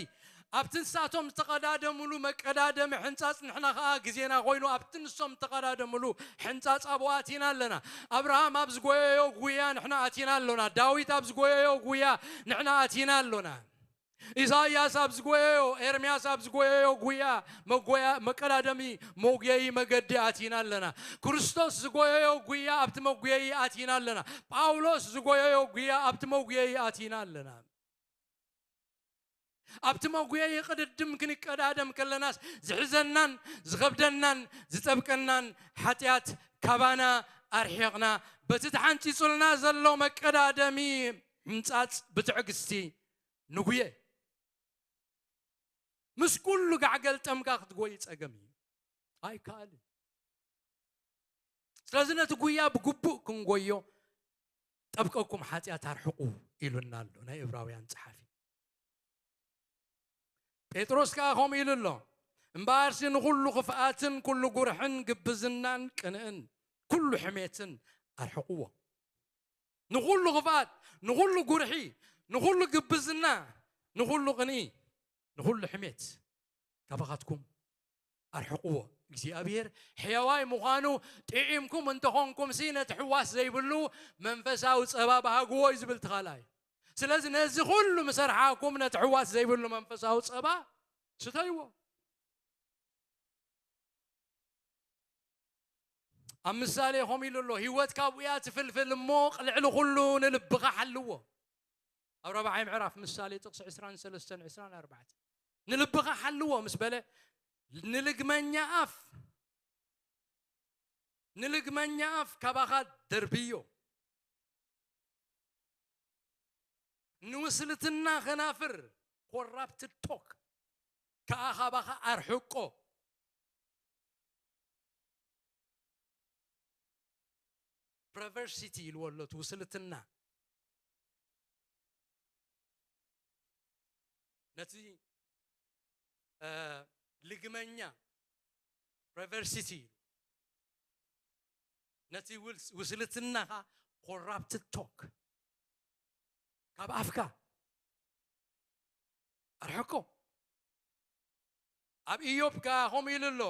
ኣብቲ ንሳቶም ዝተቐዳደምሉ መቀዳደሚ ሕንፃፅ ንሕና ኸዓ ግዜና ኮይኑ ኣብቲ ንሶም ዝተቐዳደምሉ ሕንፃፅ ኣብኡ ኣቲና ኣለና። ኣብርሃም ኣብ ዝጎየዮ ጉያ ንሕና ኣቲና ኣሎና። ዳዊት ኣብ ዝጎየዮ ጉያ ንሕና ኣቲና ኣሎና። ኢሳይያስ ኣብ ዝጎየዮ፣ ኤርምያስ ኣብ ዝጎየዮ ጉያ መጎያ መቀዳደሚ መጉየዪ መገዲ ኣቲና ኣለና። ክርስቶስ ዝጎየዮ ጉያ ኣብቲ መጉየዪ ኣቲና ኣለና። ጳውሎስ ዝጎየዮ ጉያ ኣብቲ መጉየዪ ኣቲና ኣለና። ኣብቲ መጉየዪ ቅድድም ክንቀዳደም ከለናስ ዝሕዘናን ዝኸብደናን ዝጠብቀናን ሓጢኣት ካባና ኣርሒቕና በቲ ተሓንፂፁልና ዘሎ መቀዳደሚ ሕንፃፅ ብትዕግስቲ ንጉየ። ምስ ኩሉ ጋዕ ገልጠምካ ክትጎይ ጸገም እዩ። ኣይከኣልን። ስለዚ ነቲ ጉያ ብግቡእ ክንጎዮ ጠብቀኩም ሓጢኣት ኣርሕቑ ኢሉና ኣሎ ናይ ዕብራውያን ጸሓፊ። ጴጥሮስ ከኣ ከምኡ ኢሉ ኣሎ፣ እምበኣርሲ ንኹሉ ክፍኣትን ኩሉ ጉርሕን ግብዝናን ቅንእን ኩሉ ሕሜትን ኣርሕቕዎ። ንኹሉ ክፍኣት፣ ንኹሉ ጉርሒ፣ ንኹሉ ግብዝና፣ ንኹሉ ቅንኢ፣ ንኹሉ ሕሜት ካባኻትኩም ኣርሕቕዎ። እግዚኣብሔር ሕያዋይ ምዃኑ ጥዒምኩም እንተኾንኩምሲ ነቲ ሕዋስ ዘይብሉ መንፈሳዊ ጸባ በሃግዎ እዩ ዝብል እቲ ካልኣይ። ስለዚ ነዚ ኩሉ ምሰርሓኩም ነቲ ሕዋስ ዘይብሉ መንፈሳዊ ጸባ ስተይዎ። ኣብ ምሳሌ ከምኡ ኢሉ ኣሎ፣ ህይወት ካብኡ እያ ትፍልፍል እሞ ልዕሊ ኩሉ ንልብኻ ሓልዎ። ኣብ ራብዓይ ምዕራፍ ምሳሌ ጥቕሲ ዕስራን ሰለስተን ዕስራን ኣርባዕተን ንልብኻ ሓልዎ ምስ በለ ንልግመኛ ኣፍ ንልግመኛ ኣፍ ካባኻ ደርብዮ። ንውስልትና ኸናፍር ኮራፕትድ ቶክ ከኣ ኻባኻ ኣርሕቆ። ፐርቨርሲቲ ኢልዎ ኣሎ እቲ ውስልትና። ነቲ ልግመኛ ፐርቨርሲቲ ኢሉ ነቲ ውስልትናኻ ኮራፕትድ ቶክ ካብ ኣፍካ ኣርሕቆ። ኣብ ኢዮብ ከኣ ከምኡ ኢሉ ኣሎ፣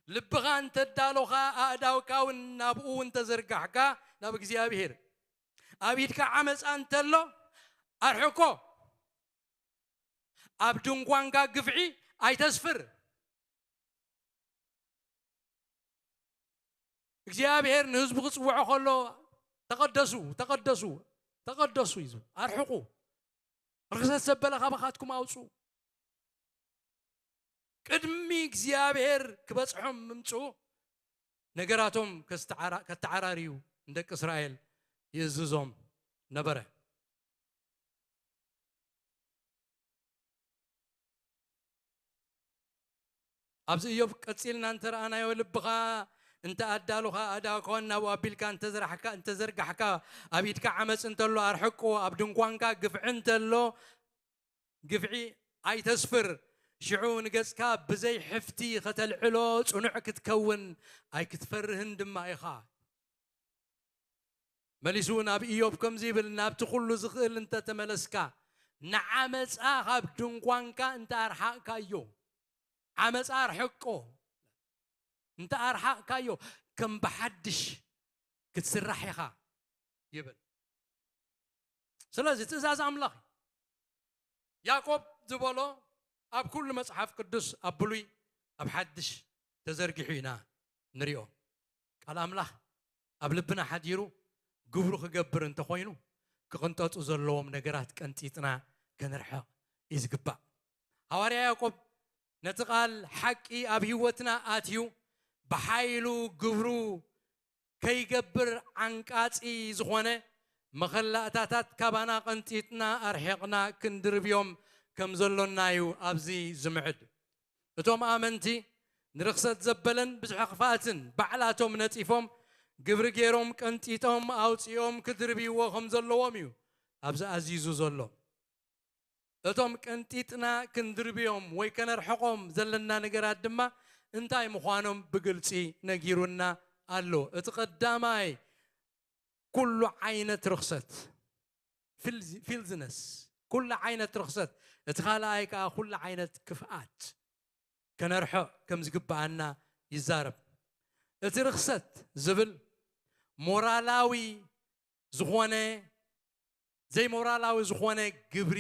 ልብኻ እንተዳሎኻ ኣእዳውካ እውን ናብኡ እንተዘርጋሕካ ናብ እግዚኣብሔር ኣብ ኢድካ ዓመፃ እንተሎ ኣርሕቆ። ኣብ ድንኳንካ ግፍዒ ኣይተስፍር። እግዚኣብሔር ንህዝቡ ክፅውዖ ከሎ ተቐደሱ፣ ተቐደሱ፣ ተቐደሱ እዩ ዝብል። ኣርሕቑ፣ ርኽሰት ዘበለ ካባኻትኩም ኣውፁ። ቅድሚ እግዚኣብሔር ክበፅሖም ምምፅኡ ነገራቶም ከተዓራርዩ ንደቂ እስራኤል ይእዝዞም ነበረ። ኣብዚ እዮብ ቀፂልና እንተረኣናዮ ልብኻ እንተ ኣዳሉኻ ኣእዳውካውን ናብኡ ኣቢልካ እንተዘራሕካ እንተዘርጋሕካ ኣብ ኢድካ ዓመፅ እንተሎ ኣርሕቆ፣ ኣብ ድንኳንካ ግፍዒ እንተሎ ግፍዒ ኣይተስፍር። ሽዑ ንገጽካ ብዘይ ሕፍቲ ከተልዕሎ ጽኑዕ ክትከውን ኣይክትፈርህን ድማ ኢኻ። መሊሱ ናብ ኢዮብ ከምዚ ይብል፣ ናብቲ ኩሉ ዝኽእል እንተ ተመለስካ፣ ንዓመጻ ካብ ድንኳንካ እንተ ኣርሓቕካዮ፣ ዓመጻ ኣርሕቆ፣ እንተ ኣርሓቕካዮ፣ ከም ብሓድሽ ክትስራሕ ኢኻ ይብል። ስለዚ ትእዛዝ ኣምላኽ እዩ። ያዕቆብ ዝበሎ ኣብ ኩሉ መጽሓፍ ቅዱስ ኣብ ብሉይ ኣብ ሓድሽ ተዘርጊሑ ኢና ንሪኦ። ቃል ኣምላኽ ኣብ ልብና ሓዲሩ ግብሩ ክገብር እንተኾይኑ ክቕንጠጡ ዘለዎም ነገራት ቀንጢጥና ከነርሕቕ እዩ ዝግባእ። ሃዋርያ ያዕቆብ ነቲ ቃል ሓቂ ኣብ ህይወትና ኣትዩ ብሓይሉ ግብሩ ከይገብር ዓንቃጺ ዝኾነ መኸላእታታት ካባና ቀንጢጥና ኣርሒቕና ክንድርብዮም ከም ዘሎና እዩ ኣብዚ ዝምዕድ። እቶም ኣመንቲ ንርኽሰት ዘበለን ብዝሒ ክፍኣትን ባዕላቶም ነጺፎም ግብሪ ገይሮም ቀንጢጦም ኣውጺኦም ክድርብይዎ ከም ዘለዎም እዩ ኣብዚ ኣዚዙ ዘሎ። እቶም ቀንጢጥና ክንድርብዮም ወይ ከነርሕቖም ዘለና ነገራት ድማ እንታይ ምዃኖም ብግልጺ ነጊሩና ኣሎ። እቲ ቀዳማይ፣ ኩሉ ዓይነት ርኽሰት፣ ፊልዝ-፣ ፊልዝነስ፣ ኩሉ ዓይነት ርኽሰት፣ እቲ ካልኣይ ከኣ ኩሉ ዓይነት ክፍኣት ከነርሕቕ ከም ዝግብኣና ይዛረብ። እቲ ርኽሰት ዝብል ሞራላዊ ዝኾነ፣ ዘይሞራላዊ ዝኾነ ግብሪ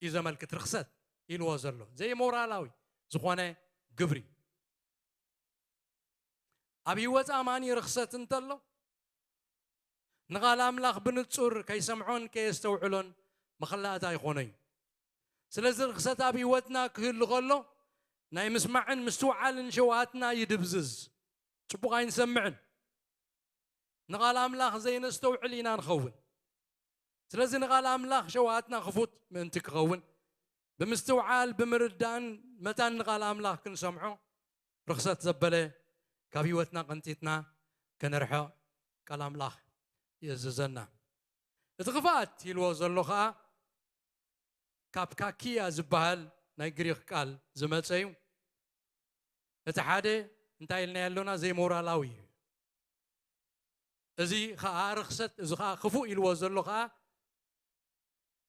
እዩ ዘመልክት። ርኽሰት ኢልዎ ዘሎ ዘይሞራላዊ ዝኾነ ግብሪ። ኣብ ህይወት ኣማኒ ርኽሰት እንተሎ፣ ንቓል ኣምላኽ ብንጹር ከይሰምዖን ከየስተውዕሎን መኸላእታ ይኾኖ እዩ። ስለዚ ርኽሰት ኣብ ህይወትና ክህሉ ከሎ፣ ናይ ምስማዕን ምስትውዓልን ሸውሃትና ይድብዝዝ። ጽቡቕ ኣይንሰምዕን። ንቓል ኣምላኽ ዘይነስተውዕል ኢና ንኸውን። ስለዚ ንቓል ኣምላኽ ሸውሃትና ክፉት ምእንቲ ክኸውን፣ ብምስትውዓል፣ ብምርዳእን መታን ንቓል ኣምላኽ ክንሰምዖ፣ ርኽሰት ዘበለ ካብ ህይወትና ቀንጢጥና ከነርሕቕ ቃል ኣምላኽ ይእዝዘና። እቲ ክፍኣት ኢልዎ ዘሎ ኸኣ ካብ ካኪያ ዝበሃል ናይ ግሪኽ ቃል ዝመጸ እዩ። እቲ ሓደ እንታይ ኢልናዮ ኣሎና? ዘይሞራላዊ እዩ። እዚ ኸኣ ርኽሰት፣ እዚ ኸኣ ክፉእ ኢልዎ ዘሎ ኸኣ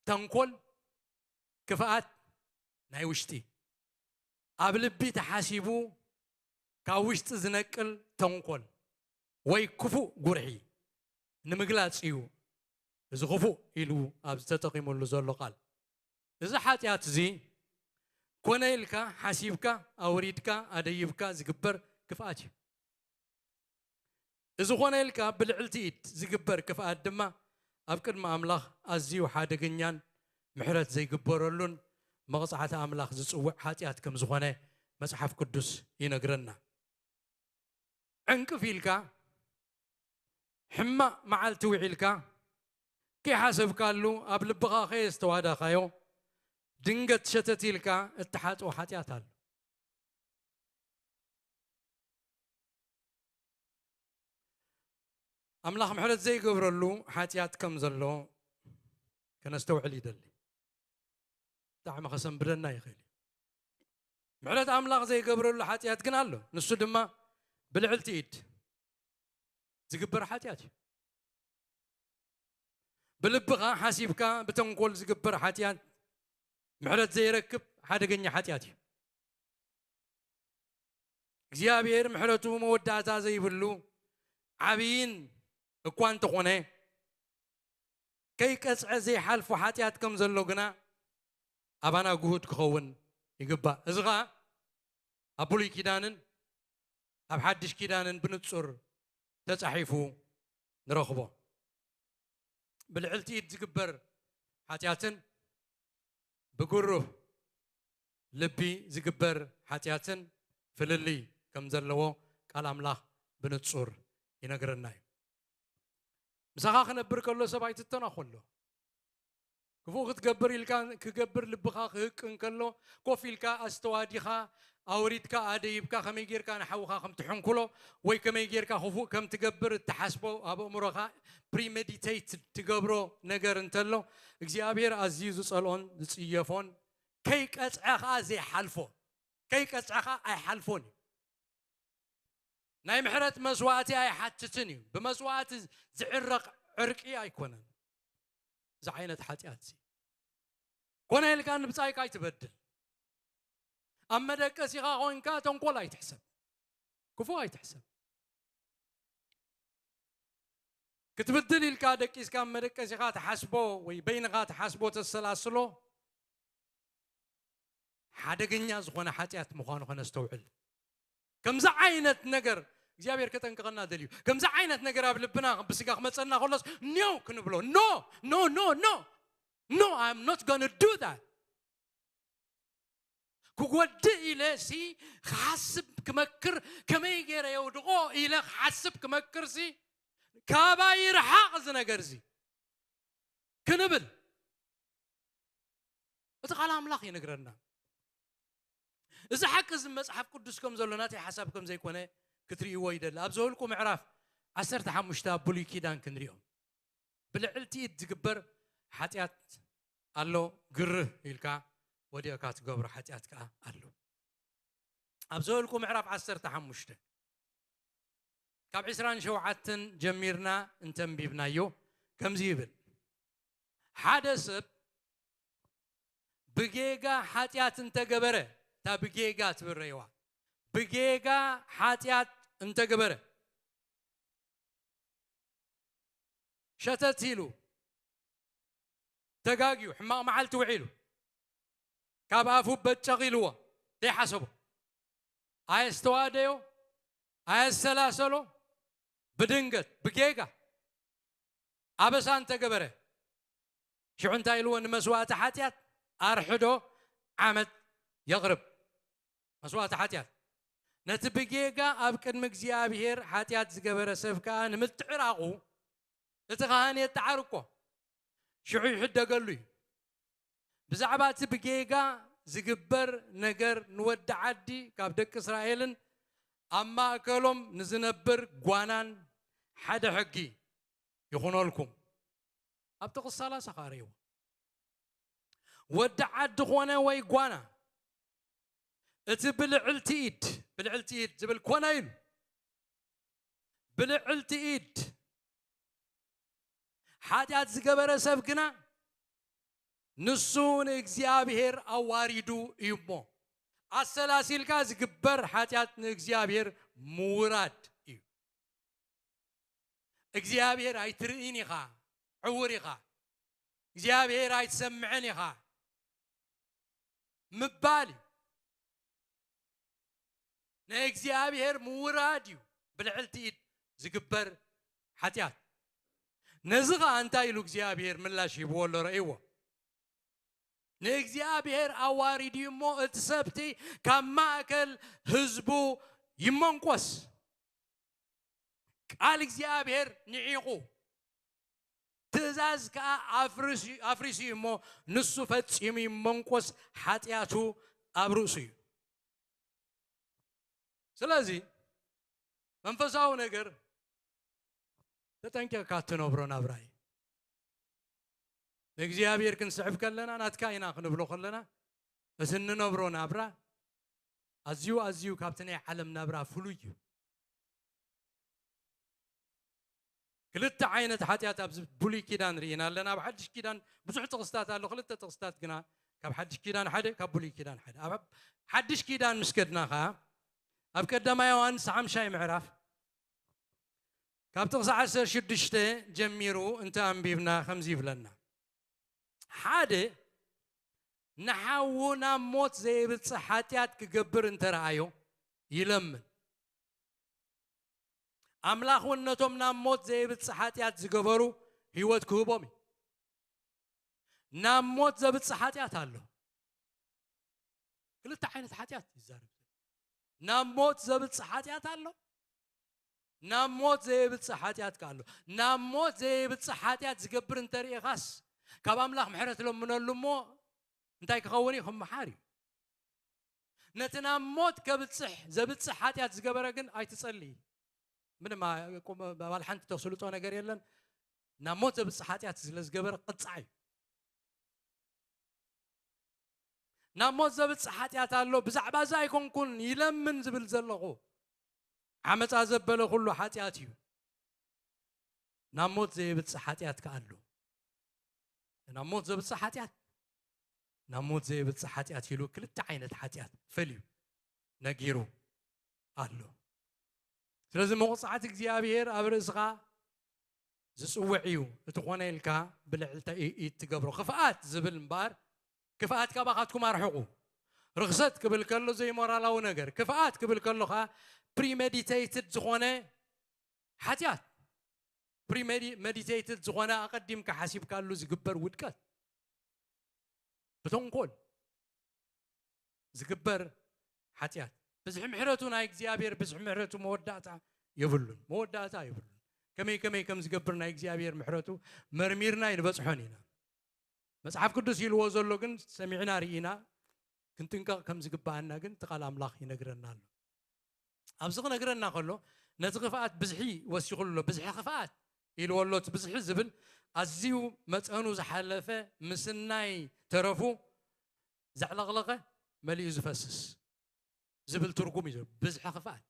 ተንኮል፣ ክፍኣት ናይ ውሽጢ፣ ኣብ ልቢ ተሓሲቡ ካብ ውሽጢ ዝነቅል ተንኮል ወይ ክፉእ ጉርሒ ንምግላጽ እዩ እዚ ክፉእ ኢሉ ኣብዚ ተጠቒሙሉ ዘሎ ቃል። እዚ ሓጢኣት እዚ ኮነ ኢልካ ሓሲብካ ኣውሪድካ ኣደይብካ ዝግበር ክፍኣት እዩ። እዚ ኮነ ኢልካ ብልዕልቲ ኢድ ዝግበር ክፍኣት ድማ ኣብ ቅድሚ ኣምላኽ ኣዝዩ ሓደገኛን ምሕረት ዘይግበረሉን መቕጻዕቲ ኣምላኽ ዝጽውዕ ሓጢኣት ከም ዝኾነ መጽሓፍ ቅዱስ ይነግረና። ዕንቅፍ ኢልካ ሕማቕ መዓልቲ ውዒልካ ከይሓሰብካሉ ኣብ ልብኻ ከየስተዋዳኻዮ ድንገት ሸተት ኢልካ እትሓጥኦ ሓጢኣት ኣሎ። ኣምላኽ ምሕረት ዘይገብረሉ ሓጢኣት ከም ዘሎ ከነስተውዕል ይደሊ። ብጣዕሚ ከሰንብደና ይኽእል እዩ። ምሕረት ኣምላኽ ዘይገብረሉ ሓጢኣት ግን ኣሎ። ንሱ ድማ ብልዕልቲ ኢድ ዝግበር ሓጢኣት እዩ። ብልብኻ ሓሲብካ ብተንኮል ዝግበር ሓጢኣት ምሕረት ዘይረክብ ሓደገኛ ሓጢኣት እዩ። እግዚኣብሔር ምሕረቱ መወዳእታ ዘይብሉ ዓብይን እኳ እንተኾነ፣ ከይቀጽዐ ዘይሓልፎ ሓጢኣት ከም ዘሎ ግና ኣባና ግሁድ ክኸውን ይግባእ። እዚ ኸኣ ኣብ ብሉይ ኪዳንን ኣብ ሓድሽ ኪዳንን ብንጹር ተጻሒፉ ንረኽቦ። ብልዕልቲ ኢድ ዝግበር ሓጢኣትን ብግሩህ ልቢ ዝግበር ሓጢኣትን ፍልልይ ከም ዘለዎ ቃል ኣምላኽ ብንጹር ይነግረና እዩ። ምሳኻ ክነብር ከሎ ሰብ ኣይትተናኾሎ። ክፉእ ክትገብር ኢልካ ክገብር ልብኻ ክህቅ እንከሎ፣ ኮፍ ኢልካ ኣስተዋዲኻ ኣውሪድካ ኣደይብካ ከመይ ጌርካ ንሓውኻ ከም ትሕንኩሎ ወይ ከመይ ጌርካ ክፉእ ከም ትገብር እትሓስቦ ኣብ ኣእምሮኻ ፕሪሜዲቴት ትገብሮ ነገር እንተሎ፣ እግዚኣብሔር ኣዝዩ ዝጸልኦን ዝጽየፎን፣ ከይቀጽዐ ኸኣ ዘይሓልፎ፣ ከይቀጽዐ ኸኣ ኣይሓልፎን እዩ። ናይ ምሕረት መስዋእቲ ኣይሓትትን እዩ። ብመስዋእቲ ዝዕረቕ ዕርቂ ኣይኮነን። እዚ ዓይነት ሓጢኣት እዚ ኮነ ኢልካ ንብጻይካ ኣይትበድል። ኣብ መደቀሲኻ ኮንካ ተንኮል ኣይትሕሰብ፣ ክፉእ ኣይትሕሰብ። ክትብድል ኢልካ ደቂስካ ኣብ መደቀሲኻ ትሓስቦ ወይ በይንኻ ትሓስቦ ተሰላስሎ ሓደገኛ ዝኾነ ሓጢኣት ምዃኑ ከነስተውዕል። ከምዚ ዓይነት ነገር እግዚኣብሔር ከጠንቅቐና ደልዩ። ከምዚ ዓይነት ነገር ኣብ ልብና ብስጋ ክመጸና ከሎስ ኒው ክንብሎ፣ ኖ፣ ኖ፣ ኖ፣ ኖ፣ ኖ፣ I'm not gonna do that። ክጎድእ ኢለ ሲ ክሓስብ ክመክር፣ ከመይ ገይረ የውድቖ ኢለ ክሓስብ ክመክር ሲ ካባይ ይርሓቕ እዚ ነገር እዚ ክንብል እቲ ቃል ኣምላኽ ይነግረና። እዚ ሓቂ እዚ መጽሓፍ ቅዱስ ከም ዘሎ ናተይ ሓሳብ ከም ዘይኮነ ክትርእይዎ ይደሊ። ኣብ ዘኍልቁ ምዕራፍ ዓሰርተ ሓሙሽተ ኣብ ብሉይ ኪዳን ክንሪኦም ብልዕልቲ ኢድ ዝግበር ሓጢኣት ኣሎ፣ ግርህ ኢልካ ወዲቕካ ትገብሮ ሓጢኣት ከኣ ኣሎ። ኣብ ዘኍልቁ ምዕራፍ ዓሰርተ ሓሙሽተ ካብ ዕስራን ሸውዓተን ጀሚርና እንተንቢብናዮ ከምዚ ይብል፣ ሓደ ሰብ ብጌጋ ሓጢኣት እንተገበረ፣ እታ ብጌጋ ትብል ረእይዋ፣ ብጌጋ ሓጢኣት እንተገበረ፣ ሸተት ኢሉ፣ ተጋግዩ፣ ሕማቕ መዓልቲ ውዒሉ፣ ካብ ኣፉ በጨቕ ኢልዎ፣ ዘይሓሰቦ፣ ኣየስተዋደዮ፣ ኣየሰላሰሎ፣ ብድንገት፣ ብጌጋ ኣበሳ እንተገበረ፣ ሽዑ እንታይ ኢልዎ? ንመስዋእቲ ሓጢኣት ኣርሕዶ ዓመት የቕርብ። መስዋእቲ ሓጢኣት። ነቲ ብጌጋ ኣብ ቅድሚ እግዚኣብሔር ሓጢኣት ዝገበረ ሰብ ከኣ ንምትዕራቑ እቲ ካህን የጠዓርቆ፣ ሽዑ ይሕደገሉ እዩ። ብዛዕባ እቲ ብጌጋ ዝግበር ነገር ንወዲ ዓዲ ካብ ደቂ እስራኤልን ኣብ ማእከሎም ንዝነብር ጓናን ሓደ ሕጊ ይኹነልኩም። ኣብ ጥቕሲ ሰላሳ ከኣ ርእይዎ። ወዲ ዓዲ ኾነ ወይ ጓና፣ እቲ ብልዕልቲ ኢድ፣ ብልዕልቲ ኢድ ዝብል ኮነ ኢሉ። ብልዕልቲ ኢድ ሓጢኣት ዝገበረ ሰብ ግና ንሱ ንእግዚኣብሔር ኣዋሪዱ እዩ እሞ፣ ኣሰላሲልካ ዝግበር ሓጢኣት ንእግዚኣብሔር ምውራድ እዩ። እግዚኣብሔር ኣይትርእን ኢኻ፣ ዕውር ኢኻ፣ እግዚኣብሔር ኣይትሰምዕን ኢኻ ምባል እዩ። ንእግዚኣብሔር ምውራድ እዩ ብልዕልቲ ኢድ ዝግበር ሓጢኣት። ነዚ ኸኣ እንታይ ኢሉ እግዚኣብሔር ምላሽ ሂብዎ ኣሎ? ረእይዎ። ንእግዚኣብሔር ኣዋሪዱ እዩ እሞ፣ እቲ ሰብቲ ካብ ማእከል ህዝቡ ይመንቆስ። ቃል እግዚኣብሔር ንዒቑ፣ ትእዛዝ ከኣ ኣፍርስ-፣ ኣፍሪሱ እዩ እሞ፣ ንሱ ፈጺሙ ይመንቆስ፣ ሓጢኣቱ ኣብ ርእሱ እዩ። ስለዚ መንፈሳዊ ነገር ተጠንቂቕካ እትነብሮ ናብራ እዩ። ንእግዚኣብሔር ክንስዕብ ከለና፣ ናትካ ኢና ክንብሎ ከለና፣ እቲ እንነብሮ ናብራ ኣዝዩ፣ ኣዝዩ ካብቲ ናይ ዓለም ናብራ ፍሉይ እዩ። ክልተ ዓይነት ሓጢኣት ኣብዚ ብሉይ ኪዳን ርኢና ኣለና። ኣብ ሓድሽ ኪዳን ብዙሕ ጥቕስታት ኣሎ፣ ክልተ ጥቕስታት ግና፣ ካብ ሓድሽ ኪዳን ሓደ፣ ካብ ብሉይ ኪዳን ሓደ። ኣብ ሓድሽ ኪዳን ምስ ከድና ኸኣ፣ ኣብ ቀዳማይ ዮሃንስ ሓምሻይ ምዕራፍ፣ ካብ ጥቕሲ ዓሰርተ ሽዱሽተ ጀሚሩ እንተ ኣንቢብና ከምዚ ይብለና፣ ሓደ ንሓዉ ናብ ሞት ዘየብጽሕ ሓጢኣት ክገብር እንተ ረኣዮ ይለምን። ኣምላኽ እውን ነቶም ናብ ሞት ዘየብጽሕ ሓጢኣት ዝገበሩ ህይወት ክህቦም እዩ። ናብ ሞት ዘብጽሕ ሓጢኣት ኣሎ። ክልተ ዓይነት ሓጢኣት ይዛረብ። ናብ ሞት ዘብጽሕ ሓጢኣት ኣሎ፣ ናብ ሞት ዘየብጽሕ ሓጢኣት ከኣ ኣሎ። ናብ ሞት ዘየብጽሕ ሓጢኣት ዝገብር እንተ ርኢኻስ፣ ካብ ኣምላኽ ምሕረት ለምነሉ እሞ እንታይ ክኸውን እዩ? ክመሓር እዩ። ነቲ ናብ ሞት ከብጽሕ፣ ዘብጽሕ ሓጢኣት ዝገበረ ግን ኣይትጸልይ። ምንም ኣ-፣ ቁም-፣ ባል ሓንቲ ተስልጦ ነገር የለን። ናብ ሞት ዘብጽሕ ሓጢኣት ስለ ዝገበረ ቅጻዕ እዩ። ናብ ሞት ዘብጽሕ ሓጢኣት ኣሎ፣ ብዛዕባ እዚ ኣይኮንኩን ይለምን ዝብል ዘለኹ። ዓመጻ ዘበለ ኩሉ ሓጢኣት እዩ። ናብ ሞት ዘየብጽሕ ሓጢኣት ከኣ ኣሎ። ናብ ሞት ዘብጽሕ ሓጢኣት፣ ናብ ሞት ዘየብጽሕ ሓጢኣት ኢሉ ክልተ ዓይነት ሓጢኣት ፈልዩ ነጊሩ ኣሎ። ስለዚ መቕጻዕቲ እግዚኣብሔር ኣብ ርእስኻ ዝጽውዕ እዩ። እቲ ኾነ ኢልካ ብልዕልቲ ኢድ ትገብሮ። ክፍኣት ዝብል እምበኣር፣ ክፍኣት ካባኻትኩም ኣርሕቑ። ርኽሰት ክብል ከሎ ዘይሞራላዊ ነገር፣ ክፍኣት ክብል ከሎ ኸኣ ፕሪሜዲቴይትድ ዝኾነ ሓጢኣት፣ ፕሪሜዲቴይትድ ዝኾነ ኣቐዲምካ ሓሲብካሉ ዝግበር ውድቀት፣ ብተንኮል ዝግበር ሓጢኣት። ብዝሒ ምሕረቱ ናይ እግዚኣብሔር ብዝሒ ምሕረቱ መወዳእታ የብሉን፣ መወዳእታ የብሉን። ከመይ ከመይ ከም ዝገብር ናይ እግዚኣብሔር ምሕረቱ መርሚርና ኣይንበጽሖን ኢና። መጽሓፍ ቅዱስ ኢልዎ ዘሎ ግን ሰሚዕና ርኢና ክንጥንቀቕ ከም ዝግብኣና ግን እቲ ቃል ኣምላኽ ይነግረና ኣሎ። ኣብዚ ክነግረና ከሎ ነቲ ክፍኣት ብዝሒ ወሲኹ ኣሎ። ብዝሒ ክፍኣት ኢልዎ ኣሎ። እቲ ብዝሒ ዝብል ኣዝዩ መጠኑ ዝሓለፈ፣ ምስናይ ተረፉ ዘዕለቕለቐ፣ መሊኡ ዝፈስስ ዝብል ትርጉም እዩ። ብዝሒ ክፍኣት፣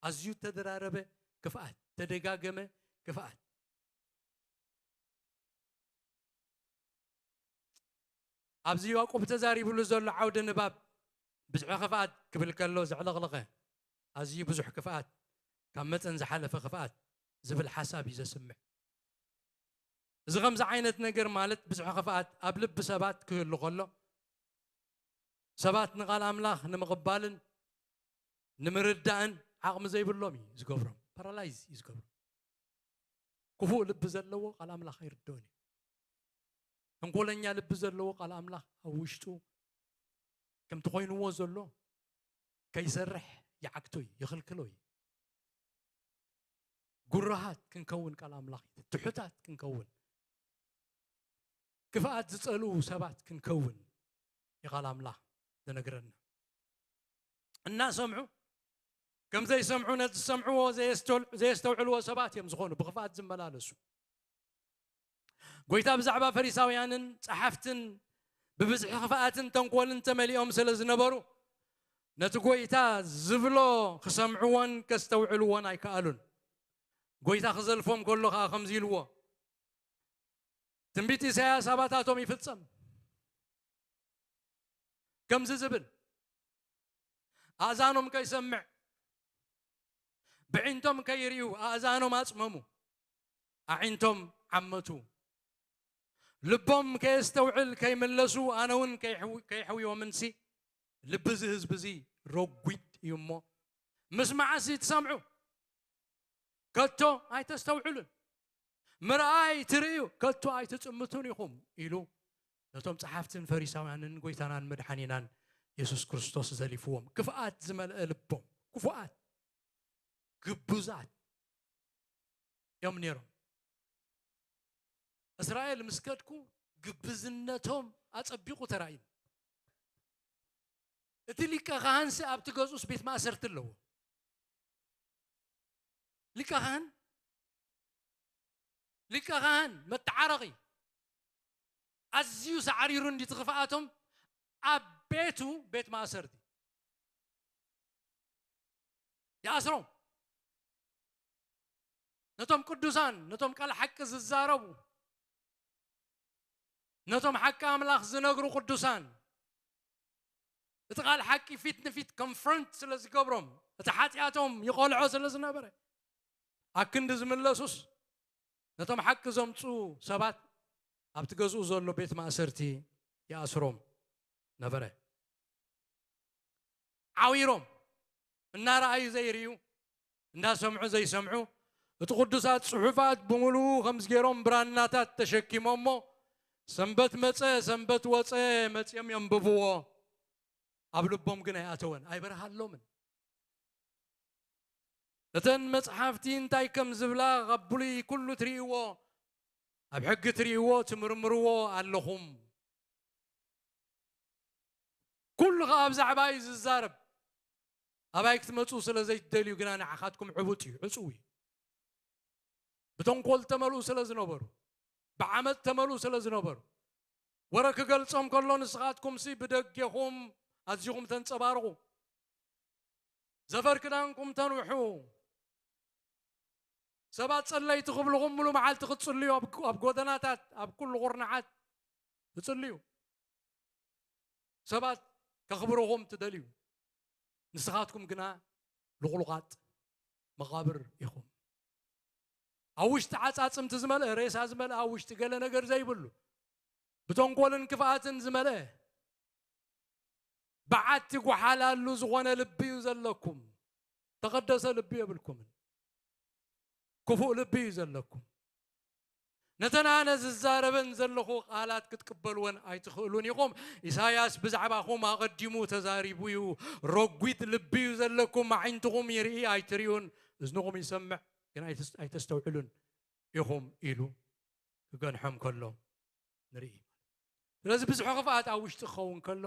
ኣዝዩ ተደራረበ ክፍኣት፣ ተደጋገመ ክፍኣት። ኣብዚ ያዕቆብ ተዛሪብሉ ዘሎ ዓውደ ንባብ ብዝሒ ክፍኣት ክብል ከሎ ዘዕለቕለቐ፣ ኣዝዩ ብዙሕ ክፍኣት፣ ካብ መጠን ዝሓለፈ ክፍኣት ዝብል ሓሳብ እዩ ዘስምዕ። እዚ ከምዚ ዓይነት ነገር ማለት ብዝሒ ክፍኣት ኣብ ልቢ ሰባት ክህሉ ከሎ፣ ሰባት ንቓል ኣምላኽ ንምቕባልን ንምርዳእን ዓቕሚ ዘይብሎም እዩ ዝገብሮም። ፓራላይዝ እዩ ዝገብሮም። ክፉእ ልቢ ዘለዎ ቃል ኣምላኽ ኣይርድኦን እዩ። ተንኮለኛ ልቢ ዘለዎ ቃል ኣምላኽ ኣብ ውሽጡ ከምቲ ኮይንዎ ዘሎ ከይሰርሕ ይዓግቶ እዩ፣ ይኽልክሎ እዩ። ጉራሃት ክንከውን ቃል ኣምላኽ እዩ፣ ትሑታት ክንከውን፣ ክፍኣት ዝጸልኡ ሰባት ክንከውን እዩ ቃል ኣምላኽ ዝነግረና። እናሰምዑ ከም ዘይሰምዑ፣ ነቲ ዝሰምዕዎ ዘየስተውል-፣ ዘየስተውዕልዎ ሰባት እዮም ዝኾኑ፣ ብኽፍኣት ዝመላለሱ። ጎይታ ብዛዕባ ፈሪሳውያንን ጸሓፍትን ብብዝሒ ክፍኣትን ተንኮልን ተመሊኦም ስለ ዝነበሩ፣ ነቲ ጎይታ ዝብሎ ክሰምዕዎን ከስተውዕልዎን ኣይከኣሉን። ጎይታ ክዘልፎም ከሎ ኸኣ ከምዚ ኢልዎ፣ ትንቢት ኢሳያስ ኣባታቶም ይፍጸም። ከምዚ ዝብል፣ ኣእዛኖም ከይሰምዕ፣ ብዒንቶም ከይርእዩ፣ ኣእዛኖም ኣጽመሙ፣ ኣዒንቶም ዓመቱ። ልቦም ከየስተውዕል ከይምለሱ፣ ኣነ እውን ከይሕው-፣ ከይሕውዮምንሲ፣ ልቢ እዚ ህዝቢ እዚ ረጒድ እዩ እሞ፣ ምስማዕሲ ትሰምዑ፣ ከቶ ኣይተስተውዕሉን። ምርኣይ ትርእዩ፣ ከቶ ኣይትጥምቱን ኢኹም ኢሉ ነቶም ጸሓፍትን ፈሪሳውያንን ጎይታናን መድሓኒናን የሱስ ክርስቶስ ዘሊፍዎም። ክፍኣት ዝመልአ ልቦም፣ ክፉኣት፣ ግቡዛት እዮም ነይሮም። እስራኤል ምስ ከድኩ ግብዝነቶም ኣጸቢቑ ተራእዩ። እቲ ሊቀ ካህንሲ ኣብቲ ገዝኡስ ቤት ማእሰርቲ ኣለዎ። ሊቀ ካህን፣ ሊቀ ካህን መተዓረቒ ኣዝዩ ሳዕሪሩ እንዲ ትኽፍኣቶም ኣብ ቤቱ ቤት ማእሰርቲ ይኣስሮም። ነቶም ቅዱሳን፣ ነቶም ቃል ሓቂ ዝዛረቡ፣ ነቶም ሓቂ ኣምላኽ ዝነግሩ ቅዱሳን፣ እቲ ቃል ሓቂ ፊት ንፊት ኮንፍሮንት ስለ ዝገብሮም፣ እቲ ሓጢኣቶም ይቐልዖ ስለ ዝነበረ፣ ኣክንዲ ዝምለሱስ፣ ነቶም ሓቂ ዘምጽኡ ሰባት ኣብቲ ገዝኡ ዘሎ ቤት ማእሰርቲ ይኣስሮም ነበረ። ዓዊሮም፣ እናረኣዩ ዘይርእዩ፣ እንዳሰምዑ ዘይሰምዑ፣ እቲ ቅዱሳት ጽሑፋት ብምሉኡ ከም ገይሮም ብራናታት ተሸኪሞሞ፣ ሰንበት መጸ፣ ሰንበት ወጸ፣ መጺኦም የንብብዎ። ኣብ ልቦም ግን ኣይኣተወን፣ ኣይበርሃሎምን። እተን መጽሓፍቲ እንታይ ከም ዝብላ ኣብ ብሉይ ኩሉ ትርእይዎ፣ ኣብ ሕጊ ትርእይዎ፣ ትምርምርዎ ኣለኹም። ኩሉ ኸኣ ብዛዕባ እዩ ዝዛረብ። ኣባይ ክትመጹ ስለ ዘይትደልዩ ግና ንዓኻትኩም ዕቡጥ እዩ፣ ዕጹው እዩ። ብተንኮል ተመልኡ ስለ ዝነበሩ፣ ብዓመጽ ተመልኡ ስለ ዝነበሩ፣ ወረ ክገልጾም ከሎ ንስኻትኩምሲ ብደጌኹም ኣዚኹም ተንጸባርቑ። ዘፈር ክዳንኩም ተንውሑ። ሰባት ጸለይቲ ክብልኹም ሙሉ መዓልቲ ክትጽልዩ ኣብ፣ ኣብ ጎደናታት፣ ኣብ ኩሉ ቁርናዓት ትጽልዩ። ሰባት ከኽብርኹም ትደልዩ። ንስኻትኩም ግና ልቑሉቓት መቓብር ኢኹም። ኣብ ውሽጢ ዓጻጽምቲ ዝመልአ፣ ሬሳ ዝመልአ፣ ኣብ ውሽጢ ገለ ነገር ዘይብሉ፣ ብተንኮልን ክፍኣትን ዝመልአ፣ በዓቲ ጓሓላሉ ዝኾነ ልቢ እዩ ዘለኩም። ተቐደሰ ልቢ የብልኩምን። ክፉእ ልቢ እዩ ዘለኩም። ነተን ኣነ ዝዛረበን ዘለኹ ቃላት ክትቅበልወን ኣይትኽእሉን ኢኹም። ኢሳያስ ብዛዕባኹም ኣቐዲሙ ተዛሪቡ እዩ። ረጒድ ልቢ እዩ ዘለኩም፣ ኣዒንትኹም ይርኢ ኣይትርእዩን፣ እዝንኹም ይሰምዕ ግን ኣይተስ-፣ ኣይተስተውዕሉን ኢኹም ኢሉ ክገንሖም ከሎ ንርኢ። ስለዚ ብዝሒ ክፍኣት ኣብ ውሽጢ ክኸውን ከሎ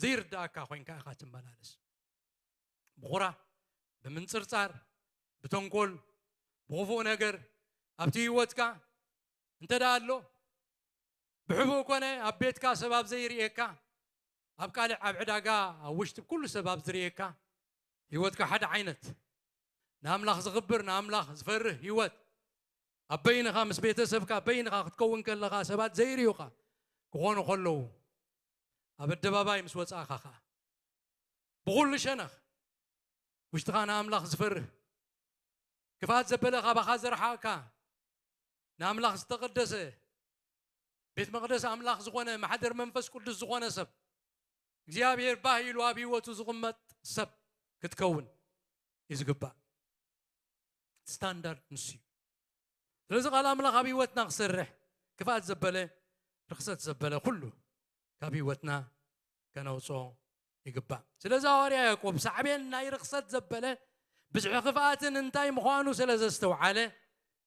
ዘይርዳእካ ኮይንካ ኢኻ ትመላለስ። ብኹራ፣ ብምንጽርጻር፣ ብተንኮል፣ ብኽፉእ ነገር፣ ኣብቲ ህይወትካ እንተ ደኣ ኣሎ፣ ብሕቡእ ኮነ ኣብ ቤትካ ሰብ ኣብ ዘይርእየካ፣ ኣብ ቃልዕ ኣብ ዕዳጋ ኣብ ውሽጢ ኩሉ ሰብ ኣብ ዝርእየካ፣ ህይወትካ ሓደ ዓይነት፣ ንኣምላኽ ዝኽብር ንኣምላኽ ዝፈርህ ህይወት፣ ኣብ በይንኻ ምስ ቤተሰብካ በይንኻ ክትከውን ከለኻ ሰባት ዘይርእዩኻ ክኾኑ ከለዉ፣ ኣብ ኣደባባይ ምስ ወጻእኻ ኸኣ ብኹሉ ሸነኽ ውሽጥኻ ንኣምላኽ ዝፈርህ፣ ክፍኣት ዘበለ ካባኻ ዘርሓቕካ፣ ንኣምላኽ ዝተቐደሰ ቤት መቕደስ ኣምላኽ ዝኾነ፣ ማሕደር መንፈስ ቅዱስ ዝኾነ ሰብ፣ እግዚኣብሔር ባህ ኢሉ ኣብ ህይወቱ ዝቕመጥ ሰብ ክትከውን እዩ ዝግባእ። ስታንዳርድ ንሱ እዩ። ስለዚ ቃል ኣምላኽ ኣብ ህይወትና ክሰርሕ፣ ክፍኣት ዘበለ፣ ርኽሰት ዘበለ ኩሉ ካብ ህይወትና ከነውፅኦ ይግባእ። ስለዚ ሃዋርያ ያዕቆብ ሳዕቤን ናይ ርኽሰት ዘበለ ብዝሒ ክፍኣትን እንታይ ምዃኑ ስለ ዘስተውዓለ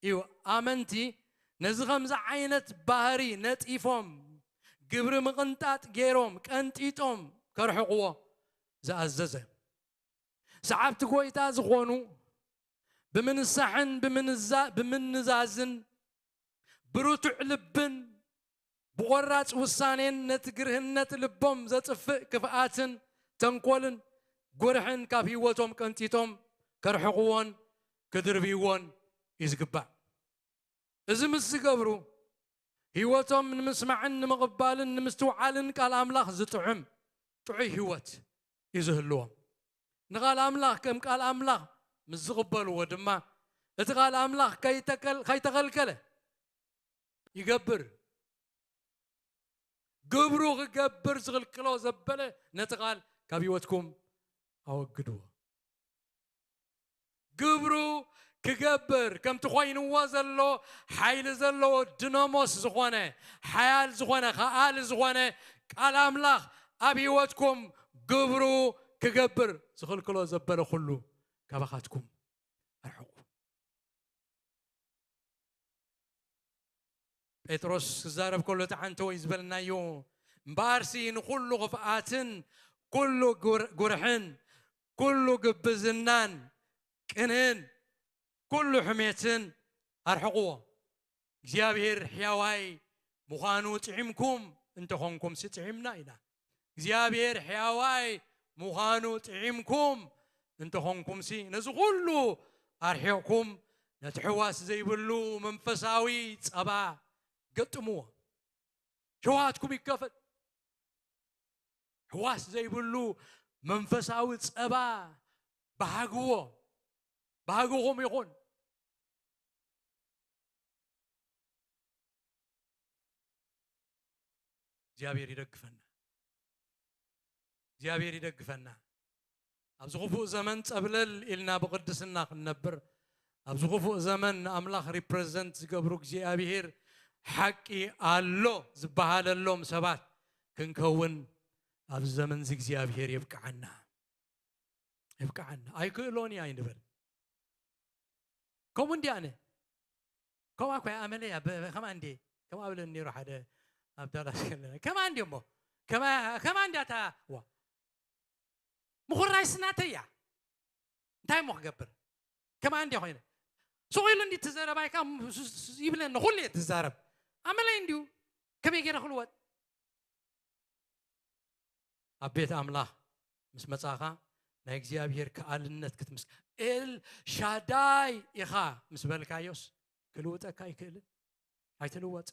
እዩ ኣመንቲ ነዚ ከምዚ ዓይነት ባህሪ ነጢፎም፣ ግብሪ ምቕንጣጥ ገይሮም ቀንጢጦም ከርሕቕዎ ዝኣዘዘ። ሰዓብቲ ጐይታ ዝኾኑ ብምንሳሕን ብምንዛ-፣ ብምንዛዝን ብርቱዕ ልብን ብቖራጽ ውሳኔን ነቲ ግርህነት ልቦም ዘጥፍእ ክፍኣትን ተንኮልን ጉርሕን ካብ ህይወቶም ቀንጢጦም ከርሕቕዎን ክድርብይዎን እዩ ዝግባእ። እዚ ምስ ዝገብሩ፣ ህይወቶም ንምስማዕን ንምቕባልን ንምስትውዓልን ቃል ኣምላኽ ዝጥዕም ጥዑይ ህይወት እዩ ዝህልዎም። ንቓል ኣምላኽ ከም ቃል ኣምላኽ ምስ ዝቕበልዎ ድማ፣ እቲ ቃል ኣምላኽ ከይተከል-፣ ከይተኸልከለ ይገብር። ግብሩ ክገብር ዝኽልክሎ ዘበለ ነቲ ቃል ካብ ህይወትኩም ኣወግድዎ። ግብሩ ክገብር ከምቲ ኮይንዎ ዘሎ ሓይሊ ዘለዎ ድኖሞስ ዝኾነ ሓያል ዝኾነ ከኣሊ ዝኾነ ቃል ኣምላኽ ኣብ ህይወትኩም ግብሩ ክገብር ዝኽልክሎ ዘበለ ኩሉ ካባኻትኩም ኣርሕቑ። ጴጥሮስ ክዛረብ ከሎ፣ እቲ ሓንቲ ወይ ዝበልናዮ፣ እምበኣርሲ ንኹሉ ክፍኣትን ኩሉ ጉር-፣ ጉርሕን ኩሉ ግብዝናን ቅንእን ኩሉ ሕሜትን ኣርሕቕዎ። እግዚኣብሔር ሕያዋይ ምዃኑ ጥዒምኩም እንተኾንኩምሲ ጥዒምና ኢና። እግዚኣብሔር ሕያዋይ ምዃኑ ጥዒምኩም እንተኾንኩምሲ፣ ነዚ ኩሉ ኣርሒቕኩም፣ ነቲ ሕዋስ ዘይብሉ መንፈሳዊ ጸባ ገጥምዎ። ሸውሃትኩም ይከፈት። ሕዋስ ዘይብሉ መንፈሳዊ ጸባ ባህግዎ። ባህግኹም ይኹን። እግዚኣብሔር ይደግፈና። እግዚኣብሔር ይደግፈና። ኣብዚ ክፉእ ዘመን ጸብለል ኢልና ብቕድስና ክንነብር፣ ኣብዚ ክፉእ ዘመን ንኣምላኽ ሪፕረዘንት ዝገብሩ እግዚኣብሔር ሓቂ ኣሎ ዝበሃለሎም ሰባት ክንከውን ኣብዚ ዘመን እዚ እግዚኣብሔር የብቅዓና። የብቅዓና። ኣይክእሎን እየ ኣይንበል። ከምኡ እንዲ ኣነ። ከምኣ እኳ እያ ኣመለያ፣ ብ-፣ ብ-፣ ከምኣ እንዲ። ከምኣ ብለኒ ነይሩ ሓደ ኣብ ዳላስ ከለና። ከምኣ እንዲ እሞ። ከምኣ፣ ከምኣ እንዲ ኣታ፣ ዋ። ምኹራይ ስናተይ እያ። እንታይ እሞ ክገብር? ከምኣ እንዲ ኮይነ። ሱቕ ኢሉ እንዲ ትዘረባይካ ም-፣ ስ-፣ ስ-፣ ይብለኒ፣ ኩሉ እየ ትዛረብ። ኣመለይ እንዲዩ። ከመይ ገይረ ክልወጥ? ኣብ ቤት ኣምላኽ ምስ መጻኻ ናይ እግዚኣብሔር ከኣልነት ክትምስ-፣ ኤል ሻዳይ ኢኻ ምስ በልካዮስ ክልውጠካ ኣይክእልን። ኣይትልወጥ።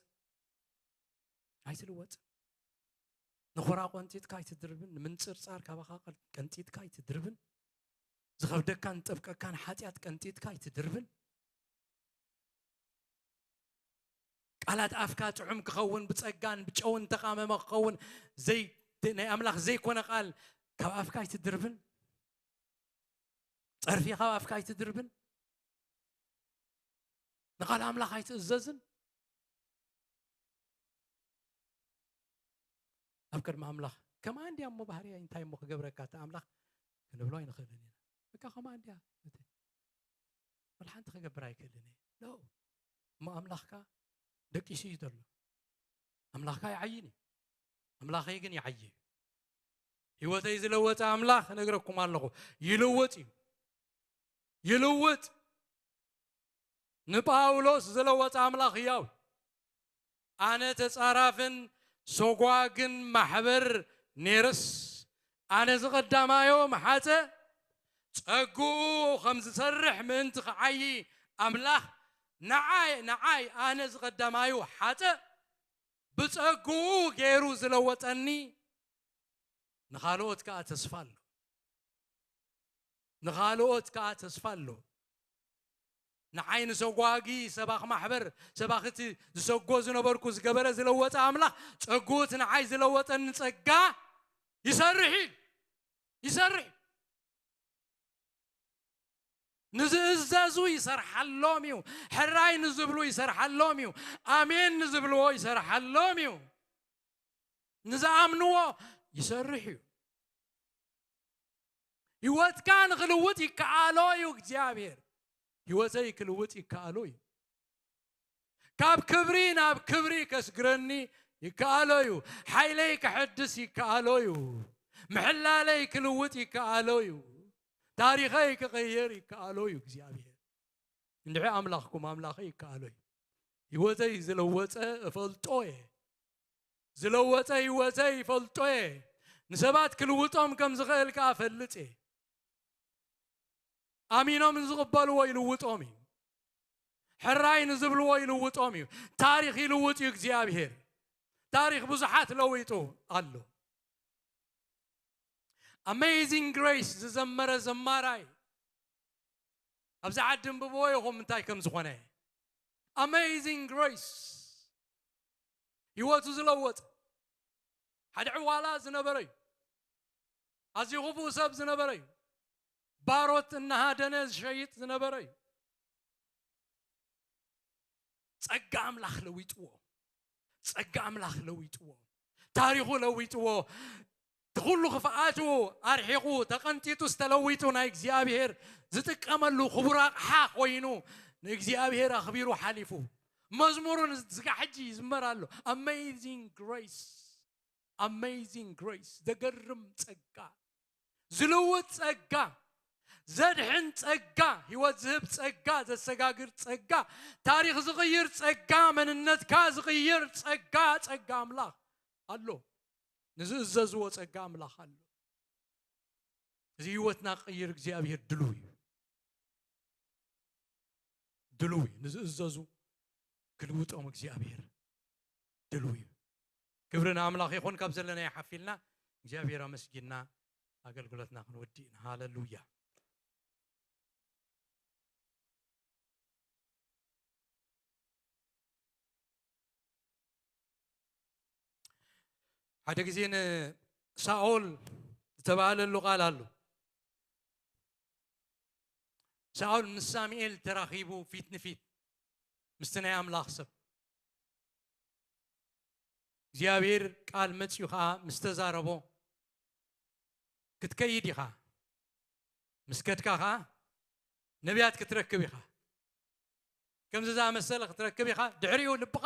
ኣይትልወጥ። ንኹራ ቆንጢጥካ ኣይትድርብን፣ ንምንጽርጻር ካባኻ ቀል-፣ ቀንጢጥካ ኣይትድርብን፣ ዝኸብደካን ዝጠብቀካን ሓጢኣት ቀንጢጥካ ኣይትድርብን። ቃላት ኣፍካ ጥዑም ክኸውን፣ ብጸጋን ብጨውን ተቓመመ ክኸውን፣ ዘይ-፣ ናይ ኣምላኽ ዘይኮነ ቃል ካብ ኣፍካ ኣይትድርብን። ጸርፊ ካብ ኣፍካ ኣይትድርብን። ንቓል ኣምላኽ ኣይትእዘዝን። ኣብ ቅድሚ ኣምላኽ፣ "ከማኣ እንድያ እሞ ባህርያይ፣ እንታይ እሞ ክገብረካ እቲ ኣምላኽ?" ክንብሎ ኣይንኽእልን ኢና። በቃ፣ "ከማኣ እንድያ፣ እቲ ወላ ሓንቲ ክገብር ኣይክእልን እየ።" ኖ። እሞ ኣምላኽካ ደቂሱ እዩ ዘሎ። ኣምላኽካ ይዓይን እዩ። ኣምላኸይ ግን ይዓይ እዩ። ህይወተይ ዝለወጠ ኣምላኽ እነግረኩም ኣለኹ። ይልውጥ እዩ። ይልውጥ። ንጳውሎስ ዝለወጠ ኣምላኽ ህያው። ኣነ ተጻራፍን ሰጓግን ማሕበር ኔርስ፣ ኣነ ዝቐዳማዮ ምሓጸ፣ ጸግኡ ከም ዝሰርሕ ምእንቲ ክዓዪ ኣምላኽ ንዓይ፣ ንዓይ ኣነ ዝቐዳማዩ ሓጸ፣ ብጸግኡ ገይሩ ዝለወጠኒ፣ ንኻልኦት ከኣ ተስፋ ኣሎ። ንኻልኦት ከኣ ተስፋ ኣሎ። ንዓይ ንሰጓጊ ሰባኽ ማሕበር፣ ሰባኽቲ ዝሰጎ ዝነበርኩ ዝገበረ ዝለወጠ ኣምላኽ፣ ጸግኡት ንዓይ ዝለወጠኒ ጸጋ ይሰርሕ እዩ። ይሰርሕ እዩ። ንዝእዘዙ ይሰርሓሎም እዩ። ሕራይ ንዝብሉ ይሰርሓሎም እዩ። ኣሜን ንዝብልዎ ይሰርሓሎም እዩ። ንዝኣምንዎ ይሰርሕ እዩ። ህይወትካ ንኽልውጥ ይከኣሎ እዩ እግዚኣብሔር። ህይወተይ ክልውጥ ይከኣሎ እዩ። ካብ ክብሪ ናብ ክብሪ ከስግረኒ ይከኣሎ እዩ። ሓይለይ ክሐድስ ይከኣሎ እዩ። ምሕላለይ ክልውጥ ይከኣሎ እዩ። ታሪኸይ ክቕይር ይከኣሎ እዩ እግዚኣብሔር። እንድዒ ኣምላኽኩም ኣምላኸይ ይከኣሎ እዩ። ህይወተይ ዝለወጠ እፈልጦ እየ። ዝለወጠ ህይወተይ ይፈልጦ እየ። ንሰባት ክልውጦም ከም ዝኽእል ከኣ እፈልጥ እየ። ኣሚኖም ንዝቕበልዎ ይልውጦም እዩ። ሕራይ ንዝብልዎ ይልውጦም እዩ። ታሪኽ ይልውጥ እዩ እግዚኣብሔር። ታሪኽ ብዙሓት ለዊጡ ኣሎ። ኣሜዚንግ ግሬስ ዝዘመረ ዘማራይ፣ ኣብዚ ዓዲ እንብብዎ ኢኹም እንታይ ከም ዝኾነ። ኣሜዚንግ ግሬስ፣ ህይወቱ ዝለወጠ፣ ሓደ ዕዋላ ዝነበረ እዩ። ኣዝዩ ክፉእ ሰብ ዝነበረ እዩ። ባሮት እናሃደነ ዝሸይጥ ዝነበረ እዩ። ጸጋ ኣምላኽ ለዊጥዎ። ጸጋ ኣምላኽ ለዊጥዎ። ታሪኹ ለዊጥዎ። እቲ ኩሉ ክፍኣቱ ኣርሒቑ ተቐንጢጡ ዝተለዊጡ ናይ እግዚኣብሔር ዝጥቀመሉ ክቡር ኣቕሓ ኮይኑ ንእግዚኣብሔር ኣኽቢሩ ሓሊፉ። መዝሙሩ ንዝጋ ሕጂ ይዝመር ኣሎ። ኣሜዚንግ ግሬስ፣ ኣሜዚንግ ግሬስ፣ ዘገርም ጸጋ፣ ዝልውጥ ጸጋ፣ ዘድሕን ጸጋ፣ ህይወት ዝህብ ጸጋ፣ ዘሰጋግር ጸጋ፣ ታሪኽ ዝቕይር ጸጋ፣ መንነትካ ዝቕይር ጸጋ፣ ጸጋ ኣምላኽ ኣሎ። ንዝእዘዝዎ ጸጋ ኣምላኽ ኣሎ። እዚ ህይወትና ክቕይር እግዚኣብሔር ድሉው እዩ። ድሉው እዩ። ንዝእዘዙ ክልውጦም እግዚኣብሔር ድሉው እዩ። ክብሪ ንኣምላኽ ይኹን። ካብ ዘለናዮ ሓፊልና እግዚኣብሔር ኣመስጊንና ኣገልግሎትና ክንወድእ ኢና። ሃለሉያ። ሓደ ግዜ ንሳኦል ዝተባህለሉ ቃል ኣሎ። ሳኦል ምስ ሳሙኤል ተራኺቡ ፊት ንፊት ምስቲ ናይ ኣምላኽ ሰብ። እግዚኣብሔር ቃል መጺኡ ኸኣ ምስ ተዛረቦ፣ "ክትከይድ ኢኻ፣ ምስ ከድካ ኸኣ ነቢያት ክትረክብ ኢኻ፣ ከምዚ ዝኣመሰለ ክትረክብ ኢኻ፣ ድሕሪኡ ልብኻ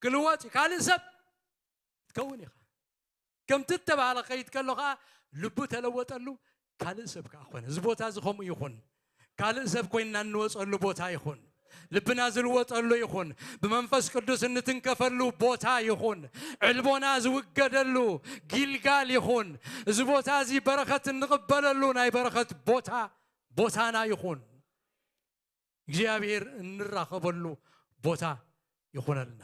ክልወጥ እዩ፣ ካልእ ሰብ ክትከውን ኢኻ." ከምቲ እተባህለ ክኸይድ ከሎ ኸኣ ልቡ ተለወጠሉ፣ ካልእ ሰብ ከኣ ኾነ። እዚ ቦታ እዚ ከምኡ ይኹን። ካልእ ሰብ ኮይንና እንወጸሉ ቦታ ይኹን። ልብና ዝልወጠሉ ይኹን። ብመንፈስ ቅዱስ እንትንከፈሉ ቦታ ይኹን። ዕልቦና ዝውገደሉ ጊልጋል ይኹን። እዚ ቦታ እዚ በረኸት እንቕበለሉ ናይ በረኸት ቦታ፣ ቦታና ይኹን። እግዚኣብሔር እንራኸበሉ ቦታ ይኹነልና።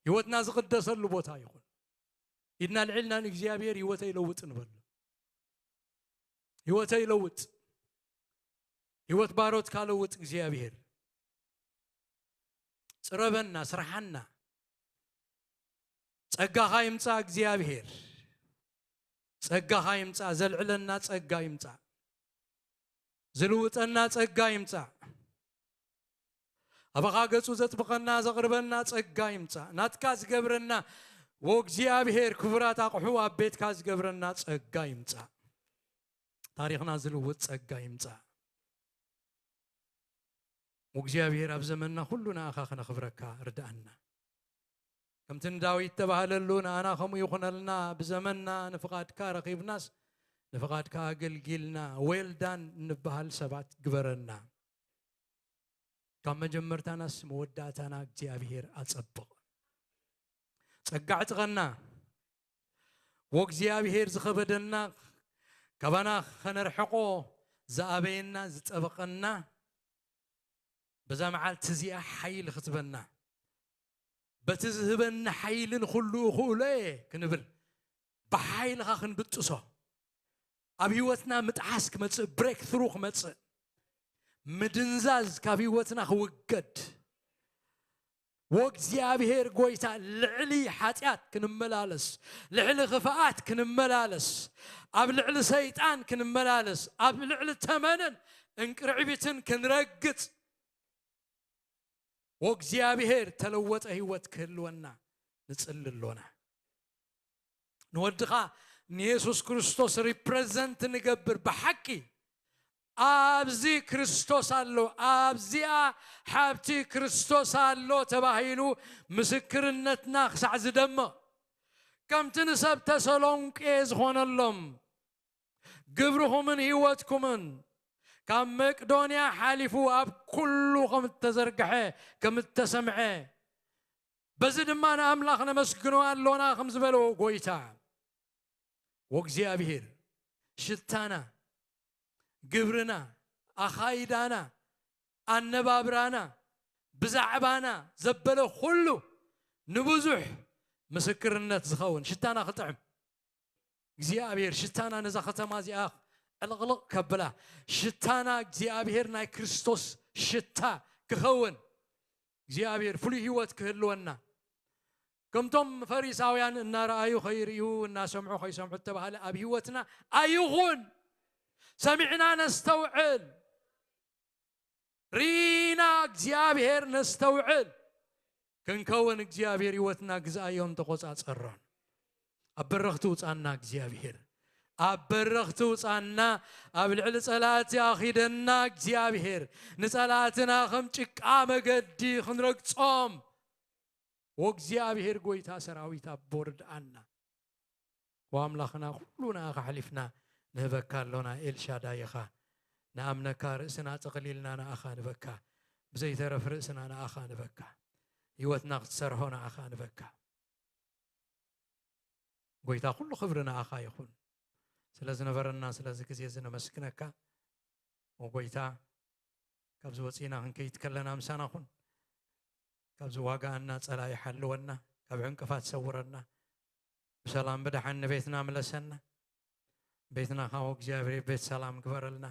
ህይወትና ዝቕደሰሉ ቦታ ይኹን። ኢድና ልዒልና ንእግዚኣብሔር ህይወተይ ለውጥ ንበሎ። ህይወተይ ለውጥ። ህይወት ባሮትካ ለውጥ እግዚኣብሔር። ጽረበና፣ ስርሓና። ጸጋኻ ይምጻእ እግዚኣብሔር። ጸጋኻ ይምጻእ፣ ዘልዕለና ጸጋ ይምጻእ። ዝልውጠና ጸጋ ይምጻእ። ኣባኻ ገጹ ዘጥብቐና ዘቕርበና ጸጋ ይምጻእ። ናትካ ዝገብረና፣ ወእግዚኣብሔር፣ ክቡራት ኣቕሑ ኣብ ቤትካ ዝገብረና ጸጋ ይምጻእ። ታሪኽና ዝልውጥ ጸጋ ይምጻእ። ወእግዚኣብሔር፣ ኣብ ዘመንና ኩሉ ንኣኻ ክነኽብረካ ርድኣና። ከምቲ ንዳዊት ተባህለሉ፣ ንኣና ከምኡ ይኹነልና፣ ብዘመንና ንፍቓድካ ረኺብናስ፣ ንፍቓድካ ኣገልጊልና፣ ዌል ዳን እንበሃል ሰባት ግበረና። ካብ መጀመርታናስ መወዳእታና እግዚኣብሔር ኣጸብቕ። ጸጋ ዕጥቐና፣ ወእግዚኣብሔር ዝኸበደና፣ ካባና ከነርሕቆ ዝኣበየና፣ ዝጠበቐና፣ በዛ መዓልቲ እዚኣ ሓይሊ ክትበና፣ በቲ ዝህበኒ ሓይሊ ንኹሉ እኽእሎ እየ ክንብል፣ ብሓይልኻ ክንብጥሶ፣ ኣብ ህይወትና ምጥሓስ ክመጽእ፣ ብሬክ ትሩ ክመጽእ፣ ምድንዛዝ ካብ ህይወትና ክውገድ፣ ወእግዚኣብሔር ጎይታ ልዕሊ ሓጢኣት ክንመላለስ፣ ልዕሊ ክፍኣት ክንመላለስ፣ ኣብ ልዕሊ ሰይጣን ክንመላለስ፣ ኣብ ልዕሊ ተመንን እንቅርዕቢትን ክንረግጽ፣ ወእግዚኣብሔር ተለወጠ ህይወት ክህልወና ንጽሊ ኣሎና። ንወድኻ ንየሱስ ክርስቶስ ሪፕረዘንት ንገብር። ብሓቂ ኣብዚ ክርስቶስ ኣሎ፣ ኣብዚኣ ሓብቲ ክርስቶስ ኣሎ ተባሂሉ ምስክርነትና ክሳዕ ዝደምቕ፣ ከምቲ ንሰብ ተሰሎንቄ ዝኾነሎም፣ ግብርኹምን ህይወትኩምን ካብ መቅዶንያ ሓሊፉ ኣብ ኩሉ ከም እተዘርግሐ፣ ከም እተሰምዐ፣ በዚ ድማ ንኣምላኽ ነመስግኖ ኣሎና ከም ዝበሎ ጎይታ ወእግዚኣብሔር፣ ሽታና፣ ግብርና፣ ኣኻይዳና፣ ኣነባብራና፣ ብዛዕባና ዘበለ ኩሉ ንብዙሕ ምስክርነት ዝኸውን ሽታና ክጥዕም እግዚኣብሔር ሽታና ነዛ ከተማ እዚኣ ዕልቕልቕ ከብላ፣ ሽታና እግዚኣብሔር ናይ ክርስቶስ ሽታ ክኸውን እግዚኣብሔር ፍሉይ ህይወት ክህልወና። ከምቶም ፈሪሳውያን እናረኣዩ ከይርእዩ እናሰምዑ ከይሰምዑ እተባህለ ኣብ ህይወትና ኣይኹን። ሰሚዕና ነስተውዕል፣ ርኢና እግዚኣብሔር ነስተውዕል ክንከውን እግዚኣብሔር ህይወትና ግዝኣዮን ተቆጻጸሮን። ኣብ በረኽቲ ውጻና እግዚኣብሔር፣ ኣብ በረኽቲ ውጻና። ኣብ ልዕሊ ጸላእቲ ኣኺደና እግዚኣብሔር፣ ንጸላእትና ከም ጭቃ መገዲ ክንረግጾም ወእግዚኣብሔር ጎይታ ሰራዊት ኣቦ ርድኣና። ወኣምላኽና ኩሉ ንኣኻ ኣሕሊፍና ንህበካ ኣሎና። ኤልሻዳይ ኢኻ፣ ንኣምነካ፣ ርእስና ጠቕሊልና ንኣኻ ንበካ። ብዘይተረፍ ርእስና ንኣኻ ንበካ። ህይወትና ክትሰርሖ ንኣኻ ንበካ። ጎይታ ኩሉ ክብሪ ንኣኻ ይኹን። ስለ ዝነበረና ስለዚ ግዜ እዚ ነመስግነካ። ወጎይታ ካብዚ ወፂና ክንከይድ ከለና ምሳና ኩን። ካብዚ ዋጋኣና ፀላኢ ሓልወና፣ ካብ ዕንቅፋት ሰውረና፣ ብሰላም ብደሓን ንቤትና ምለሰና። ቤትና ካብ እግዚኣብሔር ቤት ሰላም ግበረልና።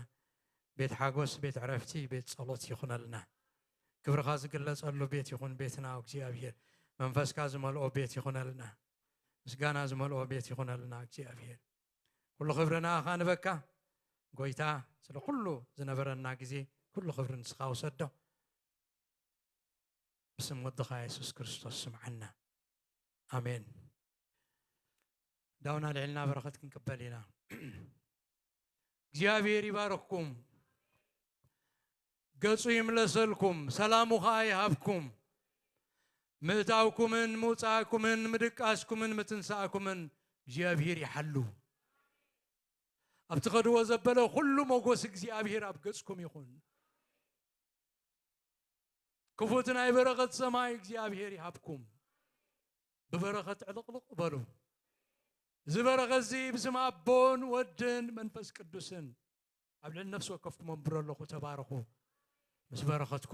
ቤት ሓጎስ፣ ቤት ዕረፍቲ፣ ቤት ጸሎት ይኹነልና። ክብርኻ ዝግለጸሉ ቤት ይኹን ቤትና እግዚኣብሔር። መንፈስካ ዝመልኦ ቤት ይኹነልና። ምስጋና ዝመልኦ ቤት ይኹነልና እግዚኣብሔር። ኩሉ ክብሪ ንኣኻ ንበካ ጎይታ፣ ስለ ኩሉ ዝነበረና ግዜ ኩሉ ክብሪ ንስኻ ውሰዶ። ብስም ወድኻ የሱስ ክርስቶስ ስምዓና። ኣሜን። ዳውና ልዕልና በረኸት ክንቅበል ኢና። እግዚኣብሔር ይባርኽኩም፣ ገጹ ይምለሰልኩም፣ ሰላሙ ኸኣ ይሃብኩም። ምእታውኩምን ምውጻእኩምን ምድቃስኩምን ምትንሳእኩምን እግዚኣብሔር ይሓሉ። ኣብ ትኸድዎ ዘበለ ኩሉ ሞጎስ እግዚኣብሔር ኣብ ገጽኩም ይኹን። ክፉት ናይ በረኸት ሰማይ እግዚኣብሔር ይሃብኩም። ብበረኸት ዕልቕልቕ በሉ። እዚ በረኸት እዚ ብስም ኣቦን ወድን መንፈስ ቅዱስን ኣብ ልዕሊ ነፍሲ ወከፍኩም ኣንብሮ ኣለኹ። ተባረኹ። ምስ በረኸትኩ